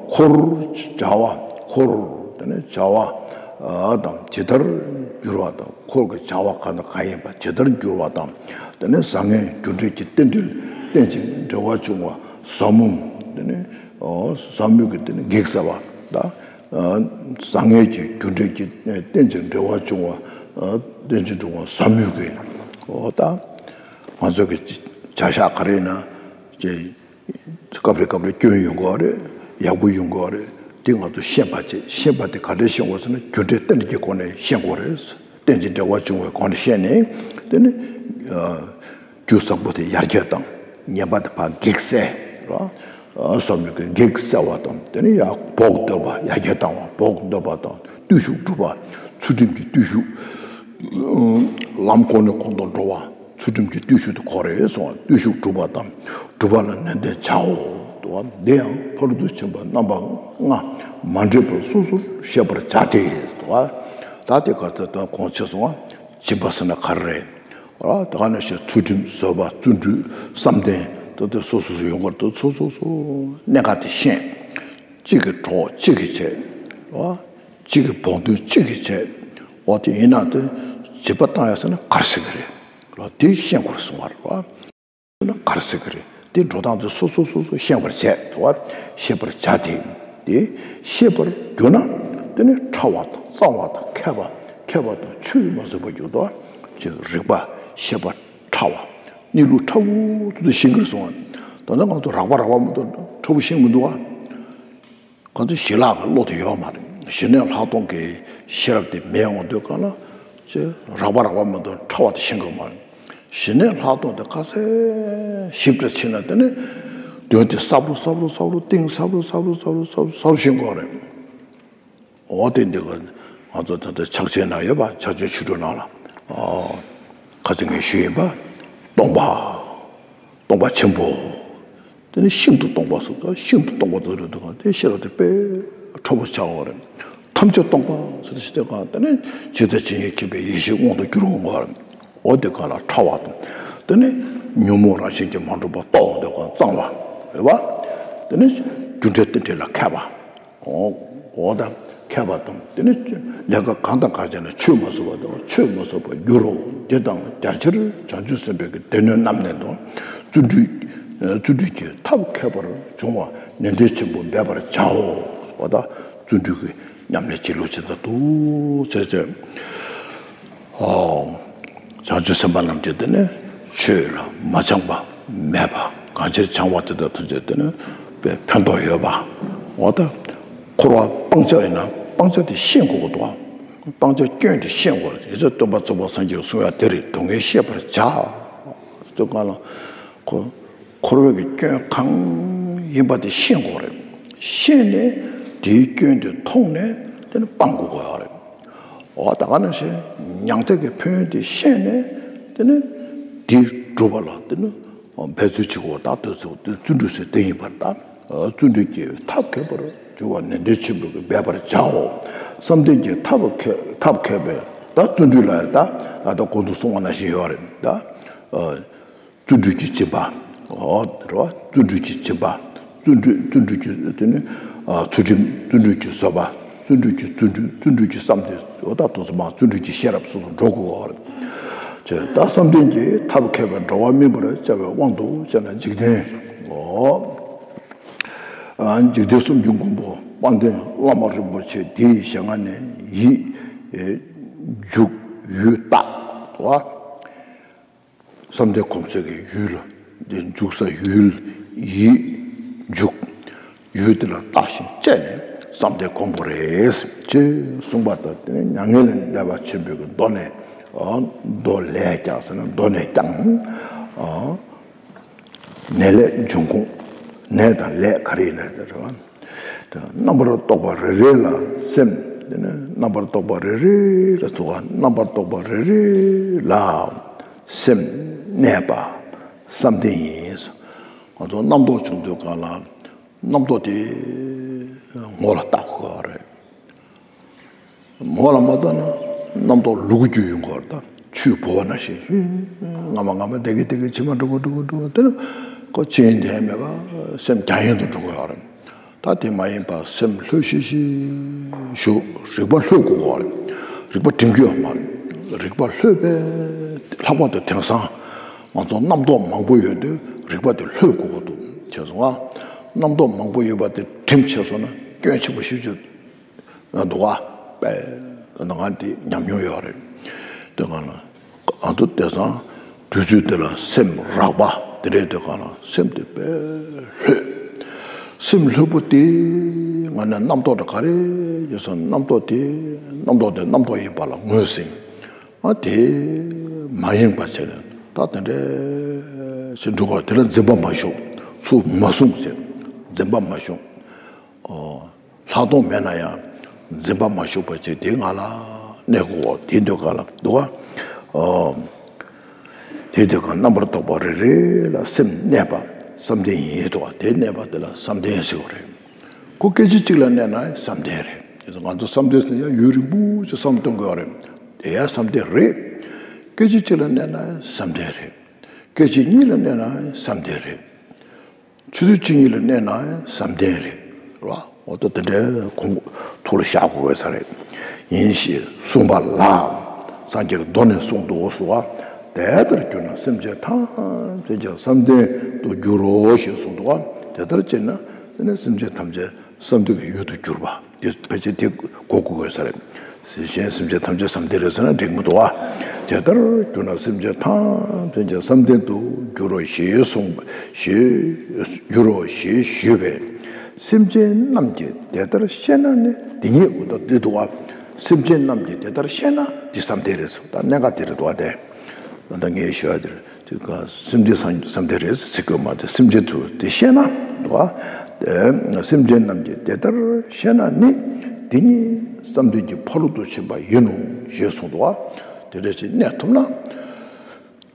འཁོར་བྱ་བ་འཁོར་དེ་ནི་བྱ་བ་དང་ཇི་ལྟར་འགྱུར་བ་དང་། འཁོར་གྱི་བྱ་བ་གང་དང་གང་ཡིན་པ་ཇི་ལྟར་འགྱུར་བ་དང་། དེ་ནི་བཟང་ངན་རྒྱུ་འབྲས་ཀྱི་རྟེན་འབྲེལ་རྟེན་ཅིང་འབྲེལ་བར་འབྱུང་བ་ཟབ་མོ། དེ་ནི་ཟབ་མོ་གི་དེ་ནི་གེགས་སེལ་བ་དང་། བཟང་ངན་གྱི་རྒྱུ་འབྲས་ཀྱི་རྟེན་ཅིང་འབྲེལ་བར་འབྱུང་བ། རྟེན་ཅིང་འབྲེལ་བ་ཟབ་མོ་གི། འོ་ད་ང་ཚོ་གི་བྱ་བཞག་ག་རེ་ཡིན་ན་ཅེ། སྐབས་རེ་སྐབས་རེ་སྐྱོན་ཡོང་གི་རེད། ཡག་པོ་ཡོང་གི་རེད། དེ་ང་ཚོ་ཤེས་པ་བྱེད། ཤེས་པ་དེ་ག་འདྲས་ཤེས་དགོས་ཟེར་ན་རྒྱུ་འབྲས་རྟེན་འབྲེལ་གྱི་སྒོ་ནས་ཤེས་དགོས་རེད། རྟེན་ཅིང་འབྲེལ་བར་འབྱུང་བའི་སྒོ་ནས་ཤེས་ནས་དེ་ནི། རྒྱུ་བཟང་པོ་དེ་ཡར་རྒྱས་བཏང་། ངན་པ་དེ་ཕར་གེགས་སེལ། རོ། ཟབ་མོ་གི་གེགས་སེལ་བ་དང་དེ་ནི་ཡང་བོགས་འདོན་པ་ཡར་རྒྱས་བཏང་བ། བོགས་འདོན་པ་དང་བརྟུལ་ཞུགས་སྒྲུབ་པ། ཚུལ་ཁྲིམས་ཀྱི་བརྟུལ་ཞུགས། ལམ་གོང་ནས་གོང་དུ་འགྲོ་བ། ཚུལ་ཁྲིམས་ཀྱི་བརྟུལ་ཞུགས་དེ་ཁོ་རེ་གསུངས་པ། བརྟུལ་ཞུགས་སྒྲུབ་པ་དང་སྒྲུབ་པ་ལ་ནན་ཏན་བྱའོ། འདུག་བ། འདི་ཡང་ཕ་རོལ་ཏུ་ཕྱིན་པ་རྣམ་པ་ལྔ་མ་འདྲེས་པ་སོ་སོར་ཤེས་པར་བྱ་སྟེ། འདུག་བ། ད་དེ་ག་ཚོད་དང་གོང་ཆེ་སོང་བ། སྦྱིན་པ་ཟེར་ན་ག་རེ་རེད། ད་ག་ནང་བཞིན་ཚུལ་ཁྲིམས་བཟོད་པ་བརྩོན་འགྲུས་བསམ་གཏན་ད་ལྟ་སོ་སོ་སོ་ཡོང་གི་རེད། ད་སོ་སོ་སོ་གནད་འགག་དེ་ཤེས། གཅིག་གིས་གྲོགས་གཅིག་གིས་བྱེད། གཅིག་གིས་བོགས་འདོན་གཅིག་གིས་བྱེད། འོ་དེ་ཡིན་ན་དེ་སྦྱིན་པ་བཏང་ཡ་ཟེར་ན་ག་རེ་ཟེར་གི་རེད། དེ་ཤེས་དགོས་གསུང་བ་རེད་བ། ན་ག་རེ་ཟེར་གི་རེད། དེ་འགྲོ་སྟངས་དེ་སོ་སོ་སོ་སོ་ཤེས་པར་བྱས། དེ་བ་ཤེས་པར་བྱ་སྟེ། དེ་ཤེས་པར་གྱུར་ན་དེ་ནི་ཕྲ་བ་དང་གཙང་བ་དང་མཁས་པ། མཁས་པ་དང་ཆོས་མ་ཟད་པར་གྱུར་ཏོ། ཅེས་རིག་པ་ཤེས་པ་ཕྲ་བ་གནས་ལུགས་ཕྲ་བོ་དེ་ཚོ་ཤེས་ཀྱི་རེད་གསུང་བ། ད་ལྟ་ང་ཚོ་རགས་པ་རགས་པ་མ་གཏོགས་ཕྲ་བོ་ཤེས་མི་འདུག་བ། ཁོ་ཚོ་ཞི་ལྷག་གི་བློ་དེ་ཡོད་མ་རེད། ཞི་གནས་ལྷག་མཐོང་གི་ཤེས་རབ་དེ་མེད་འོང་དུས་གང་ལ་ཅེ་རགས་པ་རགས་པ་མ་གཏོགས་ཕྲ་བ་དེ་ཤེས་གི་མ་རེད། ཞི་གནས་ལྷག་མཐོང་དེ་ཁ་ཚད་ཞིབ་ཏུ་ཕྱིན་ན་དེ་ནི་དོན་དེ་སྲབ་རུ་སྲབ་རུ་སྲབ་རུ་གཏིང་སྲབ་རུ་སྲབ་རུ་སྲབ་རུ་སྲབ་རུ་སྲབ་རུ་ཕྱིན་དགོས་རེད། འོ་དེ་འདི་ག་ང་ཚོ་ད་ལྟ་ཕྱག་ཆེན་ནང་ཡོད་པ། ཕྱག་ཆེན་ཆོས་དྲུག་ནང་ལ་ཨ་ཁ་ཚིག་ངས་ཞུས་ཡིན་པ། སྟོང་པ། སྟོང་པ་ཆེན་པོ། དེ་ནི་ཤིན་ཏུ་སྟོང་པ་སོགས་ཤིན་ཏུ་སྟོང་པ་དེ་རེད་འདུག་ག་དེ་ཤེས་རབ་དེ་དཔེ་ཕྲ་བོ་ཆགས་པ་རེད། ཐམས་ཅད་སྟོང་པ་ཟེར་ཞེས་དེ་ག་དེ་ནི་ཇི་ལྟ་ཇི་སྙེད་མཁྱེན་པའི་ཡེ་ཤེས་དབང་དུ་འགྱུར་འོང་བ་རེད། འོ་དེ་ག་ལ་ཕྲ་བ་དང་། དེ་ནི་ཉོན་མོངས་རང་བཞིན་གྱིས་མ་གྲུབ་པ་རྟོགས་འོང་དེ་ག་གཙང་བ་རེད་བ། དེ་ནི་རྒྱུ་འབྲས་རྟེན་འབྲེལ་ལ་མཁས་པ། འོ་འོ་ད་མཁས་པ་དང་དེ་ནི་ལས་ཀ་གང་དང་གང་བྱས་ན་ཆོས་མ་ཟད་པ་དང་ཆོས་མ་ཟད་པར་འགྱུར་རོ། དེ་དང་རྒྱ་ཆེར་བྱང་ཆུབ་སེམས་དཔའི་གི་སྡེ་སྣོད་རྣམས་ནས་དང་བརྩོན་འགྲུས། བརྩོན་འགྲུས་ཀྱི་ཐབས་མཁས་པར་འབྱུང་བ་ནན་ཏན་ཆེན་པོ་འབད་པར་བྱའོ། འོ་ད་བརྩོན་འགྲུས་ཀྱི་ཉམས་ལེན་བྱེད་ལུགས་ཇི་ལྟར་འདུག་ཟེར་ཚེ། ཨོ། བྱང་ཆུབ་སེམས་དཔའ་རྣམས་ཀྱིས་དེ་ནི་ཆོས་ལ་མ་བྱང་པ་མེད་པ། གང་ཕྱིར་བྱང་བ་དེ་དག་ཐམས་ཅད་དེ་ནི་དཔེ་ཕན་ཐོགས་ཡོད་པ། འོ་ད་འཁོར་བ་སྤང་བྱ་ཡིན་ན་སྤང་བྱ་དེ་ཤེས་དགོས་ཀྱི་འདུག་སྤང་བྱ་སྐྱོན་དེ་ཤེས་དགོས་རེད། དེ་ཚེ་སྟོན་པ་ཙོང་ཁ་སངས་རྒྱས་ཀྱིས་གསུངས་ཡ་དེ་རེད། སྡུག་བསྔལ་ཤེས་པར་བྱ། དུས་གང་ལ་ཁོ་འཁོར་བའི་གི་སྐྱོན་གང་ཡིན་པ་དེ་ཤེས་དགོས་རེད། ཤེས་ནས་དེའི་སྐྱོན་དེ་མཐོང་ནས་དེ་ནི་སྤང་དགོས་ཀྱི་ཡོད་རེད། འོ་ད་ག་ནང་བཞིན་མྱང་འདས་ཀྱི་ཕན་ཡོན་དེ་ཤེས་ནས་དེ་ནི་དེ་སྒྲུབ་པ་ལ་དེ་ནི་འབད་རྩོལ་བྱེད་དགོས། ད་དུས་ཚོད་དེ་བརྩོན་འགྲུས་ཟེར་དེ་ཡིན་པར་ད། བརྩོན་འགྲུས་ཀྱི་ཐབས་མཁས་པར་གྱུར་པ་ནན་ཏན་ཆེན་པོས་འབད་པར་བྱའོ། བསམ་གཏན་གྱི་ཐབས་མཁས་ཐབས་མཁས་པས་ད་བརྩོན་འགྲུས་ལ་ད་ད་ལྟ་གོང་དུ་གསུངས་པ་ནང་བཞིན་ཡོད་རེད་ད། བརྩོན་འགྲུས་ཀྱི་སྦྱིན་པ། འོ་རེད་བ། བརྩོན་འགྲུས་ཀྱི་སྦྱིན་པ། བརྩོན་འགྲུས་བརྩོན་འགྲུས་ཀྱི་དེ་ནི་ཚུལ་ཁྲིམས། བརྩོན་འགྲུས་ཀྱི་བཟོད་པ། བརྩོན་འགྲུས་ཀྱི་བརྩོན་འགྲུས། བརྩོན་འགྲུས་ཀྱི་བསམ་གཏན། འོ་ད་དུ་སོ་མ་བརྩོན་འགྲུས་ཀྱི་ཤེས་རབ་སོ་སོ་འགྲོ་དགོས་པ་རེད། ཅེས་ད་བསམ་གཏན་གྱི་ཐབས་མཁས་པས་འགྲོ་བ་སྨིན་པར་བྱ་བའི་དབང་དུ་བྱས་ན་འཇིག་རྟེན། འོ། འཇིག་རྟེན་གསུམ་གྱི་མགོན་པོ་དཔལ་ལྡན་བླ་མ་རིན་པོ་ཆེ་དེའི་ཞལ་སྔ་ནས་ཡིད་འཇུག་ཡུལ་བརྟག་བ། བསམ་གཏན་སྒོམ་སའི་གི་ཡུལ་དེ་འཇུག་ས་ཡུལ་ཡིད་འཇུག་ཡུལ་དེ་ལ་བརྟགས་ཤིང་དཔྱད་ནས་བསམ་གཏན་སྒོམ་དགོས་རེད་ཅེས་གསུངས་པ་ལྟར་དེ་ནི་མྱ་ངན་ལས་འདས་པ་ཆེན་པོའི་གི་མདོ་ནས། མདོ་ལས་ཀྱང་ཟེར་ན་མདོ་ནས་ཀྱང་། ནས་ལས་འབྱུང་ཁུངས། ནས་དང་ལས་ག་རེ་ཡིན་ན་ཟེར་བ། རྣམ་པར་རྟོག་པ་རེ་རེ་ལ་སེམས། དེ་ནི་རྣམ་པར་རྟོག་པ་རེ་རེ་ལ་ཐུག་པ། རྣམ་པར་རྟོག་པ་རེ་རེ་ལ་སེམས་གནས་པ་བསམ་གཏན་ཡིན། ང་ཚོ་རྣམ་རྟོག་བྱུང་དུས་གང་ལ་རྣམ་རྟོག་དེ་ངོ་ལ་བལྟ་དགོས་པ་རེད། མོ་ལ་མ་ལྟ་ན་རྣམ་རྟོག་ལུ་གུ་རྒྱུ་ཡོང་གི་རེད། ད་ཆུའི་ཕོ་བ་ན་ཞིག་ཧུ། ཧུ། ངམ་ངམ་དེ་གི་དེ་གི་ཕྱི་མ་འགྲོ་གི་འགྲོ་གི་འགྲོ་གི། དེ་ནི་ཁོ་ཅི་ཡིན་དེ་མེད་པ་སེམས་རྒྱ་ཡན་དུ་འགྲོ་གི་ཡོད་རེད། ད་དེ་མ་ཡིན་པ་སེམས་ལྷོད་ཤིག་ཤིག་ཞུ། རིག་པ་ལྷོད་དགོས་པ་རེད། རིག་པ་སྒྲིམ་རྒྱུ་ཡོད་མ་རེད། རིག་པ་ལྷོད་པའི་ལྷག་པར་དུ་དེང་སང་ང་ཚོ་རྣམ་རྟོག་མང་པོ་ཡོད་དུས་རིག་པ་དེ་ལྷོད་དགོས་ཀྱི་འདུག་བྱས་སོང་ང་། རྣམ་རྟོག་མང་པོ་ཡོད་པ་དེ་གྲིམ་ཆེ་སོང་ན་སྐྱོན་ཆེན་པོ་ཞིག་ཆེ། ན་འདུག་ག་དཔེ་ན་ང་འདི་ཉམས་མྱོང་ཡོད་རེད། དེ་ག་ན་ང་ཚོ་དེང་སང་དུས་ཚོད་འདི་ལ་སེམས་རགས་པ་དེ་འདྲའི་དེ་ག་ན་སེམས་དེ་དཔེ་ལྷོད། སེམས་ལྷོད་པོ་དེ་ང་ནི་རྣམ་རྟོག་དེ་ག་རེ་ཡོད་སོང་། རྣམ་རྟོག་དེ་རྣམ་རྟོག་དེ་རྣམ་རྟོག་ཡིན་པ་ལ་ངོས་ཟིན། ཨ་དེ་མ་ཡེངས་པ་བྱས་ནས་ད་དེ་འདྲའི་ཞིག་འགྲོ་གི་རེད། དེ་ལ་འཛིན་པ་མ་ཞུགས། ཚུར་མ་བཟུང་ཟེར། འཛིན་པ་མ་ཞུགས། ཨོ། ལྷག་མཐོང་མེད་ན་ཡང་འཛིན་པ་མ་ཞུགས་པ་ཅིག་དེ་ང་ལ་གནས་དགོས། དེ་འདོད་ག་ལ་འདུག་ག་ཨོ། དེ་འདོད་ག་རྣམ་པར་རྟོག་པ་རེ་རེ་ལ་སེམས་གནས་པ་བསམ་གཏན་ཡིན་འདུག་ག་དེ་གནས་པ་དེ་ལ་བསམ་གཏན་ཟེར་བ་རེད། ཁོ་སྐད་ཅིག་གཅིག་ལ་གནས་ན་བསམ་གཏན་རེད། དེ་ཚོ་ང་ཚོ་བསམ་གཏན་ཟེར་ཡང་ཡུན་རིང་པོ་ཞིག་བསམ་གཏོང་དགོས་པ་རེད། དེ་ཡང་བསམ་གཏན་རེད། སྐད་ཅིག་གཅིག་ལ་གནས་ན་བསམ་གཏན་རེད། སྐད་ཅིག་གཉིས་ལ་གནས་ན་བསམ་གཏན་རེད། ཆུ་ཚོད་གཅིག་གཉིས་ལ་གནས་ན་བསམ་གཏན་རེད། རེད་བ། འོ་ད་དེ་འདྲའི་ཁོང་ཐུགས་ལ་བཞག་དགོས་ས་རེད། ཡིན་ཞེས་གསུངས་པ་ལ། སངས་རྒྱས་ཀྱི་མདོ་ནས་གསུངས་འདུག་གསུངས་པ། དེ་ལྟར་གྱུར་ན་སེམས་ཅན་ཐམས་ཅད་ཀྱང་བསམ་གཏན་དུ་འགྱུར་རོ་ཞེས་གསུངས་འདུག་བ། དེ་ལྟར་བྱས་ན་དེ་ནི་སེམས་ཅན་ཐམས་ཅད་བསམ་གཏན་གྱི་ཡུལ་དུ་གྱུར་པ། དེ་ཕལ་ཆེར་དེ་གོ་དགོས་ས་རེད། གཞན་སེམས་ཅན་ཐམས་ཅད་བསམ་གཏན་རེད་ཟེར་ན་འགྲིག་མི་འདུག་བ། དེ་ལྟར་གྱུར་ན་སེམས་ཅན་ཐམས་ཅད་ཀྱང་བསམ་གཏན་དུ་འགྱུར་རོ་ཞེས་གསུངས། ཞེས་འགྱུར་རོ་ཞེས་ཞུས་པས། སེམས་ཅན་རྣམས་ཀྱིས་དེ་ལྟར་ཤེས་ན་ནི་དེ་ཉིད། འོ་ད་འདི་འདུག་བ། སེམས་ཅན་རྣམས་ཀྱིས་དེ་ལྟར་ཤེས་ན་འདི་བསམ་གཏན་རེད་ཟེར། ད་གནད་འགག་དེ་རེད་འདུག་བ་དེ། ད་ངས་ཞུ་ཡ་དེ་རེད། དེ་ག་སེམས་ཅན་བསམ་བསམ་གཏན་རེད་ཟེར་གྱི་མ་རེད། སེམས་ཅན་ཚོས་དེ་ཤེས་ན་འདུག་བ། དེ་སེམས་ཅན་རྣམས་ཀྱིས་དེ་ལྟར་ཤེས་ན་ནི་དེ་ཉིད་བསམ་གཏན་གྱི་ཕ་རོལ་ཏུ་ཕྱིན་པ་ཡིན་ནོ་ཞེས་གསུངས་འདུག་བ། དེ་འདྲ་ཞིག་གནས་ཐུབ་ན།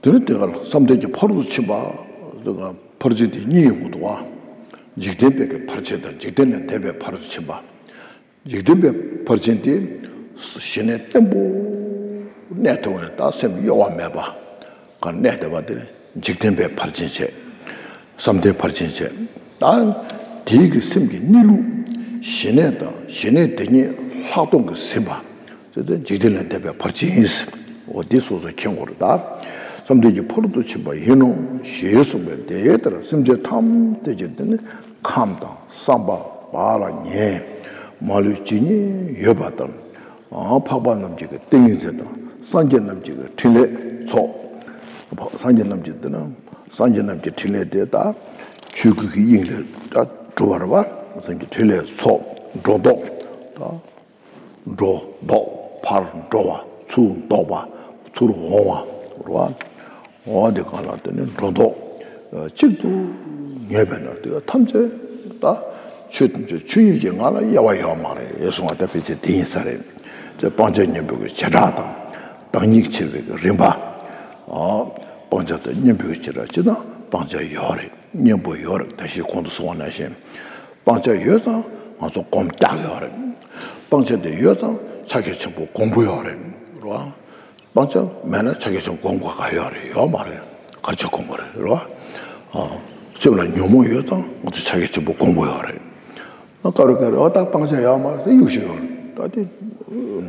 དེ་ནི་དེ་ག་ལ་བསམ་གཏན་གྱི་ཕ་རོལ་ཏུ་ཕྱིན་པ། དེ་ག་ཕར་ཕྱིན་དེ་གཉིས་ཡོང་གི་འདུག་བ། འཇིག་རྟེན་པའི་གི་ཕར་ཕྱིན་དང་འཇིག་རྟེན་ལས་འདས་པའི་ཕ་རོལ་ཏུ་ཕྱིན་པ། འཇིག་རྟེན་པའི་ཕར་ཕྱིན་དེ་ཞི་གནས་བརྟན་པོ་གནས་ཐུབ་པའི་ད་སེམས་གཡོ་བ་མེད་པ་ག་གནས་བསྡད་པ་དེ་ནི་འཇིག་རྟེན་པའི་ཕར་ཕྱིན་བྱས། བསམ་གཏན་ཕར་ཕྱིན་བྱས། ད་དེའི་གི་སེམས་ཀྱི་གནས་ལུགས་ཞི་གནས་དང་ཞི་གནས་དེ་ཉིད་ལྷག་མཐོང་གིས་ཟིན་པ། དེ་ལྟར་འཇིག་རྟེན་ལས་འདས་པའི་ཕར་ཕྱིན་ཡིན། འོ་འདི་སོ་སོས་མཁྱེན་དགོས་རེད་ད། བསམ་གཏན་གྱི་ཕ་རོལ་ཏུ་ཕྱིན་པ་ཡིན་ནོ་ཞེས་གསུངས་པས། དེ་ལྟར་སེམས་ཅན་ཐམས་ཅད་ཀྱི་དེ་ནི་ཁམས་དང་བསམ་པ་བག་ལ་ཉལ། མ་ལུས་ཇི་སྙེད་ཡོད་པ་དང་། འཕགས་པ་རྣམས་ཀྱི་ཏིང་ངེ་འཛིན་དང་སངས་རྒྱས་རྣམས་ཀྱི་ཕྲིན་ལས་ཚོགས། སངས་རྒྱས་རྣམས་ཀྱི་དེ་ན་སངས་རྒྱས་རྣམས་ཀྱི་ཕྲིན་ལས་དེ་དག་ཆོས་སྐུ་གི་དབྱིངས་ལས་གྲུབ་པ་རེད་བ། སངས་རྒྱས་ཕྲིན་ལས་ཚོགས་སྒྲོ་འདོགས་དང་། སྒྲོ་འདོགས་ཕར་འགྲོ་བ། ཚུར་འདོགས་པ། ཚུར་འོང་བ་རེད་བ། འོ་དེ་གང་ལ་དེ་ནི་སྒྲོ་འདོགས་གཅིག་ཏུ་ངེས་པས་ན་དེ་ཐམས་ཅད་ད་ཆོས་ཐམས་ཅད་ཆོས་ཉིད་ཀྱི་ངང་ལ་དབྱེ་བ་ཡོད་མ་རེད་གསུང་བ་ད་ཕལ་ཆེར་དེ་ཡིན་ས་རེད། དེ་སྤང་བྱ་གཉེན་པོའི་གི་བྱེ་བྲག་དང་། བདག་ཉིད་ཕྱེ་བའི་གི་རིམ་པ། སྤང་བྱ་དང་གཉེན་པོའི་བྱེ་བྲག་སྤྱིར་ན་སྤང་བྱ་ཡོད་རེད། གཉེན་པོ་ཡོད་རེད། ད་ཞིག་གོང་དུ་གསུངས་པ་ནང་བཞིན། སྤང་བྱ་ཡོད་ཙང་ང་ཚོ་སྒོམ་རྒྱག་ཡོད་རེད། སྤང་བྱ་དེ་ཡོད་ཙང་ཕྱག་རྒྱ་ཆེན་པོ་སྒོམ་དགོས་ཡོད་རེད། རེད་བ། སྤང་བྱ་མེད་ན་ཕྱག་རྒྱ་ཆེན་པོ་སྒོམ་དགོས་ག་ཡོད་རེད། ཡོད་མ་རེད། ག་ཚོད་སྒོམ་དགོས་རེད། རེད་བ། སེམས་ལ་ཉོན་མོངས་ཡོད་ཙང་ང་ཚོ་ཕྱག་རྒྱ་ཆེན་པོ་སྒོམ་དགོས་ཡོད་རེད། ཨ་ཀ་རུ་ཀ་རུ་ཨ་ད་སྤང་བྱ་ཡོད་མ་རེད་ཟེར་གཡུག་ཞིག་ཡོད་རེད། ད་དེ་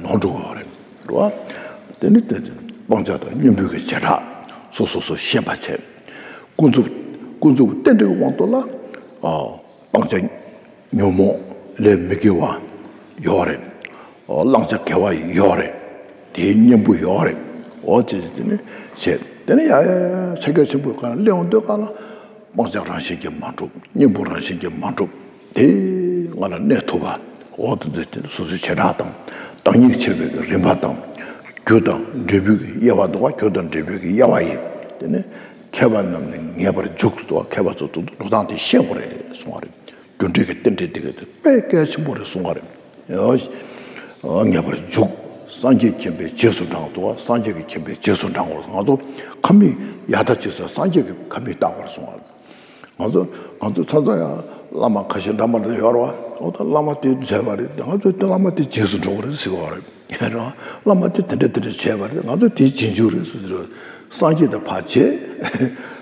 ནོར་འགྲོ་གི་ཡོད་རེད། རེད་བ། དེ་ནི་དེ་སྤང་བྱ་དང་གཉེན་པོའི་གི་བྱེ་བྲག་སོ་སོ་སོ་ཤེས་པ་བྱས། ཀུན་རྫོབ་ཀུན་རྫོབ་རྟེན་འབྲེལ་གྱི་དབང་དུ་ལ། ཨ། སྤང་བྱ་ཉོན་མོངས་ལས་མི་དགེ་བ་ཡོད་རེད། ཨ། བླང་བྱ་དགེ་བ་ཡོད་རེད། དེའི་གཉེན་པོ་ཡོད་རེད། འོ་ཅེས་དེ་ནི་བྱས། དེ་ནི་ཡ་ཡ་ཡ་ཕྱག་རྒྱ་ཆེན་པོའི་སྒང་ལ་སླེབས་འོང་དུས་སྒང་ལ། སྤང་བྱ་རང་བཞིན་གྱིས་མ་གྲུབ། གཉེན་པོ་རང་བཞིན་གྱིས་མ་གྲུབ། དེ་ང་ལ་གནས་ཐུབ་པ། འོ་དེ་དེ་དེ་སོ་སོའི་བྱེ་བྲག་དང་། བདག་ཉིད་ཕྱེ་བའི་གི་རིམ་པ་དང་། རྒྱུ་དང་འབྲས་བུའི་གི་དབྱེ་བ་འདུག་ག་རྒྱུ་དང་འབྲས་བུའི་གི་དབྱེ་བ་ཡིན། དེ་ནི་མཁས་པ་རྣམས་ནི་ངེས་པར་འཇུག་འདུག་ག་མཁས་པ་ཚོ་ཚོ་འགྲོ་སྟངས་དེ་ཤེས་དགོས་རེད་གསུང་བ་རེད། རྒྱུ་འབྲས་ཀྱི་རྟེན་འབྲེལ་དེ་གི་དེ་དཔེ་གལ་ཆེན་པོ་རེད་གསུང་བ་རེད། ཡོ། ངེས་པར་འཇུག་སངས་རྒྱས་མཁྱེན་པའི་རྗེས་སུ་འབྲང་དུ་བ། སངས་རྒྱས་ཀྱི་མཁྱེན་པའི་རྗེས་སུ་འབྲང་དགོས། ང་ཚོ་ཁ་མིག་ཡར་ལྟ་ཅི་ཟེར་སངས་རྒྱས་ཀྱི་ཁ་མིག་ལྟ་དགོས་གསུང་བ་རེད། ང་ཚོ་ང་ཚོ་ཚང་ཚང་ཡང་བླ་མ་ཁ་ཤས་འདྲ་མ་འདྲ་ཡོད་རེད་བ། འོ་ད་བླ་མ་དེ་མཛད་པ་རེད། ང་ཚོ་དེ་བླ་མ་དེ་རྗེས་སུ་འགྲོ་གི་རེད་ཟེར་གི་རེད། ཡོད་རེད་བ། བླ་མ་དེ་དེ་འདྲ་དེ་འདྲ་བྱས་པ་རེད། ང་ཚོ་དེའི་རྗེས་འཇུག་རེད་ཟེར་གི་རེད། སངས་རྒྱས་དེ་ཕར་བྱས།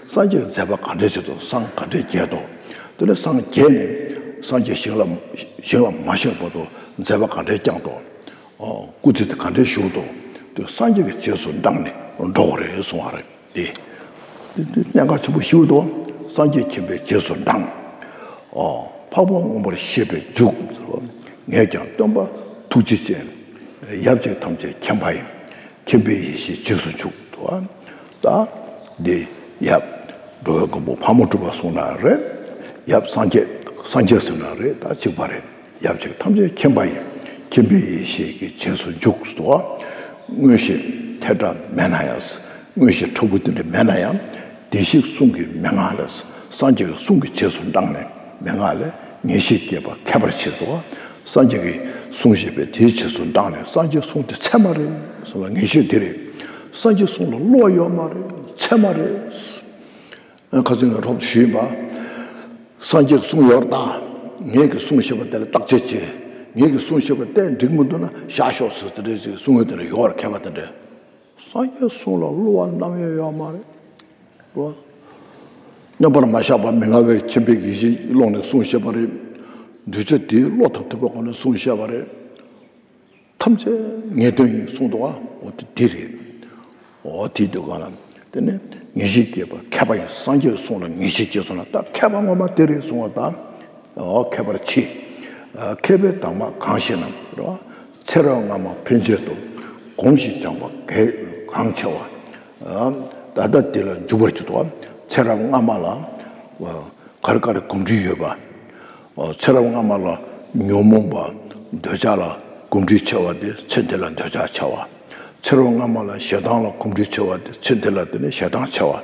སངས་རྒྱས་ཀྱི་མཛད་པ་ག་འདྲས་བྱེད་དོ། སངས་ག་འདྲས་རྒྱས་དོ། དེ་ནས་སངས་རྒྱས་ནས་སངས་རྒྱས་ཞིང་ལ་ཞིང་ལ་མ་གཤེགས་བར་དུ་མཛད་པ་ག་འདྲས་བསྐྱངས་དོ། ཨོ། སྐུ་ཚེ་དེ་ག་འདྲས་བཞུགས་དོ། དེ་སངས་རྒྱས་ཀྱི་རྗེས་སུ་འབྲངས་ནས་འགྲོ་བ་རེད་གསུང་བ་རེད། དེ། དེ་དེ་གནད་འགག་ཆེན་པོ་ཞིག་འདུག་སངས་རྒྱས་མཁྱེན་པའི་རྗེས་སུ་འབྲང་། ཨོ། འཕགས་པ་མངོན་པར་ཤེས་པས་འཇུག་ཟེར་བ། ངས་ཀྱང་སྟོན་པ་ཐུགས་རྗེ་ཅན། ཡབ་གཅིག་ཐམས་ཅད་མཁྱེན་པ་ཡིན། མཁྱེན་པའི་ཡེ་ཤེས་རྗེས་སུ་འཇུག་འདུག་ཨ། ད། འདི་ཡབ། འགྲོ་བའི་མགོན་པོ་ཕག་མོ་གྲུ་པ་གསུངས་ན་རེད། ཡབ་སངས་རྒྱས་སངས་རྒྱས་ཟེར་ན་རེད། ད་གཅིག་པ་རེད། ཡབ་གཅིག་ཐམས་ཅད་མཁྱེན་པ་ཡིན། མཁྱེན་པའི་ཡེ་ཤེས་ཀྱི་རྗེས་སུ་འཇུག་ཟེར་བ། མངོན་ཤེས་ཐལ་དྲགས་མེད་ན་ཡང་། མངོན་ཤེས་ཕྲ་བོ་དེ་འདྲ་མེད་ན་ཡང་། བདེ་གཤེགས་གསུང་གི་མན་ངག་ལས། སངས་རྒྱས་ཀྱི་གསུང་གི་རྗེས་སུ་འབྲངས་ནས་མན་ངག་ལས་ངེས་ཤེས་སྐྱེས་པ་མཁས་པར་བྱེད་དོ། སངས་རྒྱས་ཀྱི་གསུང་བཤད་པའི་དེའི་རྗེས་སུ་འབྲངས་ནས་སངས་རྒྱས་གསུང་དེ་ཚད་མ་རེད་གསུངས་པ་ངེས་ཤེས་དེ་རེད། སངས་རྒྱས་གསུང་ལ་བསླུ་བ་ཡོད་མ་རེད། ཚད་མ་རེད། ཁ་སང་ངས་རོབ་ཞུས་པ། སངས་རྒྱས་གསུང་ཡོད་རེད་ད། ངེད་ཀྱི་གསུང་བཤད་པ་དེ་ལ་བརྟག་དཔྱད་བྱེད། ངེད་ཀྱི་གསུང་བཤད་པ་དེ་འགྲིག་མི་འདུག་ན་བཞག་ཤོག་ཟེར་དེ་འདྲ་ཞིག་གསུང་ཡོད་དེ་འདྲ་ཡོད་རེད་མཁས་པ་དེ་འདྲ། སངས་རྒྱས་གསུང་ལ་བསླུ་བ་རྣམ་གཡེང་ཡོད་མ་རེད། རེད་བ། མཉམ་པར་མ་བཞག་པ་མི་མངའ་བའི་མཁྱེན་པའི་ཡེ་ཤེས་ཀློང་ནས་གསུང་བཤད་པ་རེད། གདུལ་བྱ་དེའི་བློ་དང་མཐུན་པའི་སྒོ་ནས་གསུང་བཤད་པ་རེད། ཐམས་ཅད་ངེས་དོན་ཡིན་གསུངས་འདུག་བ། འོ་དེ་དེ་རེད། འོ་དེ་དུས་གང་ལ། དེ་ནས་ངེས་ཤེས་སྐྱེས་པ་མཁས་པ་ཡིན། སངས་རྒྱས་གསུང་ལ་ངེས་ཤེས་སྐྱེས་སོང་ན་ད་མཁས་པ་ངོ་མ་དེ་རེད་གསུང་བ་དང་། འོ་མཁས་པར་མཆི། མཁས་པའི་དྭངས་མ་གང་ཞེ་ན། རེད་བ། ཚེ་རབས་སྔ་མ་ཕན་ཆད་དུ། གོམས་ཤིང་སྦྱངས་པ་གལ་གང་ཆེ་བ། ད་ལྟ་དེ་ལ་འཇུག་པར་གྱུར་ཏོ། ཚེ་རབས་སྔ་མ་ལ་ག་རེ་ག་རེ་གོམས་འདྲིས་ཡོད་པ། ཚེ་རབས་སྔ་མ་ལ་ཉོན་མོངས་པ་འདོད་ཆགས་ལ་གོམས་འདྲིས་ཆེ་བ་དེ་ཚེ་འདི་ལ་འདོད་ཆགས་ཆེ་བ། ཚེ་རབས་སྔ་མ་ལ་ཞེ་སྡང་ལ་གོམས་འདྲིས་ཆེ་བ་དེ་ཚེ་འདི་ལ་དེ་ནི་ཞེ་སྡང་ཆེ་བ།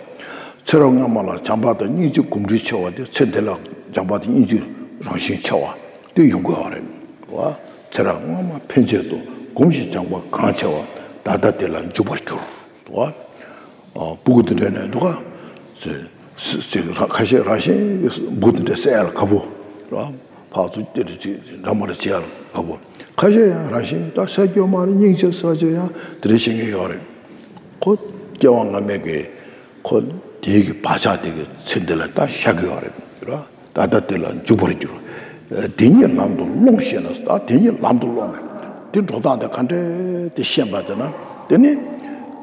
ཚེ་རབས་སྔ་མ་ལ་བྱམས་པ་དང་སྙིང་རྗེ་གོམས་འདྲིས་ཆེ་བ་དེ་ཚེ་འདི་ལ་བྱམས་པ་དང་སྙིང་རྗེ་རང་བཞིན་ཆེ་བ་དེ་ཡོང་དགོས་པ་རེད། ཚེ་རབས་སྔ་མ་ཕན་ཆད་དུ། གོམས་ཤིང་སྦྱངས་པ་གང་ཆེ་བ། ད་ལྟ་དེ་ལ་འཇུག་པར་འགྱུར། འདུག་བ། ཨ། སྤུ་གུ་དེ་འདྲ་ནས་འདུག་ག་ཅིག་ཅིག་ཁ་ཤས་རང་བཞིན་གྱིས་སྤུ་གུ་དེ་འདྲ་བསད་ཡ་ལ་དགའ་པོ། རེད་བ། ཕར་ཚུར་དེ་འདྲ་ཅིག་འདྲ་མ་འདྲ་བྱེད་ཡ་ལ་དགའ་པོ། ཁ་ཤས་ཡང་རང་བཞིན་ད་བསད་རྒྱུ་མ་རེད། སྙིང་རྗེ་ས་ཆ་ཡང་དེ་འདྲ་བྱེད་མཁན་ཡོད་རེད། ཁོ་སྐྱེ་བ་སྔ་མའི་གི་ཁོ་དེའི་གི་བག་ཆགས་དེ་གི་ཚེ་འདི་ལ་ད་ཤར་གི་ཡོད་རེད། རེད་བ། ད་ལྟ་དེ་ལ་འཇུག་པར་འགྱུར། དེ་ཉིད་ལམ་དུ་སློང་ཤེས་ན། ད་དེ་ཉིད་ལམ་དུ་སློང་ནས་དེ་འགྲོ་སྟངས་དེ་ག་འདྲས་དེ་ཤེས་པ་དེ་ན། དེ་ནི་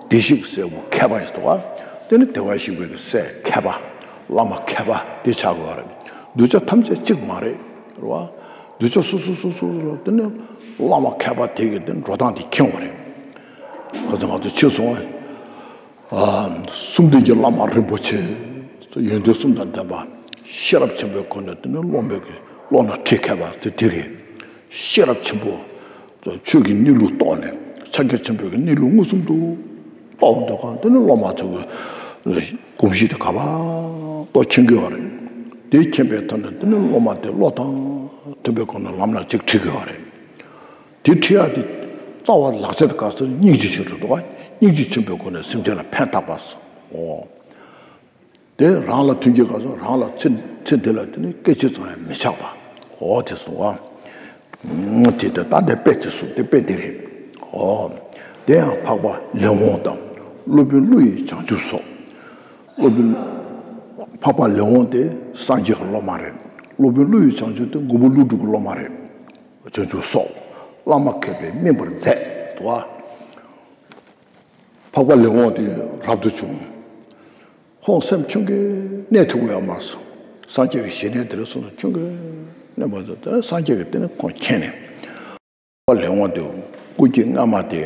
བདེ་གཤེགས་སྲས་པོ་མཁས་པ་ཡིན་ཟེར་བ། དེ་ནི་བདེ་བར་གཤེགས་པའི་སྲས་མཁས་པ། བླ་མ་མཁས་པ་དེ་ཆགས་དགོས་པ་རེད། གདུལ་བྱ་ཐམས་ཅད་གཅིག་མ་རེད། རེད་བ། གདུལ་བྱ་སོ་སོ་སོ་སོ་སོ་དེ་ནི་བླ་མ་མཁས་པ་དེ་གི་དེ་འགྲོ་སྟངས་དེ་མཁྱེན་དགོས་རེད། ཁ་ཚ་ང་ཚོ་ཕྱིར་སོང་བ། གསུམ་ལྡན་གྱི་བླ་མ་རིན་པོ་ཆེ། ཡོན་ཏན་གསུམ་དང་ལྡན་པ། ཤེས་རབ་ཆེན་པོའི་སྒོ་ནས་དེ་ནི་སློབ་མའི་གི་བློ་སྣ་ཁྲིད་མཁས་པ་དེ་དེ་རེད། ཤེས་རབ་ཆེན་པོ། ཆོས་ཀྱི་གནས་ལུགས་རྟོགས་ནས་ཕྱག་རྒྱ་ཆེན་པོའི་གི་གནས་ལུགས་མངོན་སུམ་དུ་རྟོགས་འདོད་གང་དེ་ནི་སློབ་མ་ཚོ་གི་ གོམས་གཤིས་དེ་ག་པར་ཏོག་མཁྱེན་གྱི་ཡོད་རེད། དེ་མཁྱེན་པའི་ཐོག་ནས་དེ་ནི་སློབ་མ་དེ་བློ་དང་མཐུན་པའི་སྒོ་ནས་ལམ་ལ་ཅིག་ཁྲིད་ཀྱི་ཡོད་རེད། དེ་ཁྲིད་ཡ་དེ་རྩ་བ་ལག་ཆ་དེ་ག་ཚོད་སྙིང་རྗེ་ཆེ་རུ་འདུག་ག་སྙིང་རྗེ་ཆེན་པོའི་སྒོ་ནས་སེམས་ཅན་ལ་ཕན་བཏགས་པ་སོ། དེ་རང་ལ་མཐུན་གྱི་ག་ཚོད་རང་ལ་ཚེ་ཚེ་འདི་ལ་དེ་ནི་སྐད་ཅིག་ཙམ་ཡང་མི་ཆགས་པ། འོ་དེ་སོང་བ། དེ་ལྟར་ད་དེ་དཔེ་དེ་སུ་དེ་དཔེ་འདི་རེད། ཨོ། དེ་ཡང་འཕགས་པ་ལེགས་འོང་དང་། སློབ་དཔོན་ཀླུ་ཡི་བྱང་ཆུབ་སོགས། སློབ་དཔོན་འཕགས་པ་ལེགས་འོང་དེ་སངས་རྒྱས་ཀྱི་སློབ་མ་རེད། སློབ་དཔོན་ཀླུ་ཡི་བྱང་ཆུབ་དེ་མགོན་པོ་ཀླུ་སྒྲུབ་ཀྱི་སློབ་མ་རེད། བྱང་ཆུབ་སོགས། བླ་མ་མཁས་པས་སྨིན་པར་མཛད་དོ། འཕགས་པ་ལེགས་འོང་དེ་རབ་ཏུ་བྱུང་། ཁོང་སེམས་ཆུང་གིས་གནས་ཐུབ་ཀྱི་ཡོད་མ་རེད། སངས་རྒྱས་ཀྱི་ཞལ་ནས་དེ་ལ་གསུངས་ན་ཆུང་གིས་གནས་མ་ཐུབ་དེ་སངས་རྒྱས་ཀྱིས་དེ་ནི་ཁོང་མཁྱེན་ནས། པ་ལེགས་འོང་དེ་སྐུ་སྐྱེ་སྔ་མ་དེ་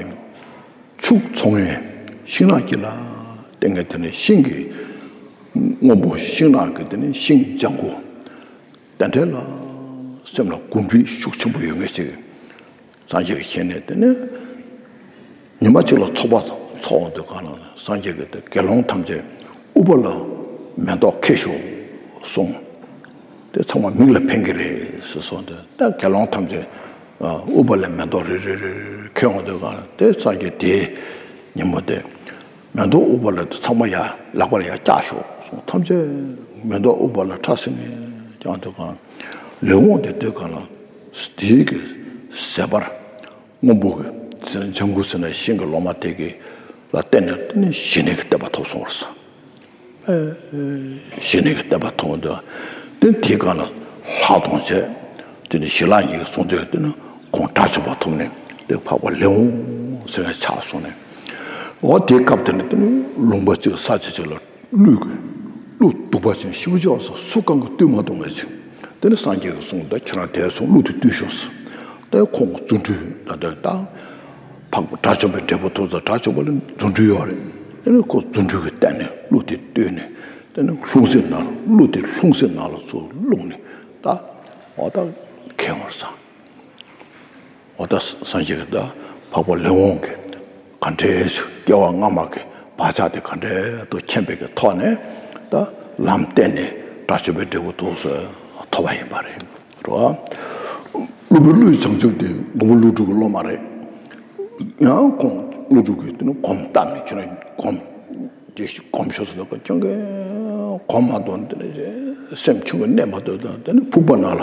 ཕྱུགས་འཚོ་མཁན་ཤིང་ནགས་དཀྱིལ་ལ་བསྟེན་མཁན་དེ་ནི་ཤིང་གི་སྔོན་པོ་ཤིང་ནགས་ཀྱི་དེ་ནི་ཤིང་ལྗང་གུ་དེ་འདྲ་ལ་སེམས་ལ་གོམས་འདྲིས་ཤུགས་ཆེན་པོ་ཡོད་མཁན་ཞིག་སངས་རྒྱས་ཀྱི་ཞལ་ནས་དེ་ནི་ཉི་མ་གཅིག་ལ་ཚོགས་པ་ཚོགས་འོང་དུས་གང་ལ་སངས་རྒྱས་ཀྱིས་དེ་དགེ་སློང་ཐམས་ཅད་ཨུཏྤ་ལ་མེ་ཏོག་ཁྱེར་ཤོག་གསུངས། དེ་ཚང་མ་མིག་ལ་ཕན་གྱི་རེད་ཟེར་གསུངས་ཏེ། ད་དགེ་སློང་ཐམས་ཅད་ཨུཏྤ་ལའི་མེ་ཏོག་རེ་རེ་རེ་རེ་ཁྱེར་འོང་དུས་གང་ལ་དེ་སངས་རྒྱས་དེའི་ཉིན་མོ་དེ་མེ་ཏོག་ཨུཏྤ་ལ་དེ་ཚང་མ་ཡར་ལག་པར་ཡར་བཀྱག་ཤོག་གསུངས། ཐམས་ཅད་མེ་ཏོག་ཨུཏྤ་ལ་ཕྲ་སིང་ངེ་བཀྱག་དུས་གང་ལ་ལེགས་འོང་དེ་དུས་གང་ལ་དེའི་གི་ཟད་པར། སྔོན་པོ་གི་ཟེར་ན་ལྗང་གུ་ཟེར་ན་ཤིང་གི་ལོ་མ་དེ་གི་ལ་བརྟེན་ནས་དེ་ནི་ཞི་གནས་ཀྱི་བསྟན་པ་ཐོབ་སོང་བར་ས། ཞི་གནས་ཀྱི་བསྟན་པ་ཐོབ་འདུག་དེ་དེའི་སྒང་ལ་ལྷག་མཐོང་བྱས། དེ་ནི་ཞི་ལྷག་གཉིས་ཀྱི་གསུང་ཆོས་དེ་ནི་ཁོང་དགྲ་བཅོམ་པ་ཐོབ་ནས་དེ་འཕགས་པ་ལེགས་འོང་ཟེར་བའི་ཆགས་སོང་ནས། འོ་དེའི་སྐབས་དེ་ནི་དེ་ནི་ལུང་པ་གཅིག་ས་ཆ་གཅིག་ལ། ཀླུ་གི་ཀླུ་གདུག་པ་ཅན་ཞེ་པོ་ཅིག་ཡོད་ས། སུ་གང་གིས་བཏུལ་མ་ཐུབ་མཁན་ཅིག་དེ་ནི་སངས་རྒྱས་ཀྱིས་གསུངས། ད་ཁྱེད་རང་དེར་སོང་ཀླུ་དེ་བཏུལ་ཤོག་ཟེར། དེ་ཁོང་གི་རྫུ་འཕྲུལ་ད་ལྟ་ད་འཕགས་པ་དགྲ་བཅོམ་པའི་འབྲས་བུ་ཐོབ་ས། དགྲ་བཅོམ་པ་ལ་རྫུ་འཕྲུལ་ཡོད་རེད། དེ་ནི་ཁོ་རྫུ་འཕྲུལ་གྱི་སྟེང་ནས་ཀླུ་དེ་བཏུལ་ནས་དེ་ནི་ལྷུང་བཟེད་ནང་ཀླུ་དེ་ལྷུང་བཟེད་ནང་ལ་ཚུར་བླུགས་ནས་ད་འོ་ད་ཁེངས་པར་བཟང་། འོ་ད་སངས་རྒྱས་ཀྱིས་ད་འཕགས་པ་ལེགས་འོང་གིས་ག་འདྲའི་སྐྱེ་བ་སྔ་མ་གི་བག་ཆགས་དེ་ག་འདྲའི་དུ་མཁྱེན་པའི་གི་ཐོག་ནས་ད་ལམ་བསྟན་ནས་དགྲ་བཅོམ་པའི་འབྲས་བུ་ཐོབ་ས་ཐོབ་པ་ཡིན་པ་རེད་རོ། སློབ་དཔོན་ཀླུ་ཡི་བྱང་ཆུབ་དེ་མགོན་པོ་ཀླུ་སྒྲུབ་ཀྱི་སློབ་མ་རེད། ཡང་ཁོང་ཀླུ་སྒྲུབ་ཀྱིས་དེ་ནི་སྒོམ་བཏབ་ནས་ཁྱོད་རང་སྒོམ། དེ་ཞིག་སྒོམ་ཤོག་ཟེར་ལ་ཁྱོད་ཀྱིས་སྒོམ་མ་ཐུབ་དེ་ནི་སེམས་ཆུང་ངུ་གནས་མ་ཐུབ་དང་དེ་ནི་ཕུག་པ་ནང་ལ་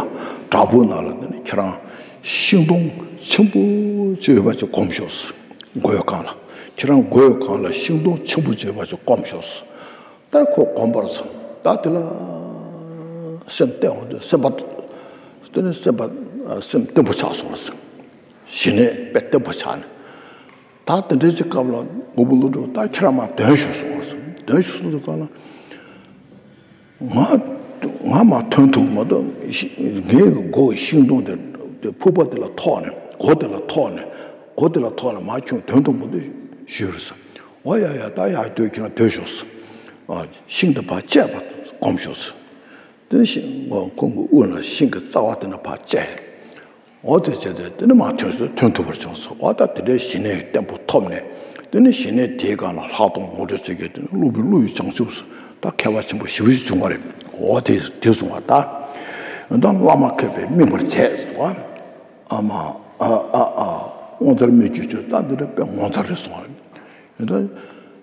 བྲག་ཕུག་ནང་ལ་དེ་ནི་ཁྱེད་རང་ཤིང་སྡོང་ཆེན་པོ་ཅིག་ཡོད་པ་ཅིག་སྒོམ་ཤོག་ཟེར། མགོ་བོའི་སྒང་ལ་ཁྱེད་རང་མགོ་བོའི་སྒང་ལ་ཤིང་སྡོང་ཆེན་པོ་ཅིག་ཡོད་པ་ཅིག་སྒོམ་ཤོག་ཟེར། ད་ཁོ་སྒོམ་པར་སོང་། ད་དེ་ལ་སེམས་བརྟན་འོང་དུས་སེམས་པ་དེ་ནི་སེམས་པ་སེམས་བརྟན་པོ་ཆགས་སོང་ལ་ཟེར། ཞི་གནས་དཔེ་བརྟན་པོ་ཆགས་ནས། ད་དེ་འདྲའི་ཅིག་སྐབས་ལ་མགོན་པོ་ཀླུ་སྒྲུབ་ད་ཁྱེད་རང་མར་འདོན་ཤོག་གསུངས་པ་ཟེར། འདོན་ཤོག་གསུངས་དུས་གང་ལ། ང་ང་མར་ཐོན་ཐུབ་མ་གཏོགས་ངའི་མགོ་ཤིང་སྡོང་དེ་དེ་ཕུག་པ་དེ་ལ་ཐོགས་ནས་མགོ་དེ་ལ་ཐོགས་ནས་མགོ་དེ་ལ་ཐོགས་ནས་མར་ཁྱོད་ཐོན་ཐུབ་མ་གཏོགས་ཞུས་རེད་ཟེར། འོ་ཡ་ཡ་ད་ཡར་སྡོད་ཁྱེད་རང་སྡོད་ཤོག་ཟེར། ཤིང་དེ་ཕར་བཅད་པ་སྒོམ་ཤོག་ཟེར། དེ་ནས་ཤིང་ཁོང་གི་དབུ་ལ་ཤིང་གི་རྩ་བ་དེ་ནས་ཕར་བཅད། འོ་དེ་བྱས་ཏེ་དེ་ནས་མར་ཐོན་ཐོན་ཐུབ་པར་བྱུང་སོང་། འོ་ད་དེ་འདྲའི་ཞི་གནས་ཀྱི་བརྟན་པོ་ཐོབ་ནས་དེ་ནས་ཞི་གནས་དེའི་སྒང་ལ་ལྷག་མཐོང་ངོ་སྤྲོད་བྱེད་མཁན་དེ་ནི་སློབ་དཔོན་ཀླུ་ཡི་བྱང་ཆུབ་ཟེར་ད་མཁས་པ་ཆེན་པོ་ཞེ་པོ་ཞིག་བྱུང་བ་རེད། འོ་དེ་དེ་གསུངས་པ་ད། ད་བླ་མ་མཁས་པས་སྨིན་པར་བྱས་ཟེར་བ། ཨ་མ་ཨ་ཨ་ཨ་ངོ་མཚར་སྨྲས་ཀྱི་ཆོས་ད་འདི་འདྲ་དཔེ་ངོ་མཚར་རེད་གསུངས་པ་རེད། ད་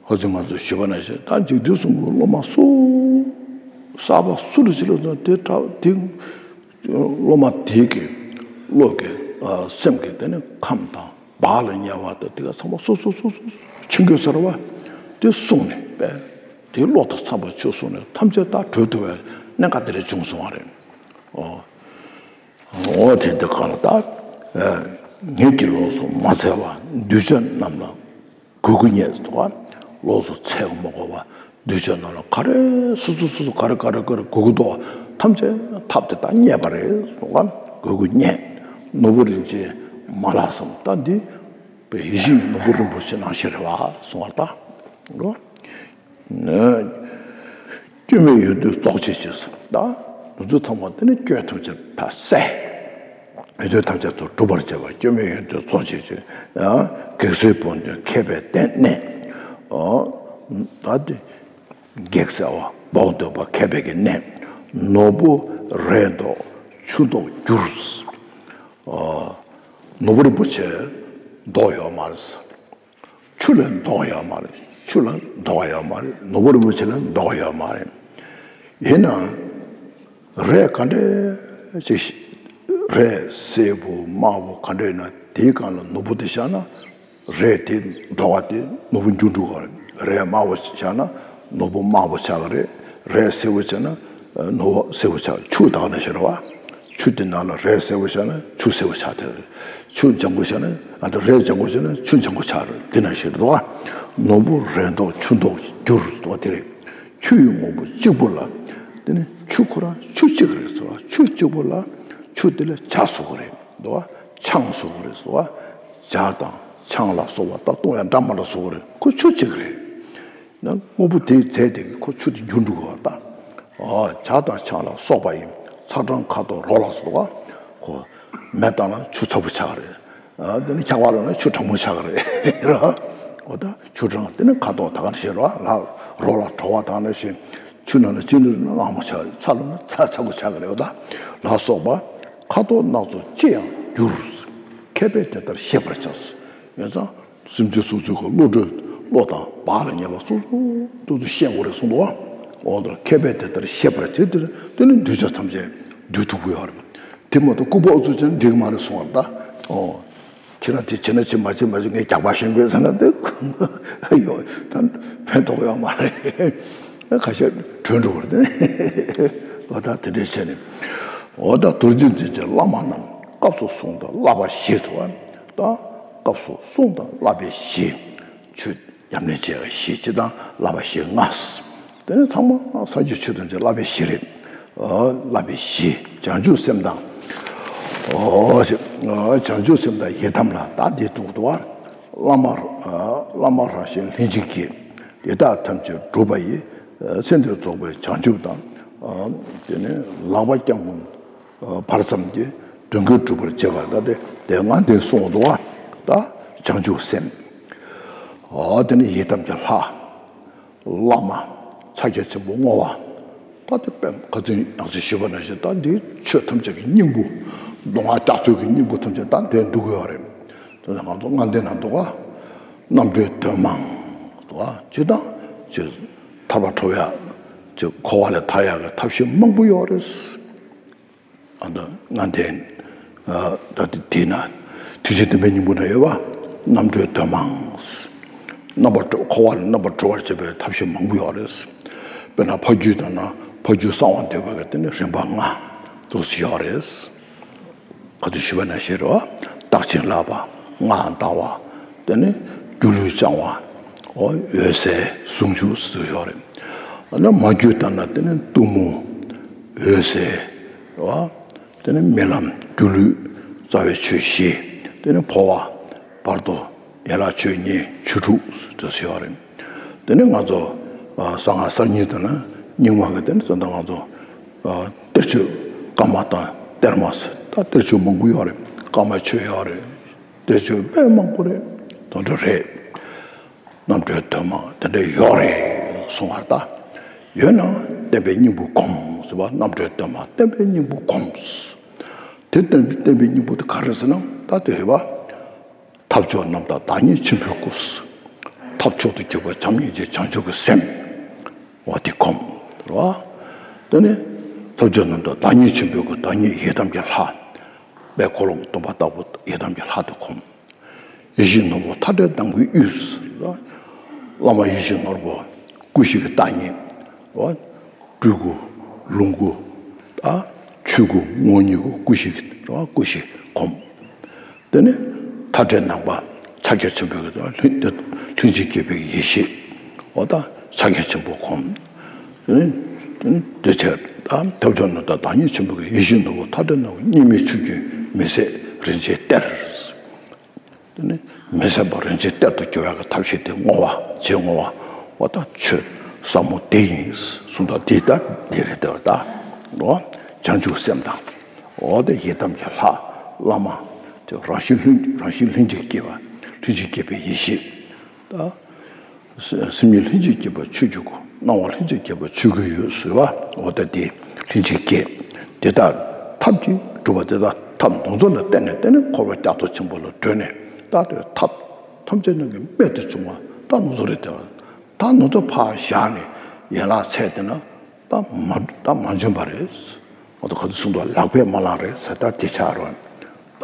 ཧ་ཅང་ང་ཚོས་ཞུས་པ་ནང་བཞིན་ད་འཇིག་རྟེན་གསུམ་གྱི་སློབ་མ་སུ་གསར་པ་སུ་རེ་ཞིག་ལ་དེ་དྲག་དེ་སློབ་མ་དེ་གི་བློ་གི་སེམས་ཀྱི་དེ་ནི་ཁམས་དང་བག་ལ་ཉལ་བ་དང་དེ་ག་ཚང་མ་སོ་སོ་སོ་སོ་ཕྱིན་དགོས་ཟེར་བ་དེ་གསུངས་ནས་པས་དེ་བློ་དང་འཚམས་པ་ཆོས་གསུངས་ནས་ཐམས་ཅད་ད་གྲོལ་ཐུབ་པའི་གནད་འགག་དེ་རེ་བྱུང་སོང་བ་རེད། ཨོ། འོ་དེ་འདི་གང་ལ་ད། ངེད་ཀྱིས་ལོགས་སུ་མ་འཚལ་བར་གདུལ་བྱ་རྣམས་ལ་གུས་གུས་བསྙེན་ཟེར་དུས་ལོགས་སུ་འཚལ་མ་དགོས་པར་གདུལ་བྱ་རྣམས་ལ་ག་རེ་སོ་སོ་སོ་སོ་ག་རེ་ག་རེ་ག་རེ་གུས་གུས་དོ་ཐམས་ཅད་ཐབས་དེ་དག་བསྙེན་པ་རེད་ཟེར་དུས་གུས་གུས་བསྙེན། ནོར་བུ་རིན་ཆེན་མ་ལགས་སམ། ད་འདི་པའི་ཡིད་བཞིན་ནོར་བུ་རིན་པོ་ཆེ་ནང་བཞིན་རེད་བ་གསུངས་པ་ད། སྐྱོན་མེད་ཡོན་ཏན་རྫོགས་བྱེད་ཅིང་ཟེར། ད་ང་ཚོ་ཚང་མ་དེ་ནི་སྐྱོན་ཐམས་ཅད་ཕར་བསལ། ཡོན་ཏན་ཐམས་ཅད་ཚོ་འགྲུབ་པར་བྱེད་པ་སྐྱོན་མེད་ཡོན་ཏན་རྫོགས་བྱེད་ཅིང་། གེགས་སེལ་བུམ་དོན་མཁས་པའི་གདེང་གནས། ད་དེ་ གེགས་སེལ་བ། བོགས་འདོན་པ། མཁས་པའི་གི་གནས། ནོར་བུ་རས་མདོག་ཆུ་མདོག་འགྱུར། ཨ། ནོར་བུ་རིན་པོ་ཆེ་མདོག་ཡོད་མ་རེད། ཆུ་ལ་མདོག་ཡོད་མ་རེད། ཆུ་ལ་མདོག་ཡོད་མ་རེད། ནོར་བུ་རིན་པོ་ཆེ་ལ་མདོག་ཡོད་མ་རེད། ཡིན་ནའང་རས་ག་འདྲ་ཅིག་རས་སེར་པོ་དམར་པོ་ག་འདྲ་ཡིན་ན་དེའི་སྒང་ལ་ནོར་བུ་དེ་བཞག་ན། རས་དེ་མདོག་དེ་ནོར་བུ་འགྱུར་འགྲོ་གི་རེད། རས་དམར་པོ་བཞག་ན་ནོར་བུ་དམར་པོ་ཆགས་ཀྱི་རེད། རས་སེར་པོ་བྱས་ན་ནོར་བུ་སེར་པོ་ཆགས། ཆུ་དེ་ག་ནང་བཞིན་རེད་བ། ཆུ་དེ་ནང་ལ་རས་སེར་པོ་བཞག་ན་ཆུ་སེར་པོ་ཆགས་དེ་རེད། ཆུ་ལྗང་གུ་བཞག་ན། ཨ། དེ་རས་ལྗང་གུ་བྱས་ན་ཆུ་ལྗང་གུ་ཆགས་རེད། དེ་ནང་བཞིན་རེད་བ། ནོར་བུ་རས་མདོག་ཆུ་མདོག་འགྱུར་ཟེར་བ་དེ་རེད། ཆུ་ཡི་ངོ་བོ་གཅིག་པུ་ལ། དེ་ནི་ཆུ་ཁོ་རང་ཆུ་གཅིག་རེད་ཟེར་བ། ཆུ་གཅིག་པུ་ལ་ཆུ་དེ་ལ་ཇ་བཟོ་གི་རེད། འདུག་བ། ཆང་བཟོ་གི་རེད་ཟེར་བ། ཇ་དང་ཆང་ལ་སོགས་པ་ད་བཏུང་ཡ་འདྲ་མི་འདྲ་བཟོ་གི་རེད། ཁོ་ཆུ་གཅིག་རེད། ན་དངོས་པོ་དེའི་རྫས་དེ་གིས་ཁོ་ཆུ་དེ་འགྱུར་འགྲོ་གི་རེད་ད། ཨ། ཇ་དང་ཆང་ལ་སོགས་པ་ཡིན། ཚ་གྲང་ཁ་དོག་རོ་ལངས་ཟེར་བ། ཁོ་མེ་བཏང་ན་ཆུ་ཚ་པོ་ཆགས་རེད། ཨ། དེ་ནི་འཁྱག་པ་བླུགས་ན་ཆུ་གྲང་མོ་ཆགས་རེད། ར། འོ་ད་ཆུ་གྲང་། དེ་ནི་ཁ་དོག་ད་ག་ནང་བཞིན་རོ་ལ་རོ་ལ་བྲོ་བ་ད་ག་ནང་བཞིན། ཆུ་ནང་ལ་ཅི་བླུགས་ན་ལངས་མོ་ཆགས་རེད། ཚ་བླུགས་ན་ཚ་ཚ་པོ་ཆགས་རེད། འོ་ད་ལ་སོགས་པ་ཁ་དོག་སྣ་ཚོགས་ཅི་ཡང་འགྱུར། མཁས་པས་དེ་ལྟར་ཤེས་པར་བྱ། ཡིན་ཙང་སེམས་ཅན་སོ་སོའི་གི་བློ་གྲོས་བློ་དང་བག་ལ་ཉལ་བ་སོ་སོ་སོ་སོ་ཤེས་དགོས་རེད་གསུངས་འདུག་བ། འོ་ད་མཁས་པས་དེ་ལྟར་ཤེས་པར་བྱེད། དེ་དེ་ནི་འདུས་བྱས་ཐམས་ཅད་འདུལ་ཐུབ་ཀྱི་ཡོད་རེད། དེ་མ་གཏོགས་ལྐུགས་པ་ཨུ་ཚུགས་བྱས་ན་འགྲིག་གི་མ་རེད་གསུངས་པ་རེད་ད། ཨོ། བྱེད་ན་དེ་བྱེད་ན་བྱེད། མ་བྱེད་མ་བྱེད། ངས་རྒྱག་པ་ཤེས་དགོས་ཟེར་ན་དེ་ཡོད་ད་ཕན་ཐོགས་ཡོད་མ་རེད། ཁ་ཤས་གྲོན་འགྲོ་བར་དེ། འོ་ད་དེ་འདྲས་བྱས་ནས། འོ་ད་རྡོ་རྗེ་འཛིན་གྱི་བླ་མ་རྣམས། སྐབས་སུ་བསྲུངས་དང་བསླབ་པ་བཞི་དུ། ད་སྐབས་སུ་བསྲུངས་དང་བསླབ་པ་བཞི། ཆོས་ཉམས་ལེན་བྱེད་པ་བཞི། སྤྱིར་བཏང་བསླབ་པ་བཞི་ལྔ། དེ་ནི་ཚང་མ་སངས་རྒྱས་ཆོས་ཐམས་ཅད་བསླབ་པ་བཞི་རེད། ཨ། བསླབ་པ་བཞི། བྱང་ཆུབ་སེམས་དང་། ཨོ། བྱང་ཆུབ་སེམས་དང་ཡི་དམ་ལ། ད་འདི་འདུག་འདུག་བ། བླ་མ། ཨ། བླ་མ་རང་བཞིན་ལྷན་ཅིག་སྐྱེས། དེ་དག་ཐམས་ཅད་གྲུབ་པ་ཡི། ཚེ་འདིར་རྫོགས་པའི་བྱང་ཆུབ་དང་། ཨ། དེ་ནི་ལག་པ་བརྐྱང་བསྐུམ། ཨ། བར་ཙམ་གྱིས་དོན་ཀུན་འགྲུབ་པར་བྱེད་པ། ད་དེ་དེ་ལྔ་འདི་གསུངས་འདུག་བ། ད་བྱང་ཆུབ་སེམས། ཨ། དེ་ནི་ཡི་དམ་གྱི་ལྷ། བླ་མ། ཕྱག་རྒྱ་ཆེན་པོ་བསྔོ་བ། ད་དེ་དཔེ་ཁ་ཚིག་ཡང་ཅིག་ཞུས་པ་ནང་བཞིན་ད་འདི་ཆོས་ཐམས་ཅད་ཀྱི་སྙིང་པོ། མདོ་སྔགས་རྒྱ་མཚོའི་གི་སྙིང་པོ་ཐམས་ཅད་ད་དེ་འདུ་གི་ཡོད་རེད། དེ་ནི་ང་ཚོ་ལྔ་ལྡན་ན་འདུག་ག། རྣམ་གྲོལ་གདོན་མང་འདུག་ག། ཇི་ལྟར་ཇི་ཐར་པ་ཐོབ་ཡ། ཇི་འཁོར་བ་ལས་ཐར་ཡ་གི་ཐབས་ཤེས་མང་པོ་ཡོད་རེད། ཨ། ད་ལྔ་ལྡན། ཨ། ད་དེ་དེ་ན་ཐེག་ཆེན་བསྟན་པའི་སྙིང་པོ་ན་ཡོད་པ། རྣམ་གྲོལ་གདོན་མང་། རྣམ་པར་གྲོལ། འཁོར་བ་ལས་རྣམ་པར་གྲོལ་བར་བྱེད་པའི་ཐབས་ཤེས་མང་པོ་ཡོད་རེད། དཔེར་ན་ཕ་རྒྱུད་དང་ན་ཕ་རྒྱུད་གསང་བ་འདུས་པ་གི་དེ་ནི་རིམ་པ་ལྔ་དུ་ཡོད་རེད། ག་དུས་ཞུ་བ་ན་ཤེས་རོ། བདག་བྱིན་བརླབ་པ། སྔགས་བཟླ་བ། དེ་ནི་སྒྱུ་ལུས་བཅང་བ། འོ་འོད་གསལ་ཟུང་འཇུག་ཟེར་དུ་ཡོད་རེད། ཨ་ནི་མ་རྒྱུད་ལྟར་ན་དེ་ནི་གཏུམ་མོ། འོད་གསལ། རོ། དེ་ནི་རྨི་ལམ། སྒྱུ་ལུས། རྩ་བའི་ཆོས་བཞི། དེ་ནི་འཕོ་བ། བར་དོ། ཡན་ལག་ཆོས་གཉིས། ཆོས་དྲུག་ཟེར་དུ་ཡོད་རེད། དེ་ནི་ང་ཚོ། ཨ། གསང་སྔགས་གསར་རྙིང་དང་ན་རྙིང་མ་གི་དེ་ནི་ད་ལྟ་ང་ཚོ། ཨ། གཏེར་ཆོས་བཀའ་མ་དང་གཏེར་མ་ཟེར། ད་གཏེར་ཆོས་མང་པོ་ཡོད་རེད། བཀའ་མ་ཆོས་ཡོད་རེད། གཏེར་ཆོས་དཔེ་མང་པོ་རེད། དོན་དུ་རེད། རྣམ་གྲོལ་གདོན་མང་དེ་འདྲ་ཡོད་རེད་གསུང་བར་ད། ཡོད་ན་བསྟན་པའི་སྙིང་པོ་སྒོམ་ཟེར་བ། རྣམ་གྲོལ་གདོན་མང་བསྟན་པའི་སྙིང་པོ་སྒོམ། དེ་བསྟན་བསྟན་པའི་སྙིང་པོ་དེ་ག་རེ་ཟེར་ན། ད་དེ་ཡོད་པ། ཐབས་མཆོག་རྣམ་དག་བདག་ཉིད་ཆེན་པོའི་སྐུ། ཐབས་མཆོག་ཏུ་གྱུར་པ་བྱམས་སྙིང་རྗེ་བྱང་ཆུབ་ཀྱི་སེམས། འོ་དེ་སྒོམ་རོ། དེ་ནས་ཐབས་མཆོག་རྣམ་དག་བདག་ཉིད་ཆེན་པོའི་སྐུ། བདག་ཉིད་ཡི་དམ་གྱི་ལྷ། དཔལ་འཁོར་ལོ་སྟོང་པ་ལྟ་བུ་ཡི་དམ་གྱི་ལྷ་དེ་སྒོམ། ཡིད་བཞིན་ནོར་བུ་མཐའ་བྲལ་ནམ་མཁའི་དབུས། བླ་མ་ཡིད་བཞིན་ནོར་བུ་སྐུ་བཞི་གི་བདག་ཉིད། སྤྲུལ་སྐུ། ལོངས་སྐུ། ཨ། ཆོས་སྐུ། ངོ་བོ་ཉིད་སྐུ། སྐུ་བཞི་གི་སྐུ་བཞི་སྒོམ། དེ་ནས་མཐའ་བྲལ་ནམ་མཁའ། ཕྱག་རྒྱ་ཆེན་པོའི་ལྷུན་ལྷུན་གྱིས་བརྒྱན་པའི་ཡེ་ཤེས། འོ་ད་ཕྱག་རྒྱ་ཆེན་པོ་སྒོམ། དེ་ནས་དེ་ནས་དེ་ཕྱིར་ད་ཐབས་མཆོག་རྣམ་དག་བདག་ཉིད་ཆེན་པོའི་ཡིད་བཞིན་ནོར་བུ་མཐའ་བྲལ་ནམ་མཁའི། གཉིས་མེད་ཆུ་རྒྱུན་མི་ཟད་རིན་ཆེན་གཏེར། དེ་ནི་མི་ཟད་པ་རིན་ཆེན་གཏེར་དུ་གྱུར་བའི་ཐབས་ཤེས་དེ་བསྔོ་བ་བྱེད། བསྔོ་བ། འོ་ད་ཆོས་ཟབ་མོ་དེ་ཡིན་གསུངས་དང་། དེ་ལྟར་དེ་རེད་དེ་བ་ད། འོ་བྱང་ཆུབ་སེམས་དང་། འོ་དེ་ཡི་དམ་གྱི་ལྷ། བླ་མ། དེ་རང་བཞིན་ལྷུན་རང་བཞིན་ལྷུན་གྱིས་བསྐྱེད་པ། ལྷུན་གྱིས་བསྐྱེད་པའི་ཡེ་ཤེས་ད། སེམས་ཉིད་ལྷན་ཅིག་སྐྱེས་པ་ཆོས་ཀྱི་སྐུ། སྣང་བ་ལྷན་ཅིག་སྐྱེས་པ་ཆོས་ཀྱི་འོད་ཟེར་བ། འོ་ད་དེ་ལྷན་ཅིག་སྐྱེས། དེ་དག་ཐབས་ཀྱིས་གྲུབ་པ་དེ་དག་ཐབས་དེ་ཚོ་ལ་བརྟེན་ནས་བརྟེན་ནས་འཁོར་བའི་རྒྱ་མཚོ་ཆེན་པོ་ལ་བགྲོད་ནས། ད་དེ་ཐབས་ཐམས་ཅད་རྣམས་ཀྱི་རྨད་དུ་བྱུང་བ་ད་ནུ་ཚོ་རེད་དེ། ད་ནུ་ཚོ་ཕར་བཞག་ནས་ཡན་ལག་ཚད་དེ་ན་ད་མ་ད་མ་འཇོན་པ་རེད། ང་ཚོ་ག་ཚོད་གསུང་དོ། ལག་པས་མ་བླངས་རེད་ཟེར། ད་དེ་ཆགས་རོགས། ད་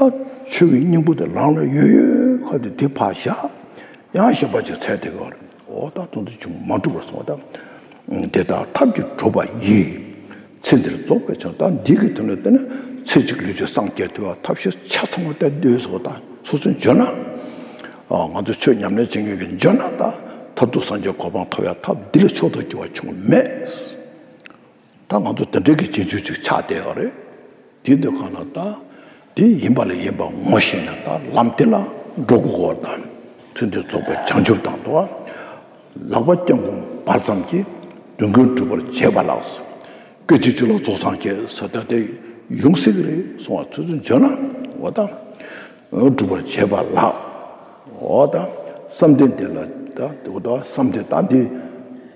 ཆོས་ཀྱི་སྙིང་པོ་དེ་རང་ལ་ཡོད་ཡོད་ཁ་དེ་དེ་ཕར་བཞག་ཡང་གཞན་པ་ཅིག་འཚོལ་བསྡད་ཀྱི་ཡོད་རེད། འོ་ད་དོན་དུ་ཅུང་མ་འགྲུབ་པར་སོང་བ་དང་། དེ་དག་ཐབས་ཀྱིས་གྲུབ་པ་ཡི། ཚེ་འདིར་རྫོགས་པའི་བྱང་། ད་འདི་གི་དོན་ལ་བལྟས་ན་ཚེ་གཅིག་ལུས་ཀྱི་སངས་རྒྱས་ཐུབ་པ་ཐབས་ཤེས་ཆ་ཚང་བ་བལྟས་འདོད་སོང་བ་དང་། སོ་སོས་འཇོན་ན། ཨ་ང་ཚོ་ཆོས་ཉམས་ལེན་བྱེད་མཁན་གྱི་འཇོན་ན་ད་མཐར་ཐུག་སངས་རྒྱས་གོ་འཕང་ཐོབ་ཡ་ཐབས་འདི་ལས་མཆོག་ཏུ་གྱུར་པ་བྱུང་མེད། ད་ང་ཚོ་དེ་འདྲའི་གི་རྗེས་འཇུག་ཅིག་ཆགས་བསྡད་ཡོད་རེད། དེ་དུས་གང་ལ་ད་དེ་ཡིན་པ་ལ་ཡིན་པ་ངོ་ཤེས་ན་ད་ལམ་དེ་ལ་འགྲོ་དགོས་ཀྱི་ཡོད་རེད། ད་ཚུལ་འདི་རྫོགས་པའི་བྱང་ཆུབ་དང་དུ་བ། ལག་པ་བརྐྱང་བསྐུམ་བར་ཙམ་གྱིས། དོན་ཀུན་འགྲུབ་པར་བྱེད་པ་ལགས། སྐད་ཅིག་གཅིག་ལ་རྫོགས་སངས་རྒྱས་ཟེར་ད་དེ་ཡོང་སྲིད་ཀྱི་རེད་གསུང་བ་ཚོད་ཚོད་འཇོན་ན་འོ་ད། འགྲུབ་པར་བྱེད་པ་ལགས། འོ་ད་བསམ་གཏན་དེ་ལ་ད་འོ་ད་བསམ་གཏན་ད་འདི་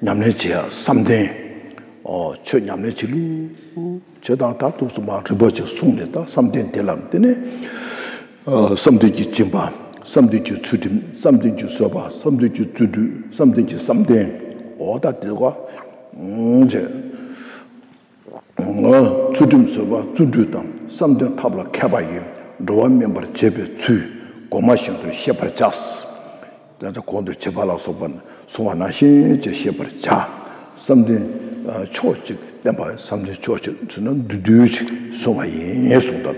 ཉམས་ལེན་བྱེད་ཡ་བསམ་གཏན། ཨོ་ཆོས་ཉམས་ལེན་བྱེད་ལུགས་བྱེད་སྟངས་ད་ཐུགས་སུ་མ་རིམ་པ་ཅིག་གསུངས་ནས་ད་བསམ་གཏན་དེ་ལ་དེ་ནས་བསམ་གཏན་གྱི་སྦྱིན་པ། བསམ་གཏན་གྱི་ཚུལ་ཁྲིམས། བསམ་གཏན་གྱི་བཟོད་པ། བསམ་གཏན་གྱི་བརྩོན་འགྲུས། བསམ་གཏན་གྱི་བསམ་གཏན། འོ་ད་དེ་ག་བྱེད། ཚུལ་ཁྲིམས་བཟོད་པ་བརྩོན་འགྲུས་དང་། བསམ་གཏན་ཐབས་ལ་མཁས་པ་ཡིས། འགྲོ་བ་སྨིན་པར་བྱེད་པའི་ཚུལ། གོང་མ་བཞིན་དུ་ཤེས་པར་བྱ། དེ་ཚོ་གོང་དུ་བྱེད་པ་ལ་སོགས་པ་གསུངས་པ་ནང་བཞིན་བྱས་ཤེས་པར་བྱ། བསམ་གཏན་ཕྱོགས་གཅིག་བསྟན་པ། བསམ་གཏན་ཕྱོགས་གཅིག་ཚུལ་ན་བསྡུས་བསྡུས་ཅིག་གསུངས་པ་ཡིན་གསུངས་ད།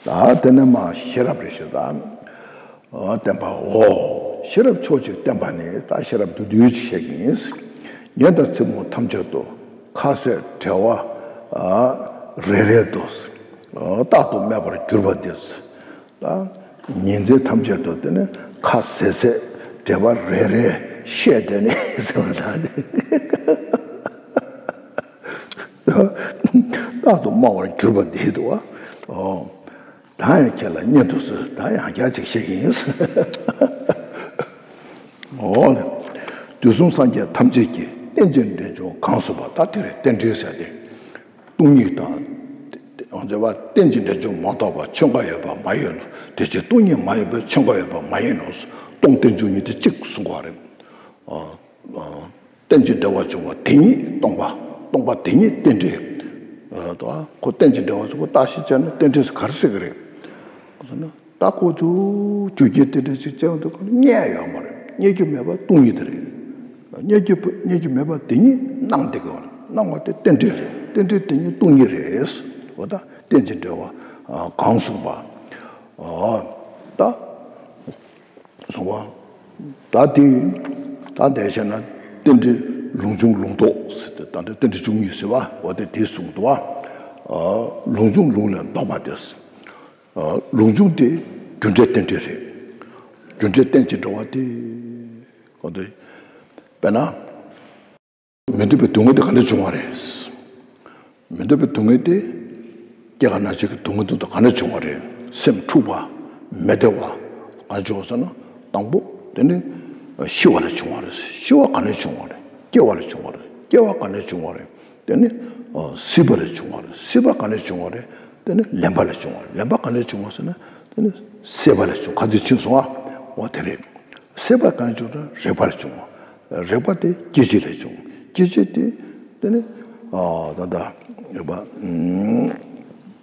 ད་དེ་ནས་མ་ཤེས་རབ་རེ་ཞིག་ད། བསྟན་པའོ། ཤེས་རབ་ཕྱོགས་གཅིག་བསྟན་པ་ནི་ད་ཤེས་རབ་བསྡུས་བསྡུས་ཅིག་བཤད་ཀྱི་ཡིན། ཉོན་དང་མཚན་མོ་ཐམས་ཅད་དུ། ཁ་ཟས་བྲལ་བ་རེ་རེ་དུ། རྟག་ཏུ་སྨྲས་པར་གྱུར་པ་འདིར། ད་ཉིན་མཚན་ཐམས་ཅད་དུ་དེ་ནི་ཁ་ཟས་ཟས་བྲལ་བ་རེ་རེ་བཤད་དེ་ནི་ཟེར་བ་དང་། རྟག་ཏུ་སྨྲ་བར་གྱུར་པ་འདིར་དུ་བ། ད་ཡང་ཁྱེད་ལ་སྙན་དུ་གསོལ། ད་ཡང་བསྐྱར་ཅིག་བཤད་ཀྱི་ཡིན། འོ་ལེ། དུས་གསུམ་སངས་རྒྱས་ཐམས་ཅད་ཀྱི། རྟེན་ཅིང་འབྲེལ་འབྱུང་གང་གསུངས་པ། ད་དེ་རེད། རྟེན་འབྲེལ་ཟེར་ཏེ། སྟོང་ཉིད་དང་། རྟེན་ཅིང་འབྲེལ་འབྱུང་མ་གཏོགས་པ་ཆོས་འགའ་ཡོད་པ་མ་ཡིན་ནོ། དེ་ཕྱིར་སྟོང་ཉིད་མ་ཡིན་པའི་ཆོས་འགའ་ཡོད་པ་མ་ཡིན་ནོ། སྟོང་རྟེན་འབྱུང་གཉིས་དེ་གཅིག་གསུངས་པ་རེད། རྟེན་ཅིང་འབྲེལ་བར་འབྱུང་བ་དེ་ཉིད་སྟོང་པ། སྟོང་པ་དེ་ཉིད་རྟེན་འབྲེལ། ཁོ་རྟེན་ཅིང་འབྲེལ་བར་འབྱུང་བ་བརྟག་ཞིབ་བྱས་ན་རྟེན་འབྲེལ་ག་རེ་ཟེར་གི་རེད། ད་ཁོ་ཚོ་རྒྱུ་རྐྱེན་རྟེན་འབྲེལ་ཅིག་བྱས་པ་འདུག་ག་རྙེད་ཡོད་མ་རེད། རྙེད་རྒྱུ་མེད་པ་སྟོང་ཉིད་དེ་རེད། རྙེད་རྒྱུ་རྙེད་རྒྱུ་མེད་པ་དེ་ཉིད་སྣང་བསྡད་ཀྱི་ཡོད་རེད། སྣང་བ་དེ་རྟེན་འབྲེལ་རེད། རྟེན་འབྲེལ་དེ་ཉིད་སྟོང་ཉིད་རེད། འོ་ད་རྟེན་ཅིང་འབྲེལ་བ་གང་གསུངས་པ། ད། གསུངས་པ། ད་དེ། ད་འདས་བྱས་ན་རྟེན་འབྲེལ་ལུང་འབྱུང་ལུང་རྟོགས་ཟེར་ཏེ། ད་འདི་རྟེན་འབྲེལ་བཅུ་གཉིས་ཟེར་བ་འོ་དེ་དེ་གསུངས་འདུག་བ། ལུང་འབྱུང་ལུང་ལས་བཟློག་པ་དེ། ལུང་འབྱུང་དེ་རྒྱུ་འབྲས་རྟེན་འབྲེལ་རེད། རྒྱུ་འབྲས་རྟེན་ཅིང་འབྲེལ་བ་དེ། གང་དེ། དཔེར་ན། མི་འདོད་པའི་སྡུག་བསྔལ་དེ་ག་ནས་བྱུང་བ་རེད། མི་འདོད་པའི་སྡུག་བསྔལ་དེ། སྐྱེ་རྒ་ན་འཆི་གི་སྡུག་བསྔལ་དེ་ག་ནས་བྱུང་བ་རེད། སེམས་འཁྲུགས་པ། མི་བདེ་བ། ག་ནས་བྱུང་བ་ཟེར་ན། དང་པོ་དེ་ནི་ཤི་བ་ལས་བྱུང་བ་རེད། ཤི་བ་ག་ནས་བྱུང་བ་རེད། སྐྱེ་བ་ལས་བྱུང་བ་རེད། སྐྱེ་བ་ག་ནས་བྱུང་བ་རེད། དེ་ནི་སྲིད་པ་ལས་བྱུང་བ་རེད། སྲིད་པ་ག་ནས་བྱུང་བ་རེད། དེ་ནི་ལེན་པ་ལས་བྱུང་བ་རེད། ལེན་པ་ག་ནས་བྱུང་བ་ཟེར་ན། དེ་ནི་སྲེད་པ་ལས་བྱུང་། ཁ་ཚིག་ཕྱིན་སོང་ཨ། འོ་དེ་རེད། སྲེད་པ་ག་ནས་བྱུང་ན་རེག་པ་ལས་བྱུང་བ། རེག་པ་དེ་སྐྱེ་མཆེད་ལས་བྱུང་། སྐྱེ་མཆེད་དེ་དེ་ནི་ཨ་ད་ལྟ་ཡོད་པ་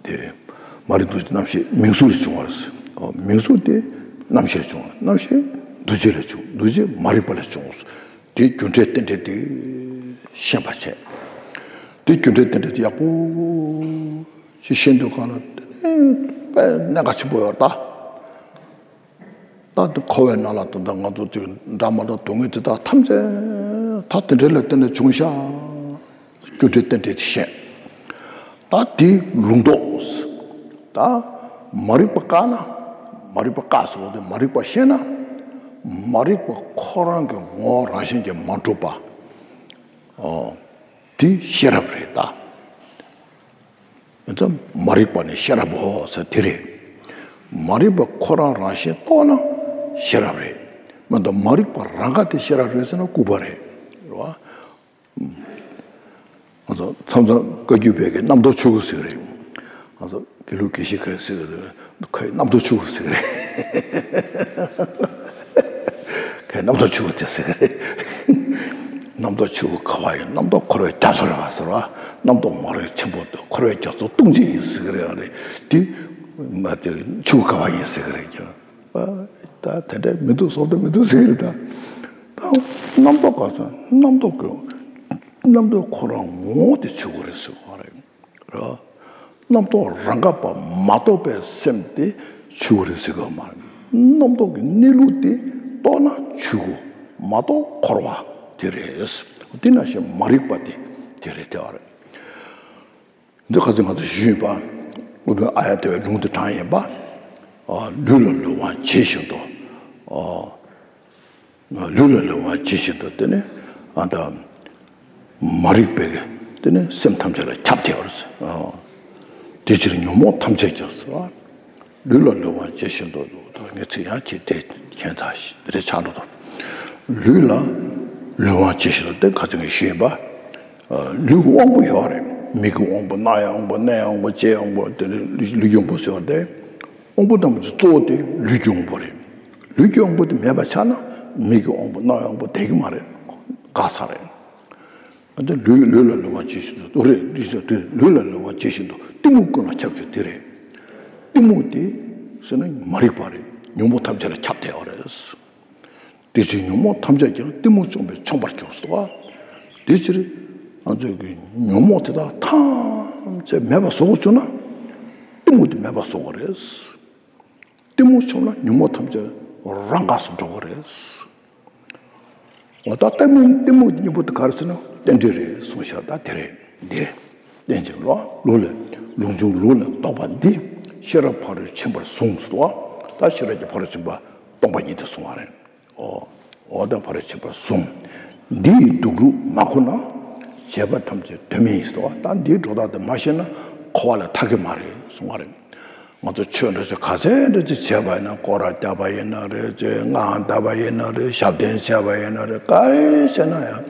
དེ་མ་རིག་འདུ་བྱེད་རྣམ་ཤེས་མིང་གཟུགས་ལས་བྱུང་བ་རེད། མིང་གཟུགས་དེ་རྣམ་ཤེས་ལས་བྱུང་བ། རྣམ་ཤེས་འདུ་བྱེད་ལས་བྱུང་། འདུ་བྱེད་མ་རིག་པ་ལས་བྱུང་བ། དེ་རྒྱུ་འབྲས་རྟེན་འབྲེལ་དེ་ཤེས་པ་བྱས། དེ་རྒྱུ་འབྲས་རྟེན་འབྲེལ་དེ་ཡག་པོ་ཅིག་ཤེས་འདོད་གང་ལ་དེ་ནི་དཔེ་གནད་འགག་ཆེན་པོ་ཡོད་རེད་ད། ད་འདི་འཁོར་བའི་ནང་ལ་ད་ལྟ་ང་ཚོ་ཅིག་འདྲ་མ་འདྲ་སྡུག་བསྔལ་དེ་དག་ཐམས་ཅད་ད་དེ་འདྲ་ལ་བརྟེན་ནས་བྱུང་ཤག་རྒྱུ་འབྲས་རྟེན་འབྲེལ་དེ་ཤེས། ད་དེ་ལུང་རྟོགས། ད་མ་རིག་པ་བཀག་ན། མ་རིག་པ་བཀག་ཟེར་བ་དེ་མ་རིག་པ་ཤེས་ན། མ་རིག་པ་ཁོ་རང་གི་ངོ་བོ་རང་བཞིན་གྱིས་མ་གྲུབ་པ། ཨོ། དེ་ཤེས་རབ་རེད་ད། ཡིན་ཙང་མ་རིག་པ་ནི་ཤེས་རབ་བོ་ཟེར་དེ་རེད། མ་རིག་པ་ཁོ་རང་རང་བཞིན་རྟོགས་ན་ཤེས་རབ་རེད། མ་གཏོགས་མ་རིག་པ་རང་ག་དེ་ཤེས་རབ་རེད་ཟེར་ན་ལྐུགས་པ་རེད། རེད་བ། ང་ཚོ་མཚམས་མཚམས་བཀའ་བརྒྱུད་པའི་གི་རྣམ་རྟོག་ཆོས་སྐུ་ཟེར་གི་རེད། ང་ཚོ་དགེ་ལུགས་དགེ་བཤེས་ཁ་ཟེར་གི་རེད། ཁ་ཡི་རྣམ་རྟོག་ཆོས་སྐུ་ཟེར་གི་རེད། ཁ་ཡི་རྣམ་རྟོག་ཆོས་སྐུ་དེ་ཟེར་གི་རེད། རྣམ་རྟོག་ཆོས་སྐུ་ག་བ་ཡིན། རྣམ་རྟོག་འཁོར་བའི་རྒྱ་མཚོ་རེད་བ་ཟེར་བ། རྣམ་རྟོག་མ་རིག་ཆེན་པོ་དེ་འཁོར་བའི་རྒྱ་མཚོ་སྟོང་ཆེན་ཡིན་ཟེར་གི་རེད། ཨ་རེད། དེ་མ་དེ་ཆོས་སྐུ་ག་བ་ཡིན་ཟེར་གི་རེད་ཀྱང་། ད་དེ་འདྲ་མི་འདུག་བཟོ་འདྲ་མི་འདུག་ཟེར་གི་རེད་ད། ད་རྣམ་རྟོག་ག་ས་རྣམ་རྟོག་གི་རྣམ་རྟོག་ཁོ་རང་ངོ་བོ་དེ་ཆོས་སྐུ་རེད་ཟེར་གི་རེད། ར། རྣམ་རྟོག་རང་ག་པ་མ་རྟོགས་པའི་སེམས་དེ་ཆོས་སྐུ་རེད་ཟེར་གི་མ་རེད། རྣམ་རྟོག་གི་གནས་ལུགས་དེ་རྟོགས་ན་ཆོས་སྐུ་མ་རྟོགས་འཁོར་བ་དེ་རེད། དེ་ནང་བཞིན་མ་རིག་པ་དེ་དེ་རེད་དེ་བ་རེད། འདི་ཁ་ཚིག་ང་ཚོ་ཞུས་ཡིན་པ། སློབ་དཔོན་ཨཱརྱ་དེ་བའི་ལུང་དེ་དྲངས་ཡིན་པ། ཨ། ལུས་ལ་ལུས་དབང་ཇི་བཞིན་དུ། ཨ། ལུས་ལ་ལུས་དབང་ཇི་བཞིན་དུ་དེ་ནི་ཨ་ད་མ་རིག་པའི་དེ་ནི་སེམས་ཐམས་ཅད་ལ་ཁྱབ་བསྡད་པར། ཨ། དེ་ཕྱིར་ཉོན་མོངས་ཐམས་ཅད་ཀྱང་ཟེར་བ། ལུས་ལ་ལུས་དབང་ཇི་བཞིན་དུ། ངས་ཚིག་ཡང་ཅིག་དེ་ཁྱད་མཚར་ཞིག་དེ་འདྲ་ཆགས་འགྲོ་དང་། ལུས་ལ་ལུས་དབང་ཇི་བཞིན་དུ་དེ་ཁ་ཚིག་ངས་ཞུས་ཡིན་པ། ལུས་ཀྱི་དབང་པོ་ཡོད་རེད། མིག་གི་དབང་པོ། རྣ་ཡི་དབང་པོ། སྣའི་དབང་པོ། ལྕེའི་དབང་པོ། དེ་ནས་ལུས་ལུས་ཀྱི་དབང་པོ་ཟེར་བ་དེ། དབང་པོ་རྣམས་ཀྱི་གཙོ་བོ་དེ་ལུས་ཀྱི་དབང་པོ་རེད། ལུས་ཀྱི་དབང་པོ་དེ་མེད་པ་ཆགས་ན་མིག་གི་དབང་པོ། རྣ་བའི་དབང་པོ་བསྡད་ཀྱི་མ་རེད། འགག་ཚར་རེད། འདི་ལུས་ལུས་ལ་ལུས་དབང་ཇི་བཞིན་དུ་རེད། ལུས་ལ་ལུས་དབང་ཇི་བཞིན་དུ་གཏི་མུག་ཀུན་ལ་ཁྱབ་རྒྱུ་དེ་རེད། གཏི་མུག་དེ་ཟེར་ན་མ་རིག་པ་རེད། ཉོན་མོངས་ཐམས་ཅད་ལ་ཁྱབ་བསྡད་ཡོད་རེད། དེ་ཕྱིར་ཉོན་མོངས་ཐམས་ཅད་ཀྱང་གཏི་མུག་བཅོམ་པས་ཆོམས་པར་གྱུར་སོ། དེ་ཕྱིར་ང་ཚོས་ཀྱི་ཉོན་མོངས་དེ་དག་ཐམས་ཅད་མེད་པ་བཟོ་དགོས་བྱུང་ན་གཏི་མུག་དེ་མེད་པ་བཟོ་དགོས་རེད། གཏི་མུག་ཆོམས་ན་ཉོན་མོངས་ཐམས་ཅད་རང་འགགས་སུ་འགྲོ་གི་རེད། འོ་ད་གཏི་མུག་གཏི་མུག་གི་སྙིང་པོ་དེ་ག་རེ་ཟེར་ན་རྟེན་འབྲེལ་རེད་གསུངས་ཤག་ད་དེ་རེད་འདི། རྟེན་ཅིང་ལོག་ལུགས་ལས་ལུགས་འབྱུང་ལུགས་ལས་བཟློག་པ་འདི། ཤེས་རབ་ཕ་རོལ་ཕྱིན་པར་གཟུང་ཟེར་བ། ད་ཤེས་རབ་ཀྱི་ཕ་རོལ་ཕྱིན་པ་སྟོང་པ་ཉིད་དེ་གསུང་བ་རེད། འོ། འོ་ད་ཕ་རོལ་ཕྱིན་པར་གཟུང་། འདི་ཡི་སྡུག་རུས་མ་ཁུག་ན། བྱས་པ་ཐམས་ཅད་དོན་མེད་ཡིན་ཟེར་བ། ད་འདིའི་སྒྲོ་བཏགས་དེ་མ་ཤེས་ན་འཁོར་བ་ལས་ཐར་གི་མ་རེད་གསུང་བ་རེད། ང་ཚོ་ཆོས་འདྲ་ཞིག་ག་ཚད་འདྲ་ཅིག་བྱས་པ་ཡིན་ན། སྐོར་ར་བརྒྱབ་པ་ཡིན་ན་རེད་ཅེ། སྔགས་བཟླས་པ་ཡིན་ན་རེད། ཞབས་བརྟན་བྱས་པ་ཡིན་ན་རེད། ག་རེ་བྱས་ན་ཡང་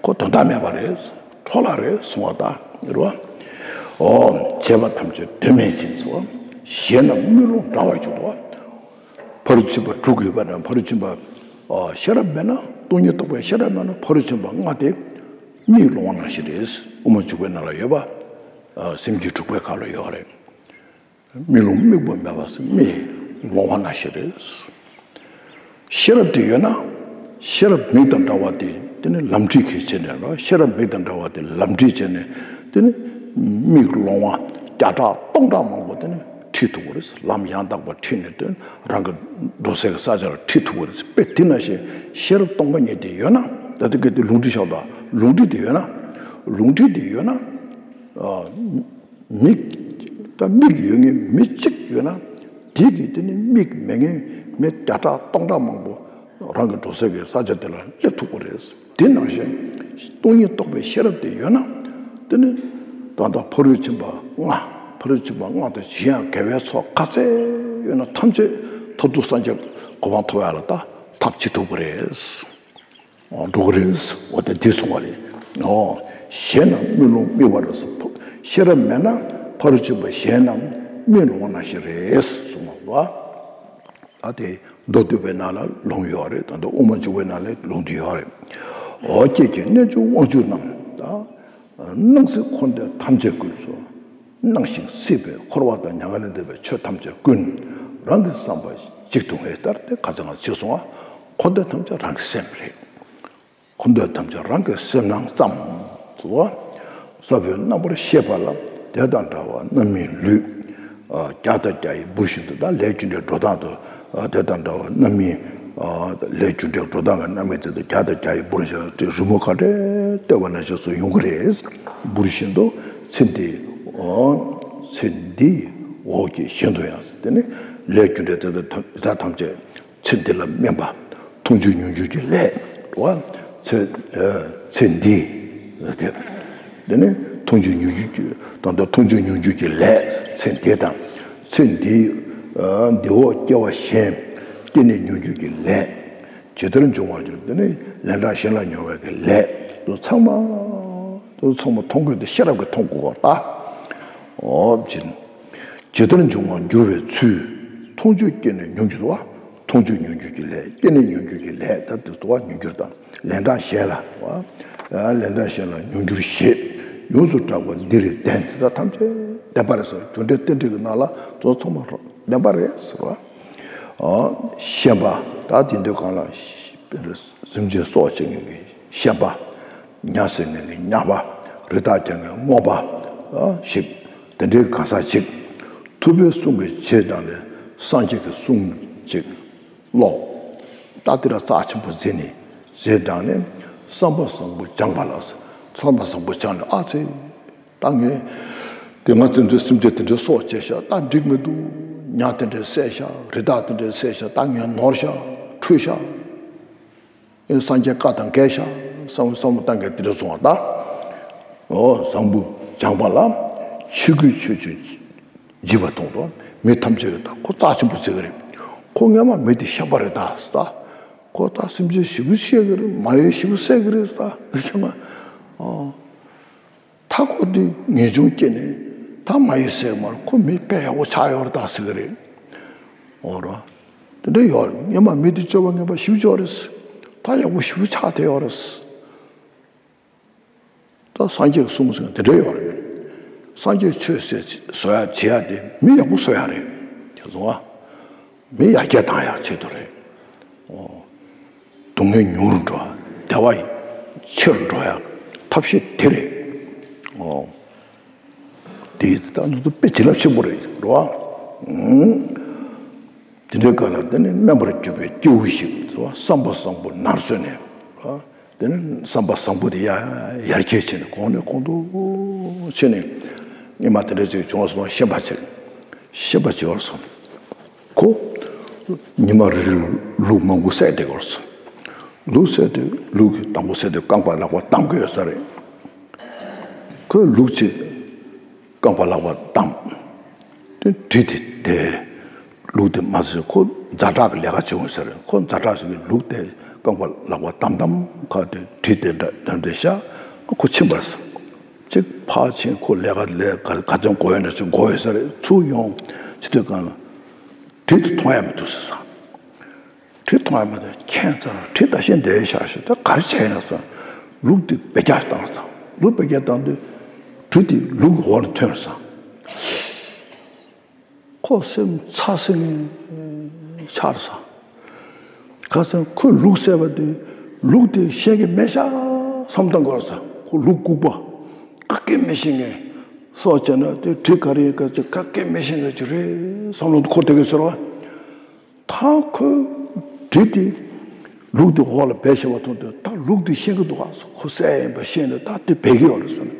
ཁོ་དོན་དག་མེད་པ་རེད། འཕྲོ་བརླག་རེད་གསུང་བ་ད་རེད་བ། འོ། བྱས་པ་ཐམས་ཅད་དོན་མེད་ཅིང་ཟེར་བ། གཞན་རྣམས་དམུས་ལོང་འདྲ་བར་གྱུར་ཏོ། ཕ་རོལ་ཕྱིན་པ་དྲུག་ཡོད་པ་ན་ཕ་རོལ་ཕྱིན་པ། ཨ། ཤེས་རབ་མེད་ན། སྟོང་ཉིད་རྟོགས་པའི་ཤེས་རབ་མེད་ན་ཕ་རོལ་ཕྱིན་པ་ལྔ་དེ་དམུས་ལོང་བ་ནང་བཞིན་རེད། དབུ་མ་འཇུག་པའི་ནང་ལ་ཡོད་པ། ཨ། སེམས་རྒྱུད་དྲུག་པའི་ཁ་ལ་ཡོད་རེད། དམུས་ལོང་དམིགས་པ་མེད་པ་ཟེར་དམུས་ལོང་བ་ནང་བཞིན་རེད། ཤེས་རབ་དེ་ཡོད་ན། ཤེས་རབ་མིག་དང་འདྲ་བ་དེ་དེ་ནི་ལམ་འཁྲིད་གིས་བྱས་ནས་ལོ། ཤེས་རབ་མིག་དང་འདྲ་བ་དེ་ལམ་འཁྲིད་བྱས་ནས་དེ་ནི་དམུས་ལོང་བ་བརྒྱ་ཕྲག་སྟོང་ཕྲག་མང་པོ་དེ་ནི་ཁྲིད་ཐུབ་ཀྱི་རེད། ལམ་ཡང་དག་པ་ཁྲིད་ནས་དེ་རང་གི་འགྲོ་སའི་ས་ཆར་ཁྲིད་ཐུབ་ཀྱི་རེད། དཔེ་དེ་ནང་བཞིན་ཤེས་རབ་སྟོང་པ་ཉིད་དེ་ཡོད་ན། ད་ལྟ་གི་དེ་ལུང་འདྲེན་བཞག་ད། ལུང་འདྲེན་དེ་ཡོད་ན། ལུང་འདྲེན་དེ་ཡོད་ན། ཨ། མིག་ད་མིག་ཡོད་མཁན་མི་གཅིག་ཡོད་ན། དེ་གིས་དེ་ནི་མིག་མེད་མཁན་མི་བརྒྱ་ཕྲག་སྟོང་ཕྲག་མང་པོ་རང་གི་འགྲོ་སའི་གི་ས་ཆ་དེ་ལ་སླེབས་ཐུབ་ཀྱི་རེད། དེ་ནང་བཞིན་སྟོང་ཉིད་རྟོགས་པའི་ཤེས་རབ་དེ་ཡོད་ན། དེ་ནི་ད་ལྟ་ཕ་རོལ་ཕྱིན་པ་ལྔ། ཕ་རོལ་ཕྱིན་པ་ལྔ་དང་གཞན་ཡང་དགེ་བའི་ཚོགས་ག་ཚད་ཡོད་ན་ཐམས་ཅད་མཐར་ཐུག་སངས་རྒྱས་གོ་འཕང་ཐོབ་ཡ་ལ་ད་ཐབས་བྱེད་ཐུབ་ཀྱི་རེད། འགྲོ་གི་རེད། འོ་དེ་འདི་གསུང་བ་རེད། འོ། གཞན་རྣམས་དམུས་ལོང་དམིགས་པ་རེད་ཟེར། ཤེས་རབ་མེད་ན་ཕ་རོལ་ཕྱིན་པ་གཞན་རྣམས་དམུས་ལོང་བ་ནང་བཞིན་རེད་གསུངས་པ། ད་དེ་མདོ་སྡུད་པའི་ནང་ལ་ལུང་ཡོད་རེད། ད་དུང་དབུ་མ་འཇུག་པའི་ནང་ལ་ལུང་དེ་ཡོད་རེད། འོ། སྐྱེ་མཆེད་རྣལ་འབྱོར་དབང་ཕྱུག་རྣམས་དང་། སྣང་སྲིད་འཁོར་འདས་ཐམས་ཅད་ཀུན། སོ་སྣང་ཞིང་སྲིད་པའི་འཁོར་བ་དང་། མྱ་ངན་ལས་འདས་པའི་ཆོས་ཐམས་ཅད་ཀུན། རང་གི་བསམ་པ་གཅིག་ཏུ་ངེས་ལྟར་ཏེ། ཁ་ཚ་ང་ཚོས་གསུང་བ། འཁོར་འདས་ཐམས་ཅད་རང་གི་སེམས་རེད། འཁོར་འདས་ཐམས་ཅད་རང་གི་སེམས་ནང་ཙམ་དུ། ས་བོན་རྣམ་པར་ཤེས་པ་ལ། དེ་དང་འདྲ་བ་རྣམ་སྨིན་ལུས། བརྒྱ་དང་བརྒྱ་ཡི་འབུར་བཞིན་དུ། ད་ལས་རྒྱུ་འབྲས་འགྲོ་སྟངས་དུ། དེ་དང་འདྲ་བ་རྣམ་སྨིན། ལས་རྒྱུ་འབྲས་འགྲོ་སྟངས་ཀྱི་རྣམ་སྨིན་དེ་དག་བརྒྱ་དང་བརྒྱ་ཡི་འབུར་བཞིན་དུ། རི་མོ་ཁ་བྲལ་བལྟས་པ་ནང་བཞིན་སུ་ཡོང་གི་རེད། འབུར་བཞིན་དུ་ཚེ་འདི། ཚེ་འདིའི་འོག་གི་གཞན་དུ་ཡང་། དེ་ནི་ལས་རྒྱུ་འབྲས་དེ་དག་ཐམས་ཅད་ཚེ་འདི་ལ་སྨིན་པ། མཐོང་ཆོས་མྱོང་འགྱུར་གྱི་ལས། ཚེ་ཚེ་འདི་དེ། དེ་ནི་མཐོང་ཆོས་མྱོང་འགྱུར་གྱི། ད་ལྟ་མཐོང་ཆོས་མྱོང་འགྱུར་གྱི་ལས། ཚེ་འདི་དང་། ཚེ་འདི་འདི་འོག་སྐྱེ་བ་གཞན་སྐྱེས་ནས་མྱོང་འགྱུར་གྱི་ལས། ཇི་ལྟར་འབྱུང་བར་འགྱུར། དེ་ནི་ལན་གྲངས་གཞན་ལ་མྱོང་བའི་གི་ལས་དུ་ཚང་མ་དུ་ཚང་མ་མཐོང་གི་དེ་ཤེས་རབ་ཀྱིས་མཐོང་དགོས་པར་ལྟ། འོ་ཅི། ཇི་ལྟར་འབྱུང་བར་འགྱུར་བའི་ཚུལ། མཐོང་ཆོས་སྐྱེས་ནས་མྱོང་འགྱུར་བ། མཐོང་ཆོས་མྱོང་འགྱུར་གྱི་ལས། སྐྱེས་ནས་མྱོང་འགྱུར་གྱི་ལས། ད་དེ་ལྟ་བ་མྱོང་འགྱུར་དང་ལན་གྲངས་གཞན་ལ་བ། ལན་གྲངས་གཞན་ལ་མྱོང་འགྱུར་ཞེས་ཡོངས་སུ་གྲགས་པ་འདི་རེད། བདེན། དེ་དག་ཐམས་ཅད་བདེན་པ་རེད་ཟེར། རྒྱུ་འབྲས་རྟེན་འབྲེལ་གྱི་ནང་ལ་དེ་ཚང་མ་བདེན་པ་རེད་ཟེར་བ། ཤེས་པ། ད་དེ་འདོད་གང་ལ་སེམས་ཅན་སྲོག་བཅད་མཁན་གྱི་ཤེས་པ། ཉ་ཟོས་མཁན་གྱི་ཉ་པ། རི་དྭགས་རྒྱག་མཁན་རྔོན་པ་ཞིག་དེ་འདྲའི་གང་ཟག་ཅིག་ཐུབ་པའི་གསུང་གི་རྗེས་འབྲངས་ནས་སངས་རྒྱས་ཀྱི་གསུང་ཅིག་ཀློག་ད་དེ་ལ་རྩ་ཆེན་པོ་འཛིན་ནས་རྗེས་འབྲངས་ནས་བསམ་པ་བཟང་པོ་སྦྱངས་པ་ལ། བསམ་པ་བཟང་པོ་སྦྱངས་ནས་ཨ་ཙི། ད་ངས་དེ་སྔ་བཙན་འཛུལ་སེམས་ཅན་དེ་འདྲའི་སྲོག་བཅད་ཤག་ད་འགྲིག་མི་འདུག་ཉ་དེ་འདྲའི་བསད་ཤག་རི་དྭགས་དེ་འདྲའི་བསད་ཤག་ད་ངས་ནོར་ཤག་འཁྲུལ་ཤག་ཨེ་སངས་རྒྱས་བཀའ་དང་འགལ་ཤག་བསམ་བསམ་བློ་བཏང་མཁན་དེ་འདྲ་སོང་བ་ད། འོ་བཟང་པོ་སྦྱངས་པ་ལ་ཆོས་ཀུན་ཆོས་ཅན། བགྱིས་པ་མཐོང་དང་མི་ཐམས་ཅད་ཀྱི་ད་ཁོ་རྩ་ཆེན་པོ་བརྩི་གི་རེད། ཁོ་སྔན་མ་མི་དེ་ཤན་པ་རེད་ད་ཟེར་ད། ཁོ་ད་སེམས་ཅན་ཞེ་པོ་བཤད་གི་རེད། མ་ཡོད་ཞེ་པོ་བསད་གི་རེད་ཟེར་ད་ཤན་པ། ད་ཁོ་དེ་ངེས་འབྱུང་སྐྱེས་ནས་ད་མ་ཡོད་བསད་གི་མ་རེད། ཁོ་མི་དཔེ་ཡག་པོ་ཆགས་ཡོད་རེད་ད་ཟེར་གི་རེད། འོ་ར། དེ་འདྲ་ཡོད་རེད། སྔན་མ་མི་དེ་སྤྱོད་པ་ངན་པ་ཞེ་པོ་ཅིག་ཡོད་རེད། ད་ཡག་པོ་ཞེ་པོ་ཆགས་བསྡད་ཡོད་རེད། ད་སངས་རྒྱས་ཀྱི་གསུང་ཟེར་དེ་འདྲ་ཡོད་རེད། སངས་རྒྱས་ཆོས་ཟེར་བཟོ་ཡ་བྱེད་ཡ་དེ་མི་ཡག་པོ་བཟོ་ཡ་རེད། དེ་སོང་ཨ། མི་ཡར་རྒྱས་བཏང་ཡ་ཆེད་དུ་རེད། ཨོ། སྡུག་བསྔལ་ཉུང་རུ་འགྲོ་ཡ། བདེ་བ་ཆེ་རུ་འགྲོ་ཡ་ཐབས་ཤེས་དེ་རེད། ཨོ། དེ་ད་འདི་ཚོ་དཔེ་བྱིན་རླབས་ཆེན་པོ་རེད་རོ། ཨང་། དེ་འདྲའི་སྐབས་ལ་དེ་ནི་དམན་པར་གྱུར་པའི་སྐྱེ་བོ་ཞིག་བསམ་པ་བཟང་པོ་ནར་སོན་ནས། དེ་ནི་བསམ་པ་བཟང་པོ་དེ་ཡར་ཡར་རྒྱས་བྱས་ནས་གོང་ནས་གོང་དུ་ཕྱིན་ནས། ཉི་མ་དེ་འདྲ་ཅིག་བྱུང་སོང་། ཤན་པ་ཅིག་ཤན་པ་ཅིག་ཡོད་སོང་། ཁོ་ཉི་མ་རེ་རེ་ལུག་མང་པོ་བསད་བསྡད་ཡོད་སོང་། ལུག་བསད་དུས་ལུག་གི་དང་པོ་བསད་དུས་རྐང་པ་ལག་པ་བསྡམ་གི་ཡོད་ས་རེད། ཁོས་ལུག་ཅིག་རྐང་པ་ལག་པ་བསྡམས། དེ་གྲི་དེ་དེ། ལུག་དེ་མ་ཟེར་ཁོ་ཛ་དྲག་གི་ལས་ཀ་བྱེད་འོང་ཟེར། ཁོ་ཛ་དྲག་ཟེར་གི་ལུག་དེ་རྐང་པ་ལག་པ་བསྡམས་བསྡམས་ཁ་དེ་གྲི་དེ་འདྲ་འདྲ་འདྲ་ཤ་ཁོ་ཕྱིན་པར་སོང་། ཅིག་ཕར་ཕྱིན། ཁོ་ལས་ཀ་ལས་ཀ་ག་ཚོད་འགོར་ཡོད་ན་ཅིག་འགོར་ཡོད་ས་རེད། ཚུར་ཡོང་། ཅི་དུས་གང་ལ་གྲི་དེ་མཐོང་ཡ་མི་འདུག་ཟེར་སོང་། གྲི་མཐོང་ཡ་མ་ཐག་ཁྱད་མཚར། གྲི་ད་ཤེས་འདས་ཤག་ཤི་ད་ག་རེ་བྱས་ཡིན་ན་ཟེར། ལུག་དེ་བེ་རྒྱག་བཏང་ཟེར། ལུག་བེ་རྒྱག་བཏང་དུས་གྲི་དེ་ལུག་གི་འོག་ལ་ཐོན་ཟེར། ཁོ་སེམས་ཚ་སེ་ནས་ཆགས་ཟེར། ག་ཟེར་ཁོས་ལུག་བསད་པ་དེ་ལུག་དེ་ཤེས་ཀྱི་མེད་ཤག་བསམ་བཏང་གི་ཡོད་ཟེར། ཁོ་ལུག་ལྐུགས་པ་ག་གེ་མི་ཤེས་མཁན་སྲོག་བཅད་ན་དེ་གྲི་ག་རེ་ཡིན་ག་ཚོད་ག་གེ་མི་ཤེས་མཁན་ཅིག་རེད་བསམ་བློ་འཁོར་བསྡད་ཀྱི་ཟེར་བ། ད་ཁོས་གྲི་དེ་ལུག་དེ་འོག་ལ་སྦས་བཞག་པ་མཐོང་དུས་ད་ལུག་དེ་ཤེས་ཀྱི་འདུག་ག་ཁོ་བསད་ཡིན་པ་ཤེས་ནས་ད་དེ་སྦས་ཀྱི་ཡོད་རེད་ཟེར་ནས།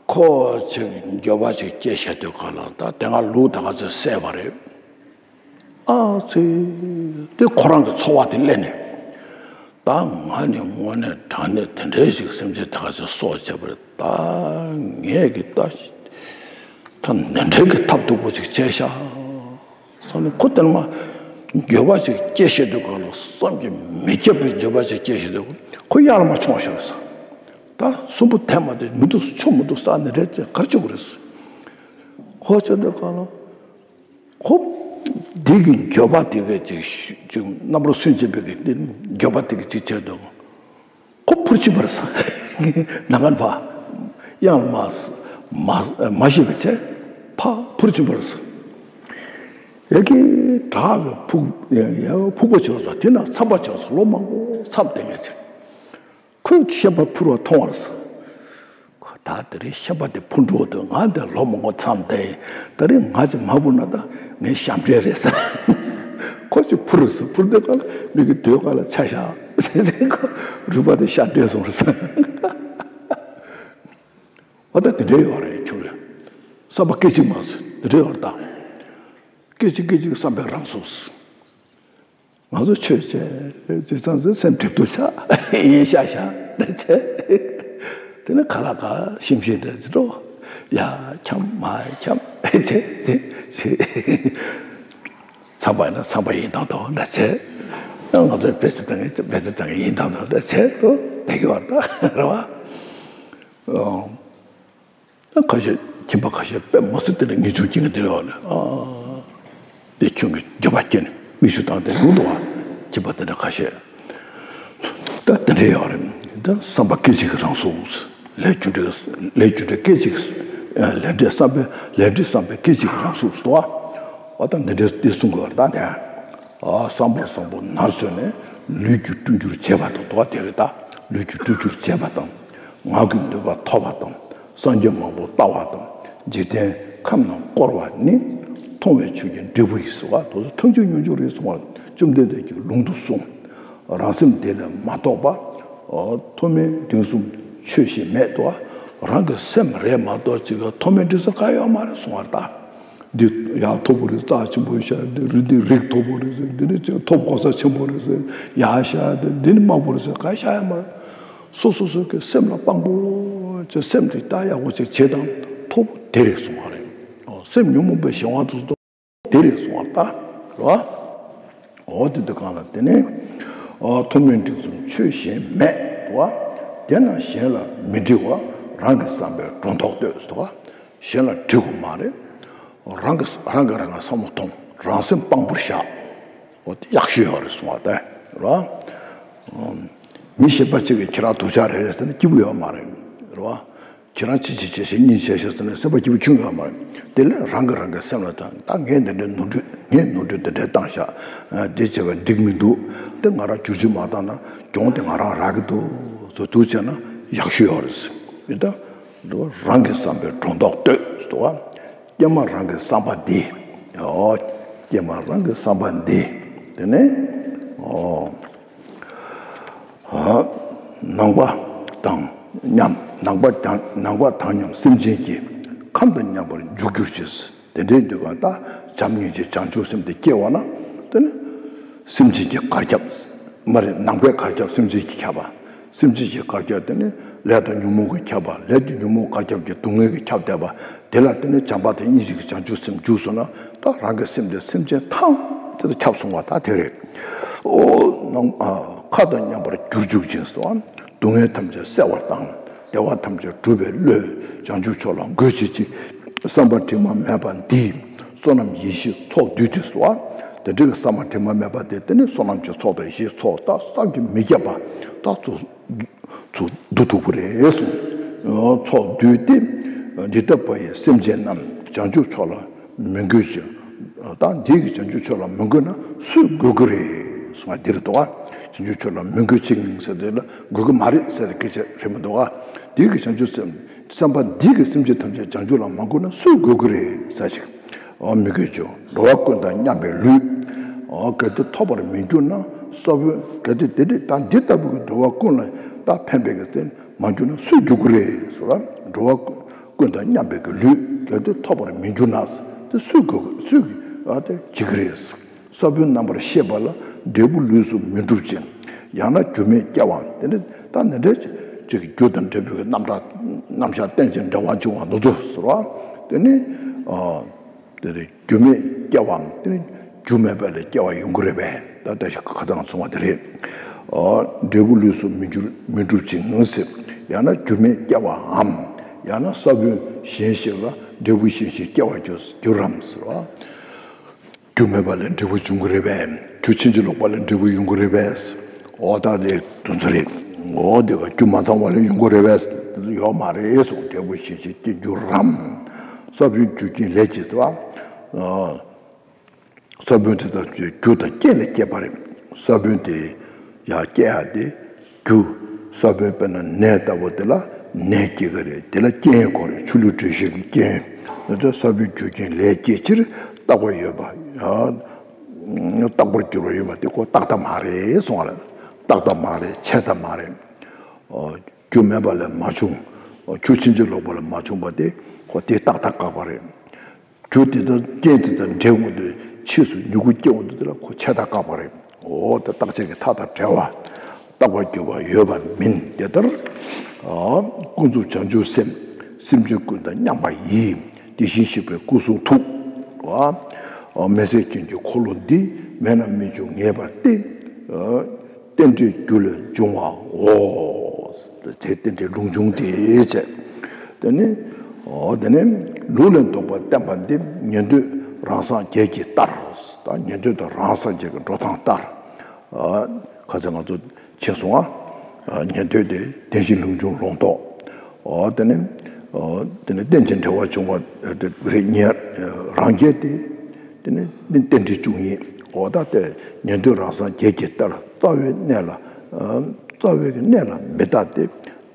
ཁོ་ཅིག་འགྱོད་པ་ཅིག་སྐྱེས་བྱས་དུས་ག་ལ་ད་དེ་སྔ་ལུག་ད་ག་ཚོད་བསད་པ་རེད། ཨ་ཙི། དེ་ཁོ་རང་གི་འཚོ་བ་དེ་གླེང་ནས། ད་ང་ནི་དངོས་གནས་དྲང་གནས་དེ་འདྲའི་ཞིག་སེམས་ཅན་དེ་ག་ཚོད་སྲོག་བཅད་པ་རེད། ད་ངས་ཀྱི་ད་ད་འདི་འདྲའི་གི་ཐབས་སྡུག་པོ་ཅིག་བྱས་ཤག་བསམ་ནས་ཁོ་དེ་ནས་མ་འགྱོད་པ་ཅིག་སྐྱེས་བྱས་དུས་ག་ལ་བསམ་གྱིས་མི་ཁྱབ་པའི་འགྱོད་པ་ཅིག་སྐྱེས་བྱས་དུས་ཁོ་གཡར་མ་མཆོངས་ཤག་ཟེར། ད་གསོན་པོ་དེ་མ་དེ་མི་འདུག་མཆོངས་མི་འདུག་ས་ནི་རེད་ཅེས་ག་རེ་བྱེད་དགོས་རེད་ཟེར། ཁོ་བྱས་དུས་ག་ལ། ཁོ་འདི་གི་འགྱོད་པ་དེ་གའི་ཅིག་ཅིག་རྣམ་རོ་སུན་འབྱིན་པའི་གི་འདི་འགྱོད་པ་དེ་གི་ཅིག་བྱས་དུས་ཁོ་འཕུར་ཕྱིན་པ་རེད་ཟེར། ནམ་མཁའ་ཕར་གཡང་ལ་མ་མ་མ་ཤེས་པ་བྱས་ཕར་འཕུར་ཕྱིན་པ་རེད་ཟེར། ཡ་གི་བྲག་གི་ཕུག་ཡ་ཡ་ཕུག་པ་བྱས་ཟེར། དེ་ན་མཚམས་པ་བྱས་ཟེར། ལོ་མང་པོ་མཚམས་བསྡད་མཁན་ཅིག་ཁོས་ཤན་པ་འཕུར་བ་མཐོང་བ་རེད་ཟེར། ཁོ་ད་དེ་རིང་ཤན་པ་དེ་འཕུར་འགྲོ་འདུག་ང་འདིར་ལོ་མང་པོ་མཚམས་བསྡད་ཡིན། དེ་རིང་ང་ཅིག་མ་འཕུར་ན་ད་ངའི་ཞབས་འདྲེན་རེད་ཟེར། ཁོ་ཅིག་འཕུར་རེད་ཟེར། འཕུར་དུས་ག་ལ་མི་གི་དུས་ག་ལ་ཆ་བཞག་ཟེར་ཟེར། ཁོ་རུས་པ་དེ་ཤ་འདྲེས་སོང་རེད་ཟེར། འོ་ད་དེ་འདྲའི་ཡོད་རེད། ཁྱོད་ལ་བསམ་པ་སྐད་ཅིག་མ་ཟེར་དེ་འདྲའི་ཡོད་རེད་ད། སྐད་ཅིག་སྐད་ཅིག་བསམ་པས་རང་སོང་ཟེར། ང་ཚོ་ཆོས་བྱས་བྱས་ཙང་ཚེ་སེམས་གྲིབ་ཏུ་ཆགས་ཡིན་ཤག་ཤག་བྱས། དེ་ནས་ཁ་ལག་ག་ཞིམ་ཞིམ་འདྲ་ཅིག་འགྲོ། ཡ་འཁྱམ་མ་འཁྱམ་བྱས་དེ་བྱས། ཚངས་པ་ཡིན་ན་ཚངས་པ་ཡིན་དང་དོ་འདྲ་བྱས། ང་ཚོས་བེད་སྤྱོད་བཏང་གི་བེད་སྤྱོད་བཏང་གི་ཡིན་དང་དང་དེ་བྱས་ཏེ་བསྡད་ཀྱི་ཡོད་རེད་ད། རེད་བ། ཨོ། ཁ་ཤས་ཁྱིམ་པ་ཁ་ཤས་དཔེ་མི་སྲིད་དེ་ལ་ངེས་འབྱུང་སྐྱེ་གི་དེ་རེད་བ་ལ། ཨ། དེ་ཁྱོད་ཀྱི་འགྱོད་པ་སྐྱེས་ནས་མིག་ཆུ་བཏང་སྟེ་ཡོང་འདུག་བ། ཁྱིམ་པ་དེ་འདྲ་ཁ་ཤས། ད་དེ་འདྲ་ཡོད་རེད། ད་བསམ་པ་སྐད་ཅིག་གིས་རང་གསོ། ལས་རྒྱུ་འབྲས་ལས་རྒྱུ་འབྲས་སྐད་ཅིག་གིས། ལས་འབྲས་བསམ་པའི་ལས་འབྲས་བསམ་པའི་སྐད་ཅིག་གིས་རང་གསོ་འདུག་བ། ཨ་ད་འདི་འདྲ་འདི་གསུང་དགོས་རེད་ད་དེ། ཨ་བསམ་པ་བཟང་པོ་ནར་སོན་ནས་ལུས་ཀྱི་བསྐྲུན་འགྱུར་བྱེད་པ་དང་དོ་དེ་རེད་ད། ལུས་ཀྱི་བསྐྲུན་འགྱུར་བྱེད་པ་དང་། ངག་གི་ནུས་པ་ཐོབ་པ་དང་། སངས་རྒྱས་མང་པོ་བལྟ་བ་དང་། འཇིག་རྟེན་ཁམས་རྣམས་བསྐོར་བ་ནི། མཐོང་བའི་ཆོས་ཀྱི་འབྲས་བུ་ཡིན་ཟེར་བ་དེ་ཚོ་ཐམས་ཅད་མྱོང་འགྱུར་རེད་གསུང་བ། བཅོམ་ལྡན་འདས་ཀྱིས་ལུང་དུ་གསུངས། རང་སེམས་བདེ་ལས་མ་གཏོགས་པ། མཐོ་དམན་འབྲིང་གསུམ་ཆོས་གཞན་མེད་དོ། རང་གི་སེམས་རེད་མ་གཏོགས་ཅིག་གི་མཐོ་དམན་འབྲིང་གསུམ་གང་ཡོད་མ་རེད་གསུང་བ་ད། འདི་ཡག་མཐོ་པོ་རེད། རྩ་ཆེན་པོ་རེད་ཤག་འདི་རིགས་འདི་རིགས་མཐོ་པོ་རེད་ཟེར། འདི་ནི་ཅིག་ཐོབ་གོ་ས་ཆེན་པོ་རེད་ཟེར། ཡག་ཤག་འདི་འདི་ནི་དམའ་པོ་རེད་ཟེར་གང་ཤག་ཡོད་མ་རེད། སོ་སོ་སོ་གི་སེམས་ལ་དཔང་པོ་ཅིག་སེམས་དེ་ད་ཡག་པོ་ཅིག་བྱེད་དང་མཐོ་པོ་དེ་རེད་གསུང་བ་རེད། ཨོ་སེམས་ཉོན་མོངས་པའི་གཞན་དབང་དུ་སོང་། དེ་རེད་གསུང་བ་ལྟ། རེད་བ། འོ་དེ་དུས་གང་ལ་དེ་ནི། ཨ་མཐོ་དམན་འབྲིང་གསུམ་ཆོས་གཞན་མེད་དོ། དེས་ན་གཞན་ལ་མི་འདྲི་བར་རང་གི་བསམ་པས་སྒྲོ་འདོགས་གཏོད་དོ། གཞན་ལ་འདྲི་དགོས་མ་རེད། རང་གི་རང་གི་རང་གི་བསམ་བློ་ཐོངས། རང་སེམས་དཔང་པོར་བཞག་འོ་དེ་ཡག་ཤོས་ཡོད་རེད་གསུང་བ་ལྟ། རེད་བ། མི་གཞན་པ་གཅིག་གིས་ཁྱེད་རང་སྡུག་ཅག་རེད་ཟེར་ན་སྐྱིད་པོ་ཡོད་མ་རེད། རེད་བ། ཁྱེད་རང་ཅི་བྱེད་བྱེད་ཤེས་གཉིས་བྱེད་ཤེས་ཟེར་ནས་སེམས་པ་སྐྱིད་པོ་ཁྱོན་ཡོད་མ་རེད། དེ་ལས་རང་གིས་རང་གི་སེམས་ལ་ད་ད་ངས་འདི་འདྲའི་ནོར་འཁྲུལ་ངས་ནོར་འཁྲུལ་འདི་འདྲའི་བཏང་ཤག་འདི་བྱས་པ་འགྲིག་མི་འདུག་དེ་ང་རང་བསྒྱུར་བཅོས་མ་བཏང་ན་གྱོང་དེ་ང་རང་རག་གི་འདུག་ཟེར་འདུག་བྱས་ན་ཡག་ཤོས་ཡོད་རེད། ཡིན་ད་རང་གི་བསམ་པས་སྒྲོ་འདོགས་གཏོད་ཟེར་འདུག་བ། ཀྱེ་མ་རང་གི་བསམ་པ་འདི། ཨོ། ཀྱེ་མ་རང་གི་བསམ་པ་འདི། དེ་ནས། ཨོ། ནང་པ་དང་མཉམ་ནང་པ་དང་ནང་པ་དང་མཉམ་སེམས་ཅན་གྱི་ཁམས་དང་མཉམ་པར་འཇུག་གྱུར་ཅིག་དེ་འདྲའི་འདོད་པ་ད་བྱམས་སྙིང་རྗེ་བྱང་ཆུབ་སེམས་དེ་སྐྱེ་བ་ན་དེ་ནི་སེམས་ཅན་གྱི་གར་ཁྱབ་མ་རེད། ནང་པའི་གར་ཁྱབ་སེམས་ཅན་གྱི་ཁྱབ་པ། སེམས་ཅན་གྱི་གར་ཁྱབ་དེ་ནི་ལས་དང་ཉོན་མོངས་ཀྱི་ཁྱབ་པ་ལས་ཀྱི་ཉོན་མོངས་གར་ཁྱབ་ཀྱི་སྡུག་བསྔལ་གྱི་ཁྱབ་བསྡད་པ་དེ་ལ་དེ་ནི་བྱམས་པ་དང་སྙིང་རྗེ་གི་བྱང་ཆུབ་སེམས་འཇུག་སོང་ན་ད་རང་གི་སེམས་དེ་སེམས་ཅན་ཐམས་ཅད་དུ་ཁྱབ་སོང་བ་ད་དེ་རེད། ཨོ། ནང་ཨ་མཁའ་དང་མཉམ་པར་གྱུར་འཇུག་ཅིང་སོ། སྡུག་བསྔལ་ཐམས་ཅད་སེལ་བར་དང་། བདེ་བ་ཐམས་ཅད་སྒྲུབ་པའི་བློས། བྱང་ཆུབ་མཆོག་ལ་འགོད་བྱེད་ཅིང་། བསམ་པ་དྲི་མ་མེད་པ་འདིས། བསོད་ནམས་ཡེ་ཤེས་ཚོགས་བསྡུས་ཏེ་སོ། དེ་འདྲ་གི་བསམ་པ་དྲི་མ་མེད་པ་དེ་དེ་ནི་བསོད་ནམས་ཀྱི་ཚོགས་དང་ཡེ་ཤེས་ཚོགས་ད་བསམ་གྱིས་མི་ཁྱབ་པ་ད་ཚོགས་ཚོགས་བསྡུ་ཐུབ་ཀྱི་རེད་གསུངས། ཚོགས་བསྡུས་ཏེ། འདི་ལྟ་བུ་ཡི་སེམས་ཅན་རྣམས་བྱང་ཆུབ་མཆོག་ལ་མི་འགོད་ཅིང་། ད་འདི་གི་བྱང་ཆུབ་མཆོག་ལ་མི་འགོད་ན་སུས་འགོད་ཀྱི་རེད་གསུངས་པ་འདི་རེད་དོ། བྱང་ཆུབ་མཆོག་ལ་མི་འགོད་ཅིང་ཟེར་དེ་ལ་འགོད་ཀྱི་མ་རེད་ཟེར་སྐད་ཆ་རེད་མི་འདུག་ག་འདི་གི་བྱང་ཆུབ་སེམས་བསམ་པ་འདི་གི་སེམས་ཅན་ཐམས་ཅད་བྱང་ཆུབ་ལ་མ་འགོད་ན་སུས་འགོད་ཀྱི་རེད་ཟེར་ཞིག་འོ་མི་དགོས་ཀྱང་འགྲོ་བ་ཀུན་དང་མཉམ་པའི་ལུས། འོ་གལ་ཏེ་ཐོབ་པར་མི་འགྱུར་ན་ས་བོན་གལ་ཏེ་དེ་འདྲ་ད་འདི་ལྟ་བུའི་འགྲོ་བ་ཀུན་ལ་ད་ཕན་པའི་གི་རྩེ་མ་གྱུར་ན་སུས་འགྱུར་གྱི་རེད་ཟེར་བ། འགྲོ་བ་ཀུན་དང་མཉམ་པའི་གི་ལུས་གལ་ཏེ་ཐོབ་པར་མི་འགྱུར་ན་དེ་སུས་འགྱུར་སུས་ཨ་དེ་བྱེད་ཀྱི་རེད། ས་བོན་རྣམ་པར་ཤེས་པ་ལ་འབྲས་བུ་ལུས་སུ་མི་འགྲུབ་ཅིང་། ཡང་ན་རྒྱུ་མེད་སྐྱེ་བའམ་དེ་འདྲ་ད་འདི་འདྲ་ཅིག་རྒྱུ་དང་འབྲས་བུའི་གི་རྣམ་གྲངས་རྣམ་གཞག་རྟེན་ཅིང་འབྲེལ་བར་འབྱུང་བ་འདི་ཚོ་ཟེར་བ། དེ་ནི་ཨ། དེ་ནི་རྒྱུ་མེད་སྐྱེ་བའམ་དེ་ནི་རྒྱུ་མེད་པ་ལས་སྐྱེ་བ་ཡོང་གི་རེད་པས། ད་ལྟ་ཞིག་ཁ་སང་གསུངས་པ་དེ་རེད། འབྲས་བུ་ལུས་སུ་མི་འགྱུར་མི་འགྲུབ་ཅིང་ཟེར། ཡང་ན་རྒྱུ་མེད་སྐྱེ་བའམ། ཡང་ན་ས་བོན་གཞན་ཞིག་ལ་འབྲས་བུ་གཞན་ཞིག་སྐྱེ་བར་འགྱུར་འགྱུར་རམ་ཟེར་བ། རྒྱུ་མེད་པ་ལས་འབྲས་བུ་འབྱུང་གི་རེད་པས། རྒྱུ་ཕྱིན་ཅི་ལོག་པ་ལས་འབྲས་བུ་ཡོང་གི་རེད་པས། འོ་ད་དེ་དུ་ཚོད་རེད། འོ་དེ་ག་རྒྱུ་མ་ཚང་བ་ལས་ཡོང་གི་རེད་པས། དེ་ཚོ་ཡོད་མ་རེད་གསུངས། འབྲས་བུ་གཞན་ཞིག་སྐྱེ་འགྱུར་རམ། ས་བོན་རྒྱུ་རྐྱེན་ལས་སྐྱེས་སོ། ཨ། ས་བོན་དེ་དག་རྒྱུ་དང་རྐྱེན་ལས་སྐྱེས་པ་རེད། ས་བོན་དེ་ཡང་སྐྱེ་ཡ་དེ་རྒྱུ། ས་བོན་དཔེར་ན་ནས་ལྟ་བུ་དེ་ལ་ནས་སྐྱེ་གི་རེད། དེ་ལ་རྐྱེན་དགོས་རེད། ཆུ་ལུད་དྲོད་གཤེར་གྱི་རྐྱེན། དེ་ཚོ་ས་བོན་རྒྱུ་རྐྱེན་ལས་སྐྱེད་ཕྱིར་རྟག་པར་ཡོད་པ། ཡང་རྟག་པར་འགྱུར་བ་ཡོད་མ་དེ་ཁོ་རྟག་ལྟ་མ་རེད་གསུང་བ་ལ། རྟག་ལྟ་མ་རེད། ཆད་ལྟ་མ་རེད། རྒྱུ་མེད་པ་ལས་མ་བྱུང་། རྒྱུ་ཕྱིན་ཅི་ལོག་པ་ལས་མ་བྱུང་བ་དེ་ཁོ་དེ་རྟག་ལྟ་བཀག་པ་རེད། རྒྱུ་དེ་དང་རྐྱེན་དེ་དང་འབྲེལ་འོང་དུས་ཕྱིས་སུ་མྱུ་གུ་སྐྱེ་འོང་དུས་དེ་ལ་ཁོ་ཆད་ལྟ་བཀག་པ་རེད། འོ་དེ་རྟག་ཆད་ཀྱི་མཐའ་དང་བྲལ་བ། རྟག་པར་གྱུར་པ་ཡོད་པ་མིན། དེ་ལྟར་ཀུན་རྫོབ་བྱང་ཆུབ་སེམས། སེམས་ཅན་ཀུན་དང་མཉམ་པ་ཡི། དེ་བཞིན་གཤེགས་པའི་སྐུ་གསུང་ཐུགས། མི་ཟད་རྒྱན་གྱི་འཁོར་ལོ་འདི། མེད་ན་མི་འབྱུང་ངེས་པར་ཏེ། རྟེན་འབྲེལ་རྒྱུ་ལས་འབྱུང་བའོ། དེ་རྟེན་འབྲེལ་ལུགས་འབྱུང་སྟེ་བྱས། དེ་ནི། འོ་དེ་ནི་ལུགས་ལས་ལྡོག་པར་བསྟན་པ་འདི་ཉན་ཐོས་རང་སངས་རྒྱས་ཀྱི་ལྟར། ད་ཉན་ཐོས་དང་རང་སངས་རྒྱས་ཀྱི་འགྲོ་སྟངས་ལྟར། ཁ་ཚ་ང་ཚོ་ཕྱིན་སོང་ང་། ཉན་ཐོས་དེ་བདེན་བཞི་ལུགས་འབྱུང་ལུང་རྟོགས། འོ་དེ་ནི། དེ་ནི་རྟེན་ཅིང་འབྲེལ་བར་འབྱུང་བ་དེ་རེད། ཉན་རང་རྒྱལ་དེ། དེ་ནི་རྟེན་འབྲེལ་བཅུ་གཉིས། འོ་ད་དེ་ཉན་ཐོས་རང་སངས་རྒྱས་ཀྱི་ལྟར་རྩ་བའི་གནས་ལ། རྩ་བའི་གནས་ལ་མི་རྟག་སྟེ།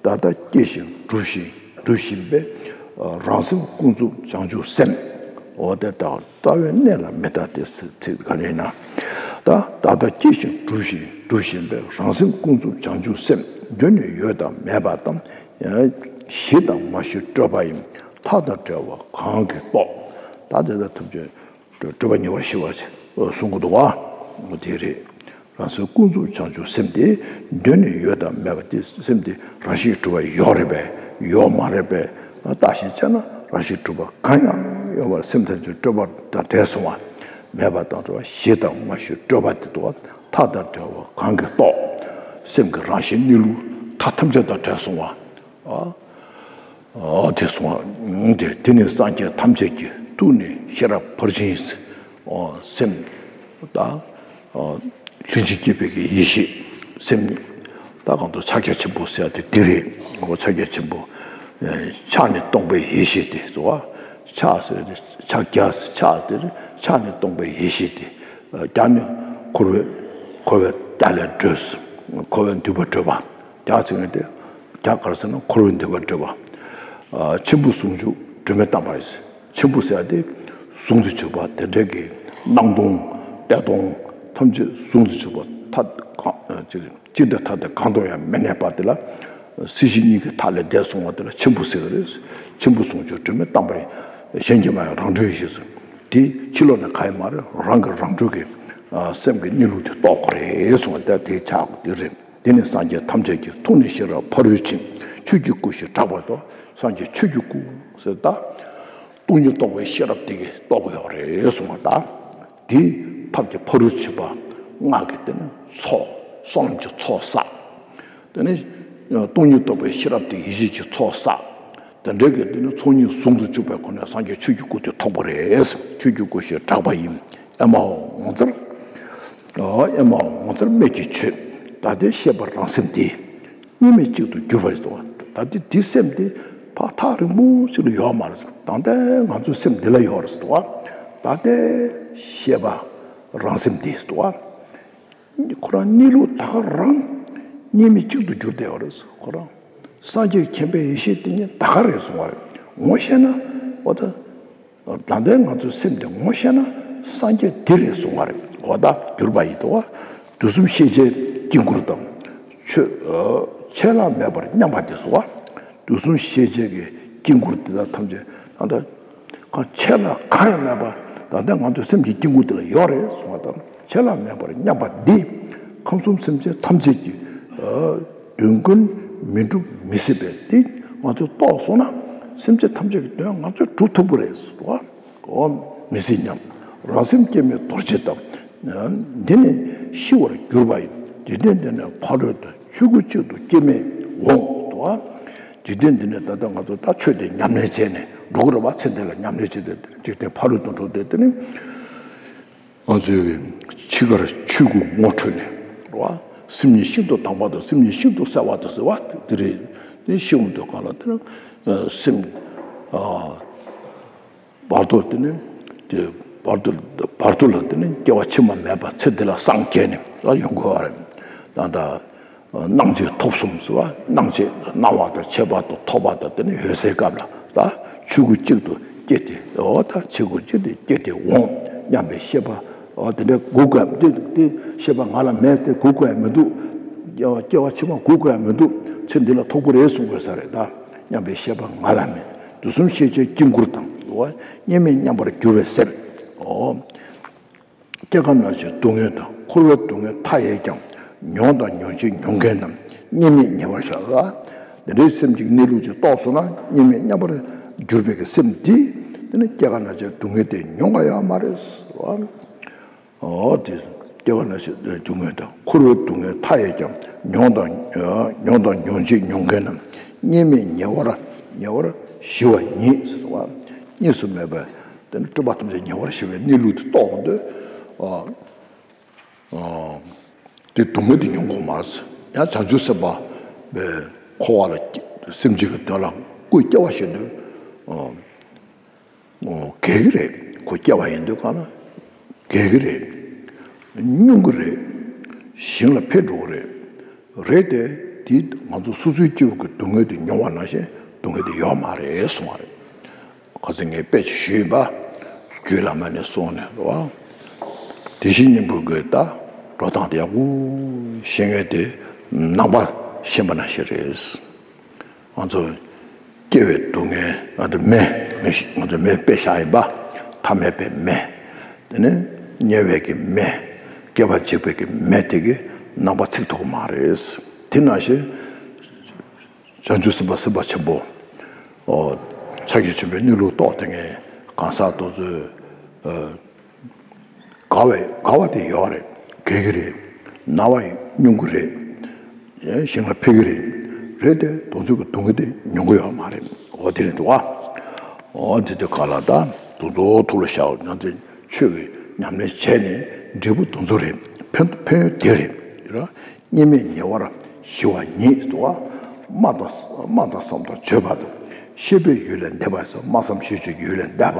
ད་ལྟ་སྐྱེ་ཞིང་གྲུབ་ཞིང་གྲུབ་བཞིན་པའི་རང་སེམས་ཀུན་རྫོབ་བྱང་ཆུབ་སེམས། འོ་དེ་དག་རྩ་བའི་གནས་ལ་མི་རྟག་སྟེ་ཟེར་ཚིག་ག་རེ་ཡིན་ན། ད་ད་ལྟ་སྐྱེ་ཞིང་གྲུབ་ཞིང་གྲུབ་བཞིན་པའི་རང་སེམས་ཀུན་རྫོབ་བྱང་ཆུབ་སེམས་གདོད་ནས་ཡོད་དང་མེད་པ་དང་། ཞི་དང་མ་ཞི་སྤྲོས་པ་ཡིས། མཐའ་དང་བྲལ་བ་གང་གིས་རྟོགས། ད་དེ་ལྟར་ཐམས་ཅད་སྤྲོས་པ་ཉེ་བར་ཞི་བ་གསུང་གི་འདུག་བ། འོ་དེ་རེད། རང་སེམས་ཀུན་རྫོབ་བྱང་ཆུབ་སེམས་དེ་གདོད་ནས་ཡོད་དང་མེད་པ་དེ། སེམས་དེ་རང་བཞིན་གྲུབ་པ་ཡོད་རེད་པས། ཡོད་མ་རེད་པས། བརྟགས་ཤིང་དཔྱད་ན་རང་བཞིན་གྲུབ་པ་གང་ཡང་ཡོད་མ་རེད། སེམས་ཐམས་ཅད་སྤྲོས་པ་དང་བྲལ་སོང་བ། མེད་པ་དང་བྲལ་བ། ཞི་དང་མ་ཞི་སྤྲོས་པ་དེ་འདུག་བ། མཐའ་དང་བྲལ་བ་གང་གིས་རྟོགས། སེམས་ཀྱི་རང་བཞིན་གནས་ལུགས་མཐའ་ཐམས་ཅད་དང་བྲལ་སོང་བ། ཨ། ཨ་དེ་སོང་བ། དེ་དེ་ནི་སངས་རྒྱས་ཐམས་ཅད་ཀྱི་ཐུགས་ནི་ཤེས་རབ་ཕར་ཕྱིན། སེམས་དང་། ལྷན་ཅིག་སྐྱེས་པའི་གི་ཡེ་ཤེས། སེམས་ད་གང་དུ་ཕྱག་རྒྱ་ཆེན་པོ་ཟེར་ཡ་དེ་དེ་རེད། འོ་ཕྱག་རྒྱ་ཆེན་པོ། ཕྱག་ནི་སྟོང་པའི་ཡེ་ཤེས་དེ་སོ། ཕྱག་ཟེར་ཏེ་ཕྱག་རྒྱ་ཕྱག་དེ་རེད། ཕྱག་ནི་སྟོང་པའི་ཡེ་ཤེས་དེ། རྒྱ་ནི་འཁོར་བའི་འཁོར་བའི་རྒྱ་ལས་སྒྲོལ། འཁོར་བའི་འདུན་པ་སྒྲོལ་བ། རྒྱ་ཚིག་ནི་དེ། རྒྱ་ག་རེ་ཟེར་ན་འཁོར་བའི་འདུན་པ་སྒྲོལ་བ། ཆེན་པོ་ཟུང་འཇུག་སྒྲོན་མེ་བསྟན་པ་ཡིན། ཆེན་པོ་ཟེར་ཡ་དེ་ཟུང་དུ་འཇུག་པ་དེ་འདྲ་གི་སྣང་སྟོང་བལྟས་སྟོང་ཐམས་ཅད་ཟུང་དུ་འཇུག་པ་ཐ་གང་ཅིག་ཅི་འདི་ཐ་དད་གང་དུ་ཡང་མི་གནས་པ་དེ་ལ། སྲིད་ཞི་གཉིས་ཀྱི་མཐའ་ལས་འདས་སོང་བ་དེ་ལ་ཆེན་པོ་ཟེར་གི་རེད། ཆེན་པོ་ཟུང་འཇུག་སྒྲོན་མེ་བསྟན་པ་ཡིན། གཞན་གྱིས་མ་ཡང་རང་གྲོལ་ཞེས་སོ། དེ་ཕྱི་ལོགས་ནས་གང་ཡང་མ་རེད། རང་གི་རང་གྲོལ་གྱི་སེམས་ཀྱི་གནས་ལུགས་དེ་རྟོགས་དགོས་རེད་གསུངས་པ་དེ་དེའི་ཕྱག་དེ་རེད། དེ་ནི་སངས་རྒྱས་ཐམས་ཅད་ཀྱི་ཐུགས་ནི་ཤེས་རབ་ཕ་རོལ་ཕྱིན། ཆོས་ཀྱི་སྐུ་ཞེས་གྲགས་པ་དང་། སངས་རྒྱས་ཆོས་ཀྱི་སྐུ་ཟེར་ད། སྟོང་ཉིད་རྟོགས་པའི་ཤེས་རབ་དེ་གིས་རྟོགས་ཀྱི་ཡོད་རེད་གསུངས་པ་ད། དེའི་ཐབས་ཀྱི་ཕ་རོལ་ཕྱིན་པ་སྔགས་ཀྱི་དེ་ནི་ཚོགས་བསོད་ནམས་ཀྱི་ཚོགས་བསགས། དེ་ནི་སྟོང་ཉིད་རྟོགས་པའི་ཤེས་རབ་དེ་ཡེ་ཤེས་ཀྱི་ཚོགས་བསགས། དེ་འདྲའི་གི་དེ་ནི་ཚོགས་གཉིས་ཟུང་དུ་འཇུག་པའི་སྒོ་ནས་སངས་རྒྱས་ཆོས་ཀྱི་སྐུ་དེ་ཐོབ་པ་རེད། ཆོས་ཀྱི་སྐུ་ཞེས་གྲགས་པ་ཡིན། ཨེ་མའོ་ངོ་མཚར། ཨེ་མའོ་ངོ་མཚར་སྨྲས་ཀྱི་ཆོས། ད་ལྟའི་ཤེས་པ་རང་སེམས་དེ། གཉིས་མེད་གཅིག་ཏུ་གྱུར་པ་ཡིན་ཏོ། ད་ལྟའི་དེ་སེམས་དེ་ཕར་ཐག་རིང་པོ་ཞིག་ལ་ཡོད་མ་རེད། ད་ལྟའི་ང་ཚོའི་སེམས་འདི་ལ་ཡོད་རེད་ཏོ། ད་ལྟའི་ཤེས་པ་རང་སེམས་དེ་ཏོ། ཁོ་རང་གནས་ལུགས་ད་ག་རང་གཉིས་མེད་གཅིག་ཏུ་གྱུར་བསྡད་ཡོད་རེད། ཁོ་རང་སངས་རྒྱས་མཁྱེན་པའི་ཡེ་ཤེས་དེ་ཉིད་ད་ག་རེད་གསུང་བ་རེད། ངོ་ཤེས་ན་འོ་ད། ད་ལྟའི་ང་ཚོའི་སེམས་དེ་ངོ་ཤེས་ན་སངས་རྒྱས་འདི་རེད་གསུང་བ་རེད། འོ་ད་གྱུར་པ་ཡིན་ཏོ། དུས་གསུམ་ཤེས་བྱའི་དཀྱིལ་འཁོར་དང་། ཆོས་ཆད་ལྷག་མེད་པར་མཉམ་པ་དེ་སོ། དུས་གསུམ་ཤེས་བྱའི་གི་དཀྱིལ་འཁོར་དེ་དག་ཐམས་ཅད་ད་ལྟ་གང་ཆད་ལྷག་གང་ཡང་མེད་པ་ད་ལྟ་ང་ཚོའི་སེམས་ཀྱི་དཀྱིལ་འཁོར་དེ་ལ་ཡོད་རེད་གསུང་བ་དང་། ཆད་ལྷག་མེད་པར་མཉམ་པ་འདི། ཁམས་གསུམ་སེམས་ཅན་ཐམས་ཅད་ཀྱི་དོན་ཀུན་མི་འགྲུབ་མི་སྲིད་པས། འདི་ང་ཚོས་རྟོགས་སོང་ན་སེམས་ཅན་ཐམས་ཅད་ཀྱི་དོན་ང་ཚོས་སྒྲུབ་ཐུབ་ཀྱི་རེད་ཟེར་བ། འོ་མི་སྲིད་སྙམ། རང་སེམས་སྐྱེ་མེད་རྡོ་རྗེ་ལྟ་བུ། འདི་ནི་ཤི་བར་གྱུར་པ་ཡིན། འཇིག་རྟེན་འདི་ནས་ཕ་རོལ་ཏུ་ཆོས་སྐུ་གཅིག་ཏུ་སྐྱེ་མེད་འོང་དོ། འཇིག་རྟེན་འདི་ནས་ད་ལྟ་ང་ཚོ་ད་ཆོས་དེ་ཉམས་ལེན་བྱས་ནས་འགྲོ་གི་རེད་བ། ཚེ་འདི་ལ་ཉམས་ལེན་བྱས་ཏེ་འཇིག་རྟེན་ཕ་རོལ་ཏུ་འགྲོ་སྟེ་དེ་ནི། ང་ཚོའི་འཆི་ཁར་ཆོས་སྐུ་ངོ་འཕྲོད་ནས་རེད་བ། སེམས་ཉིད་ཤིན་ཏུ་དྭངས་པ་དང་སེམས་ཉིད་ཤིན་ཏུ་གསལ་བ་དང་ཟེར་བ་དེ་རེད། དེ་ཤི་འོང་དུས་གང་ལ་དེ་ནི་སེམས་བར་དོ་དེ་ནི་དེ་བར་དོ་བར་དོ་ལ་དེ་ནི་སྐྱེ་བ་ཕྱི་མ་མེད་པ་ཚེ་འདི་ལ་སངས་རྒྱས་ནས་ཡོང་དགོས་པ་རེད། ད་ལྟ། སྣང་མཆེད་ཐོབ་གསུམ་ཟེར་བ། སྣང་མཆེད་སྣང་བ་དང་མཆེད་པ་དང་ཐོབ་པ་དང་དེ་ནི་འོད་གསལ་སྐབས་ལ་ད་ཆོས་སྐུ་གཅིག་ཏུ་སྐྱེས་ཏེ། འོ་ད་ཆོས་སྐུ་གཅིག་ཏུ་སྐྱེས་ཏེ་འོང་སྙམ་པའི་ཤེས་པ། འོ་དེ་འདྲ་སྒུག་དགོས་དེ་དེ་ཤེས་པ་ང་ལ་མེད་དེ་སྒུག་དགོས་ཡ་མི་འདུག་སྐྱེ་བ་ཕྱི་མ་སྒུག་དགོས་ཡ་མི་འདུག་ཚེ་འདི་ལ་ཐོབ་ཀྱི་རེད་གསུང་དགོས་ས་རེད་ད་སྙམ་པའི་ཤེས་པ་ང་ལ་མེད། དུས་གསུམ་ཤེས་བྱའི་དཀྱིལ་འཁོར་དང་། འོ་གཉིས་མེད་མཉམ་པར་གྱུར་པའི་སེམས། འོ། སྐྱེ་རྒ་ན་འཆིའི་སྡུག་བསྔལ་དང་འཁོར་བའི་སྡུག་བསྔལ་མཐའ་ཡས་ཀྱང་། མྱོང་དང་མྱོང་བྱེད་མྱོང་མཁན་རྣམས་གཉིས་མེད་ཉེ་བར་བཞག་ལ། དེ་འདྲའི་སེམས་ཀྱི་གནས་ལུགས་ཅིག་རྟོགས་སོང་ན་གཉིས་མེད་མཉམ་པར་གྱུར་པའི་གི་སེམས་འདི། དེ་ནི་སྐྱེ་རྒ་ན་འཆིའི་སྡུག་བསྔལ་དེ་མྱོང་ག་ཡོད་མ་རེད་ཟེར་བ། འོ་དེ་ སྐྱེ་བ་ན་ཞིག་སྡུག་བསྔལ་དང་། འཁོར་བའི་སྡུག་བསྔལ་མཐའ་ཡས་ཀྱང་། མྱོང་དང་མྱོང་དང་མྱོང་བྱེད་མྱོང་མཁན་རྣམས། གཉིས་མེད་ཉེ་བར་ཉེ་བར་ཞི་བ་ཉིད་ཟེར་བ། གཉིས་སུ་མེད་པའི་དེ་ནི་སྤྲུལ་པ་ཐམས་ཅད་ཉེ་བར་ཞི་བའི་གནས་ལུགས་དེ་རྟོགས་འོང་དུས། དེ་སྡུག་བསྔལ་དེ་མྱོང་དགོས་མ་རེད། ཡང་བྱང་ཆུབ་སེམས་དཔའ་བའི་འཁོར་བ་ལ་སེམས་ཅན་གྱི་དོན་ལ་སྐུ་སྐྱེ་བ་བཞེས་དུས། ཨོ། གལ་གི་རེད། ཁོ་སྐྱེ་བ་ཡིན་དུས་གང་ན་གལ་གི་རེད། སྙུང་གི་རེད། ཞིང་ལ་འཕེལ་འགྲོ་གི་རེད། རེད་དེ། དེ་ང་ཚོ་སོ་སོའི་སྐྱེ་བོ་གི་སྡུག་བསྔལ་དེ་མྱོང་བ་ནང་བཞིན་སྡུག་བསྔལ་དེ་ཡོད་མ་རེད་གསུང་བ་རེད། ཁ་སང་ངས་དཔེ་ཅིག་ཞུས་པ། རྒྱུད་བླ་མ་ནས་གསུངས་ནས་རེད་བ། དེ་བཞིན་སྙིང་པོ་གི་ད་འགྲོ་སྟངས་དེ་ཡག་པོ་ཤེས་མཁན་དེ་ནང་པ་ཤེས་པ་ནང་བཞིན་རེད། ང་ཚོ་སྐྱེ་བའི་སྡུག་བསྔལ། ང་ཚོ་མེ་མེ་ཤི་ང་ཚོ་མེ་དཔེ་བཞག་ཡིན་པ། ཐ་མལ་པའི་མེ། དེ་ནས་དམྱལ་བའི་གི་མེ། སྐྱེ་བ་འཇིག་པའི་གི་མེ་དེ་གི་ནང་པ་ཚིག་ཐུབ་ཀྱི་མ་རེད། དེ་ནང་བཞིན་བྱང་ཆུབ་སེམས་དཔའ་སེམས་དཔའ་ཆེན་པོ། ཨོ། ཕྱག་རྒྱ་ཆེན་པོའི་གནས་ལུགས་རྟོགས་དེ་ངས་གང་ཟག་དེ་ཚོས། ཨ། དགའ་བའི་དགའ་བ་དེ་ཡོད་རེད། དགའ་གི་རེད། ན་བ་ཡང་སྙུང་གི་རེད། ཡང་ཞིང་ལ་འཕེལ་གི་རེད། རེད་དེ་དེ་ཚོ་གི་སྡུག་བསྔལ་དེ་མྱོང་གི་ཡོད་མ་རེད། འོ་དེ་རེད་འདུག་བ། འོ་དེ་དུས་ག་ལ་ད་དེ་ཚོ་ཐུགས་ལ་བཞག་ནང་བཞིན་ཆོས་ཀྱི་ཉམས་ལེན་བྱས་ནས་འབྲས་བུ་དེ་ཚོ་རེད། ཕན་ཕན་ཡོན་དེ་རེད། གཉིས་མེད་ཉེ་བར་ཞི་བ་ཉིད་འདུག་བ། སྨྲ་དང་སྨྲ་དང་བསམ་དང་བརྗོད་པ་དང་། ཤེས་པའི་ཡུལ་ལས་འདས་པ་སོགས། སྨྲ་བསམ་ཤེས་བརྗོད་ཀྱི་ཡུལ་ལས་འདས་པ།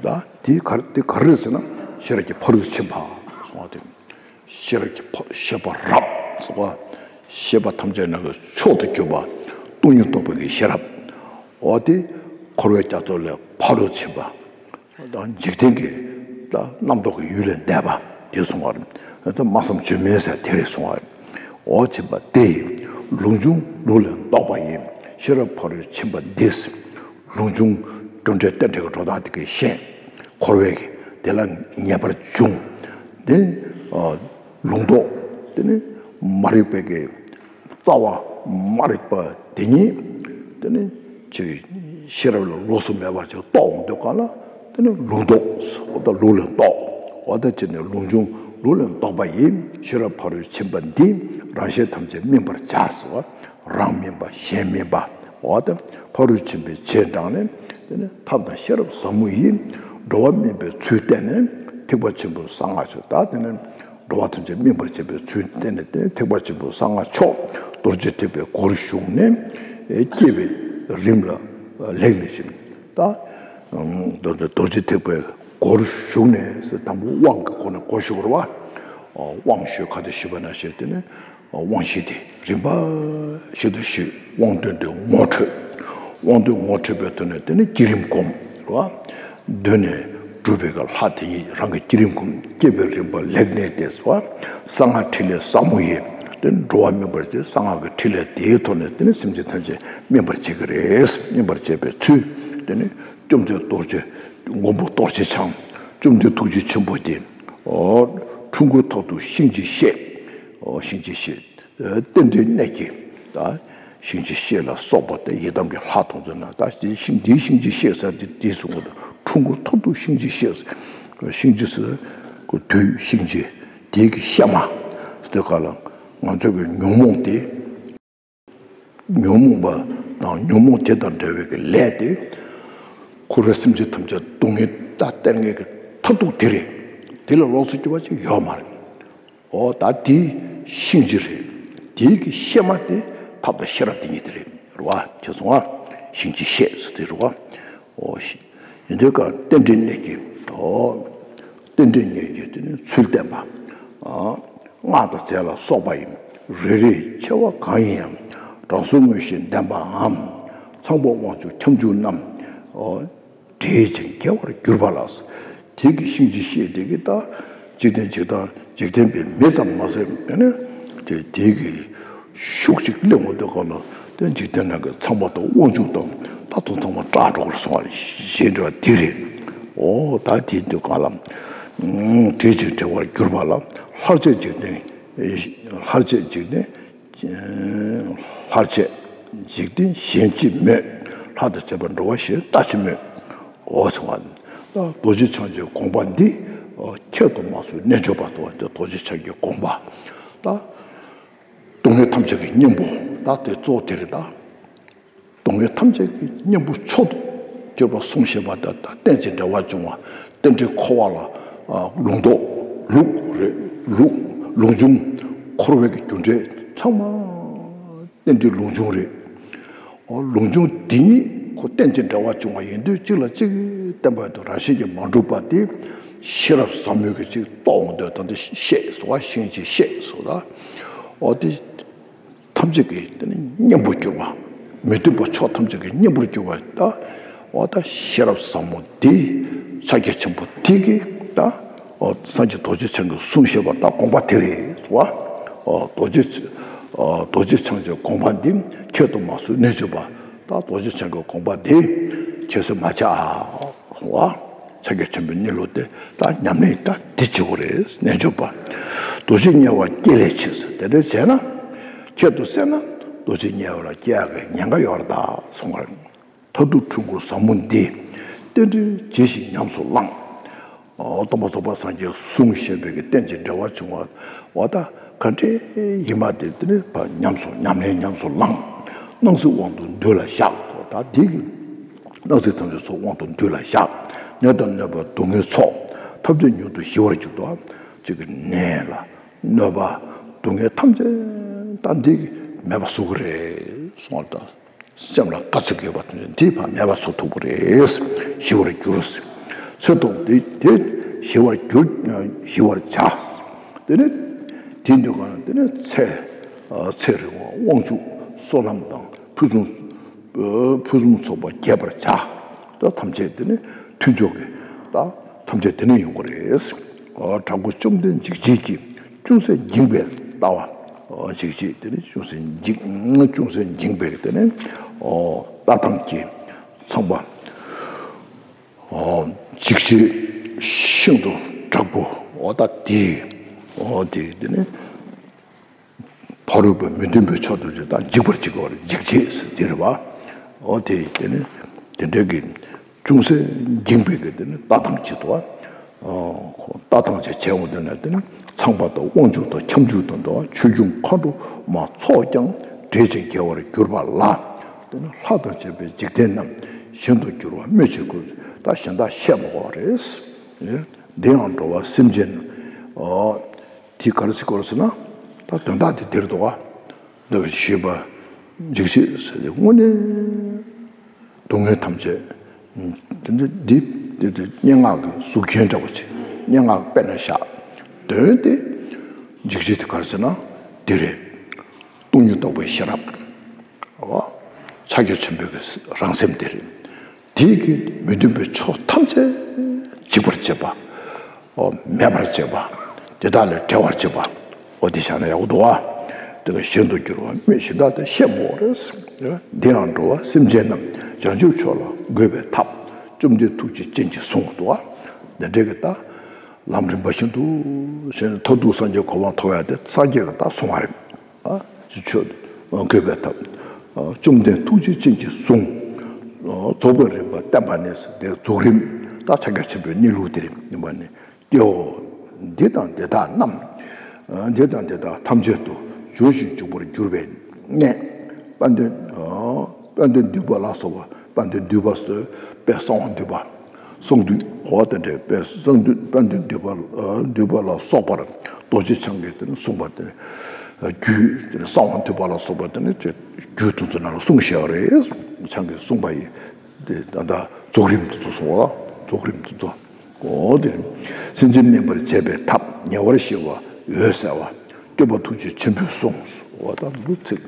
ད་དེ་ག་དེ་ག་རེ་རེད་ཟེར་ན། ཤེས་རབ་ཀྱི་ཕ་རོལ་ཏུ་ཕྱིན་པ་གསུངས་པ་དེ། ཤེས་རབ་ཀྱི་ཕ་ཤེས་པ་རབ་གསུངས་པ། ཤེས་པ་ཐམས་ཅད་ནང་གི་མཆོག་ཏུ་གྱུར་པ། སྟོང་ཉིད་རྟོགས་པའི་གི་ཤེས་རབ། འོ་དེ་འཁོར་བའི་རྒྱ་མཚོ་ལས་ཕ་རོལ་ཏུ་ཕྱིན་པ། ད་འཇིག་རྟེན་གྱི་ད་རྣམ་རྟོག་གི་ཡུལ་ལས་འདས་པ་དེ་གསུངས་པ་རེད། ད་སྨྲ་བསམ་བརྗོད་མེད་ཟེར་དེ་རེད་གསུངས་པ་རེད། འོ་ཕྱིན་པ་དེ་ཡིས། ལུགས་འབྱུང་ལུགས་ལས་ལྡོག་པ་ཡིན། ཤེས་རབ་ཕ་རོལ་ཕྱིན་པ་འདིས། ལུགས་འབྱུང་རྒྱུ་འབྲས་རྟེན་འབྲེལ་གྱི་འགྲོ་སྟངས་དེ་གི་ཤེས། འཁོར་བའི་དེ་ལ་ངེས་པར་འབྱུང་། དེ་ནི་ལུང་རྟོགས། དེ་ནི་མ་རིག་པའི་གི་རྩ་བ་མ་རིག་པ་དེ་ཉིད་དེ་ནི་ཅིག་ཤེས་རབ་ལ་ལོགས་སུ་མེད་པ་ཅིག་རྟོགས་འོང་དུས་གང་ལ་དེ་ནི་ལུང་རྟོགས། འོ་ད་ལུགས་ལས་ལྡོག། འོ་ད་ཅི་ནས་ལུགས་འབྱུང་ལུགས་ལས་ལྡོག་པ་ཡིན། ཤེས་རབ་ཕ་རོལ་ཕྱིན་པ་འདིས། རང་གཞན་ཐམས་ཅད་སྨིན་པར་བྱ་ཟེར་བ། རང་སྨིན་པ་གཞན་སྨིན་པ། འོ་ད་ཕ་རོལ་ཕྱིན་པའི་རྗེས་འབྲངས་ནས་དེ་ནི་ཐབས་དང་ཤེས་རབ་ཟབ་མོ་ཡིས། འགྲོ་བ་སྨིན་པའི་ཚུལ་བསྟན་ནས། ཐེག་པ་ཆེན་པོའི་གསང་སྔགས་ཆོས། ད་དེ་ནི་འགྲོ་བ་ཐམས་ཅད་སྨིན་པར་བྱེད་པའི་ཚུལ་བསྟན་ནས། དེ་ནི་ཐེག་པ་ཆེན་པོའི་གསང་སྔགས་མཆོག་རྡོ་རྗེ་ཐེག་པའི་སྒོར་ཞུགས་ནས། སྐྱེ་བའི་རིམ་ལ་ལེགས་གནས་ཤིང་། ད་རྡོ་རྗེ་ཐེག་པའི་སྒོར་ཞུགས་ནས་ཟེར། དང་པོ་དབང་གི་སྒོ་ནས་སྒོ་ཞུགས་རེད་བ། དབང་ཞུས་ག་དེ་ཞུས་པ་ན་ཞེས་དེ་ནི། དབང་བཞི་དེ་རིམ་པ་བཞིན་དུ་ཞུས། དབང་དོན་དུ་ངོ་འཕྲོད། དབང་དོན་ངོ་འཕྲོད་པའི་ཐོག་ནས་དེ་ནི་བསྐྱེད་རིམ་སྒོམ་རེད་བ། གདོད་ནས་གྲུབ་པའི་གི་ལྷ་དེ་ཉིད་རང་གི་བསྐྱེད་རིམ་སྒོམ། སྐྱེ་བའི་རིམ་པ་ལེགས་གནས་ཏེ་ཟེར་བ། གསང་སྔགས་ཕྲིན་ལས་ཟབ་མོ་ཡིས་དེ་ནི་འགྲོ་བ་སྨིན་པར་བྱེད། གསང་སྔགས་ཀྱི་ཕྲིན་ལས་དེའི་ཐོག་ནས་དེ་ནི་སེམས་ཅན་ཐམས་ཅད་སྨིན་པར་བྱེད་ཀྱི་རེད། སྨིན་པར་བྱེད་པའི་ཚུལ་དེ་ནི་བཅོམ་ལྡན་རྡོ་རྗེ་མགོན་པོ་རྡོ་རྗེ་འཆང་། བཅོམ་ལྡན་ཐུགས་རྗེ་ཆེན་པོ་དེ། འོ། འཁྲུལ་འཁོར་ཐོག་ཏུ་གཤིན་རྗེའི་གཤེད། འོ། གཤིན་རྗེའི་གཤེད། རྟེན་འབྲེལ་གནད་ཀྱི། ད་གཤིན་རྗེའི་གཤེད་ལ་སོགས་པ་དེ་ཡི་དམ་གྱི་ལྷ་དེ་ཚོ་ན། ད་དེ་གཤིན་འདིའི་གཤིན་རྗེའི་གཤེད་ཟེར་དེ་དེ་གསུངས་པ་དང་། འཁྲུལ་འཁོར་ཐོག་ཏུ་གཤིན་རྗེའི་གཤེད་ཟེར། གཤིན་རྗེ་ཟེར་གི་དུས་གཤིན་རྗེ་དེའི་གི་གཤེད་མ་ཟེར་དུས་ག་ལ་ང་ཚོ་གི་ཉོན་མོངས་དེ། ཉོན་མོངས་པ་དང་ཉོན་མོངས་དེ་དང་འབྲེལ་བའི་གི་ལས་དེ། འཁོར་བའི་སེམས་ཅན་ཐམས་ཅད་སྡུག་བསྔལ་ད་སྟེར་མཁན་གྱི་མཐར་ཐུག་དེ་རེད། དེ་ལས་ལོགས་སུ་གྱུར་པ་ཅིག་ཡོད་མ་རེད། འོ་ད་དེ་གཤིན་རྗེ་རེད། དེའི་གི་གཤེད་མ་དེ་ཐབས་དང་ཤེས་རབ་དེ་ཉིད་དེ་རེད། རེད་བ། དེ་སོང་ང་གཤིན་རྗེའི་གཤེད་ཟེར་དེ་རེད་བ། འོ་ཤི། ཡིན་དུས་ཀ་རྟེན་འབྲེལ་གནད་ཀྱི། འོ། རྟེན་འབྲེལ་གནད་ཀྱི་དེ་ནི་ཚུལ་བསྟན་པ། ཨ། སྔགས་དང་རྫས་ལ་སོགས་པ་ཡིན། རེ་རེའི་ཆེ་བ་གང་ཡིན་ཡང་། གྲངས་སུ་དངོས་གཞི་ལྡན་པའམ། ཚངས་པ་དབང་ཕྱུག་ཁྱབ་འཇུག་རྣམས། འོ། བྲེད་ཅིང་དགེ་བར་གྱུར་པ་ལ། དེ་གི་གཤིན་རྗེའི་གཤེད་དེ་གི་ད། འཇིག་རྟེན་འཇིག་ལྟ་འཇིག་རྟེན་པའི་མི་ཙམ་མ་ཟད་དེ་ནི་དེ་དེ་གི་ཤུགས་ཅིག་སླེབས་འོང་དུས་ག་ལ་དེ་འཇིག་རྟེན་ནང་གི་ཚངས་པ་དང་དབང་ཕྱུག་དང་ད་དུང་ཚང་མ་སྐྲག་འགྲོ་གི་རེད་གསུང་བ་རེད། ཞེས་འདྲ་དེ་རེད། འོ་ད་དེ་དུས་ག་ལ་བྲེད་ཅིང་བྲེད་པར་གྱུར་པ་ལ། ལྷར་བཅས་འཇིག་རྟེན། ལྷར་བཅས་འཇིག་རྟེན། ལྷར་བཅས་འཇིག་རྟེན་གཞན་ཅི་སྨོས། ལྷ་དང་བཅས་པ་འགྲོ་བ་གཞན་ལྟ་ཅི་སྨོས། འོ་གསུང་བ། རྡོ་རྗེ་འཆང་གི་དགོངས་པ་འདི་ ཁྱད་དུ་མ་གསོད་རྣལ་འབྱོར་པ་དང་དེ་རྡོ་རྗེ་འཆང་གི་དགོངས་པ་དང་། སྡུག་བསྔལ་ཐམས་ཅད་ཀྱི་གཉེན་པོ་དང་དེ་གཙོ་བོ་དེ་རེད་ད། སྡུག་བསྔལ་ཐམས་ཅད་ཀྱི་གཉེན་པོ་མཆོག་ཏུ་གྱུར་པ་གསུངས་ཤེས་པ་དང་རྟེན་ཅིང་འབྲེལ་བར་འབྱུང་བ་རྟེན་འབྲེལ་འཁོར་བ་ལ་ལུང་རྟོགས་ལུགས་རེད། ལུགས་ལུགས་འབྱུང་འཁོར་བའི་གི་རྒྱུ་འབྲས་ཚང་མ་རྟེན་འབྲེལ་ལུང་འབྱུང་རེད། ལུང་འབྱུང་དེ་ཉིད་ཁོ་རྟེན་ཅིང་འབྲེལ་བར་འབྱུང་བ་ཡིན་དུས་གཅིག་ལ་གཅིག་བརྟེན་པ་དང་རང་བཞིན་གྱིས་མ་གྲུབ་པ་དེ་ཤེས་རབ་ཟབ་མོའི་གི་གཅིག་རྟོགས་འོང་དུས་ད་འདི་ཤེས་སོ་བ་ཤིང་གཅིག་ཤེས་སོ་ད། འོ་དེ། ཐམས་ཅད་ཀྱི་དེ་ནི་གཉེན་པོར་གྱུར་པ། མི་མཐུན་པ་ཕྱོགས་ཐམས་ཅད་ཀྱི་གཉེན་པོར་གྱུར་པ་ད། འོ་ད་ཤེས་རབ་ཟབ་མོ་འདི་ཕྱག་རྒྱ་ཆེན་པོ་འདི་གི་ད། འོ་སངས་རྒྱས་རྡོ་རྗེ་འཆང་གི་གསུང་བཤད་པ་ད་དགོངས་པ་དེ་རེད་བ། འོ་རྡོ་རྗེ། འོ་རྡོ་རྗེ་འཆང་གི་དགོངས་པ་འདི་ཁྱད་དུ་མ་གསོད་རྣལ་འབྱོར་པ་ད་རྡོ་རྗེ་འཆང་གི་དགོངས་པ་འདི་ཁྱད་གསོད་མ་བྱ་བ། ཕྱག་རྒྱ་ཆེན་པོའི་གཉིས་ལུགས་ཏེ་ད་ཉམས་ལེན་ད་འདི་བྱེད་དགོས་རེད། རྣལ་འབྱོར་པ། རྡོ་རྗེ་དམྱལ་བ་སྐྱེ་ལས་ཆེ་ཟེར་དེ་འདྲ་བྱས་ན། ཁྱད་དུ་བསད་ན་རྡོ་རྗེ་དམྱལ་བ་ལ་སྐྱེ་ཡག་གི་ཉེན་ཁ་ཡོད་རེད་ད་གསུང་བ་རེད། མཐར་ཐུག་འཁྲུལ་འཁོར་ཟབ་མོ་འདི་རྟེན་འབྲེལ་ཇི་བཞིན་ཉམས་སུ་བླང་། སྟོན་པ་རྫོགས་པ་སངས་རྒྱས་གསུང་བཤད་པའི་གི་རྟེན་ཅིང་འབྲེལ་བར་འབྱུང་བ་བ་ད་ག་འདྲ་ཡིན་མ་དེ་དེ་ནི་ཉམས་སུ་ཉམས་ལེན་ཉམས་སུ་བླང་། སྣང་སྲིད་དབང་དུ་འདུས་ལ་བཞག་ད་འདི་གི། སྣང་སྲིད་ཐམས་ཅད་སོགས་དབང་དུ་འདུས་ལ་བཞག་ནད་དང་གནོད་པ་སྡུག་བསྔལ་ཚོགས་ཐམས་ཅད་མྱུར་དུ་ཞི་བར་གྱུར་ཏོ། གཅིག་གི་ནད་ལ་གནོད་པ་སྡུག་བསྔལ་ཐམས་ཅད་ད་འདི་གི་མེད་པ་བཟོ་གི་རེད་གསུངས་པ་དང་། སེམས་ལ་དཀའ་ཚེགས་ཡོད་པ་དེ་འདི་ཕར་མེད་པ་བཟོ་ཐུབ་ཀྱི་རེད། ཞི་བར་གྱུར། ཚེ་ཐོག་དེ་དེ་ཞི་བར་གྱུར། ཞི་བར་བྱ། དེ་ནི་དེ་འདུག་ག་དེ་ནི་ཚེ་ཚེ་རིང་བ་དབང་ཕྱུག་བསོད་ནམས་དང་ཕུན་སུམ་ཕུན་སུམ་ཚོགས་པ་རྒྱས་པར་བྱ། ད་ཐམས་ཅད་དེ་ནི་མཐུན་ཕྱོགས་ཀྱི་ད་ཐམས་ཅད་དེ་ནི་ཡོང་གི་རེད། དྲག་པོ་བཅོམ་ལྡན་འཇིགས་བྱེད་ཀྱིས་ཅུང་ཟད་འགྱིང་བའི་ལྟ་བ། འཇིགས་བྱེད་དེ་ནི་ཅུང་ཟད་འགྱིང་ཅུང་ཟད་འགྱིང་བའི་དེ་ནི་ལྟ་སྟངས་ཀྱིས་ཚངས་པ། འཇིགས་བྱེད་ཤིན་ཏུ་དྲག་པོ་འོ་ད་དེ་འོ་དེ་དེ་ནི། ཕ་རོལ་པོ་མི་མཐུན་པའི་ཕྱོགས་དུ་ཅི་དང་འཇིགས་པར་བྱེད་དགོས་པར་འཇིགས་བྱེད་ཟེར་དེ་རེད་བ། འོ་དེ་དེ་ནི་དེ་འདྲའི་གི་ཅུང་ཟད་འགྱིང་བའི་གི་དེ་ནི་ལྟ་སྟངས་ཅིག་ཏུ་བ། ལྟ་སྟངས་ཅིག་བྱས་འོང་དེ་ན་དེ་ནི་ཚངས་པ་དང་དབང་ཕྱུག་དང་ཁྱབ་འཇུག་དང་འདུ་བ་ཆོས་སྐྱོང་མཁའ་འགྲོ་མ་ཚོགས་ཀྱང་བསྒྲལ་ཅིང་རྒྱལ་བར་གྱུར་པ་ལ། དེ་ནི་ལྷ་དང་བཅས་པའི་འཇིག་རྟེན་རྣམས་ཞིང་དུ་བསྒྱུར་བ་སྨོས་ཅི་དགོས། ད་གཞན་དག་བཤད་མ་དགོས་པ་རེད། འདི་ཡང་འགྲོ་བ་སེམས་ཅན། དེ་ག་རེ་ཟེར་དགོས་རེད་ཟེར་ན། ད་དོན་དག་དེ་དེར་འདུག་ག་འདི་ག་ཞེས་པ། འཇིགས་བྱེད་ཟེར་ཏེ་དངོས་གནས་སྡུག་བསྔལ་ཐམས་ཅད། འདི་འདི་འདི་འདི་སྙན་ངག་གི་གཟུགས་ཅན་འདྲ་བོ་ཅིག་སྙན་ངག་དཔེར་ན་བཞག་དོན་དེ། འཇིགས་བྱེད་དེ་ག་རེ་ཟེར་ན། འདི་རེད། སྟོང་ཉིད་རྟོགས་པའི་ཤེས་རབ། ཕྱག་རྒྱ་ཆེན་པོའི་རང་སེམས་དེ་རེད། དེའི་གི་མི་མཐུན་པའི་ཕྱོགས་ཐམས་ཅད་འཇིག་པར་བྱེད་པ། མེད་པར་བྱེད་པ། དེ་དག་ལས་བྲལ་བར་བྱེད་པ། འོ་དེ་བྱས་ན་ཡག་པོ་འདུག་ཨ། དེ་ལ་གཞན་དུ་འགྱུར་བ་སྨོས་ཤིང་ད་དེ་ཤེས་མོ་རེད། འདི་ཡང་འགྲོ་བ་སེམས་ཅན་རྣམས་བྱང་ཆུབ་མཆོག་ལ་འགོད་པའི་ཐབས་བཅོམ་ལྡན་ཐུགས་རྗེ་ཅན་གྱིས་གསུངས་འདུག་ཨ། འདི་འདྲའི་གི་ད་ལམ་རིམ་པ་བཞིན་དུ་བྱས་ནས་མཐར་ཐུག་སངས་རྒྱས་གོ་འཕང་ཐོབ་ཡ་དེ་སངས་རྒྱས་ཀྱིས་ད་གསུངས་པ་རེད། ཨ་ཅེ་ཆོས་འགོད་པའི་ཐབས། བཅོམ་ལྡན་ཐུགས་རྗེ་ཅན་གྱིས་གསུངས། རྫོགས་པའི་རིམ་པ་བསྟན་པ་ནི་དེ་རྫོགས་རིམ་ད་ཕྱག་རྒྱ་ཆེན་པོའི་གནས་ལུགས་དེ་རེད་ཡིན་པ་ནི་སྐྱེའོ། འདི་དང་འདི་དག་རྣམས། འདི་དང་འདི་དག་ཐམས་ཅད་དུ་སྦྱོར་ཞིང་འཇུག་པར་འགྱུར་བའི་གནས། དཔལ་ལྡན་དཔལ་ལྡན་འདུས་པ་ལ་སོགས་པ་དཔལ་ལྡན་འདུས་པ་ཟེར་དཔལ་གསང་བ་འདུས་པ། གསང་འདུས་འོ་དེ་འདྲའི་དཔལ་གསང་འདུས་དཔལ་ལྡན་འདུས་པ་འདུས་པ་ལ་སོགས་པར་རྡོ་རྗེ་འཆང་གིས་དེ་ནི་གསུངས་པ་དེ་ནི་རྒྱུད་དེ་ནི་གསང་བ་འདུས་པ་ལ་སོགས་པ་དེ་ནི་རྒྱུད་དེ་ཚོ་ནང་ལ་གསུངས་བཞག་རེད། འཆང་གིས་གསུངས་པ་ཡིན། དེ་ད་ལྟ་རྫོགས་རིམ་དེ་ཚོ་གསུངས་པ་རྫོགས་རིམ་དེ་ཚོ། འོ་དེ་ནི་སེམས་ཅན་སྨིན་པར་བྱེད་པའི་ཐབས་ཉེ་བར་ཞི་བ་འོད་གསལ་བ། སྟོན་པ་ཐུགས་རྗེ་ཆེན་པོས་གསུངས། འོ་ད་འདུག་ཚིག་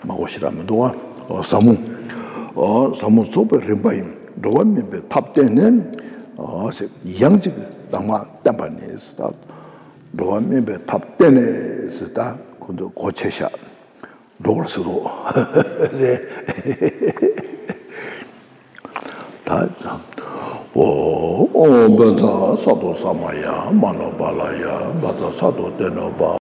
མ་གོ་ཞེ་དྲག་མི་འདུག་ཨ། ཟབ་མོ། ཟབ་མོ་རྫོགས་པའི་རིམ་པ་ཡིན། འགྲོ་བ་སྨིན་པའི་ཐབས་བསྟན་ནས། ཡང་ཅིག་གདམས་ངག་བསྟན་པ་ནི་ཟེར་ད། འགྲོ་བ་སྨིན་པའི་ཐབས་བསྟན་ནས་ཟེར་ད་ཁོ་ཚོ་གོ་ཆེ་ཤག་འགྲོ་བར་ཟེར་དོ། ད། ཨོ། ཨོ་བཛྲ་ས་ཏོ་ས་མ་ཡ་མ་ནོ་པ་ལ་ཡ་བཛྲ་ས་ཏོ་ཏེ་ནོ་པ།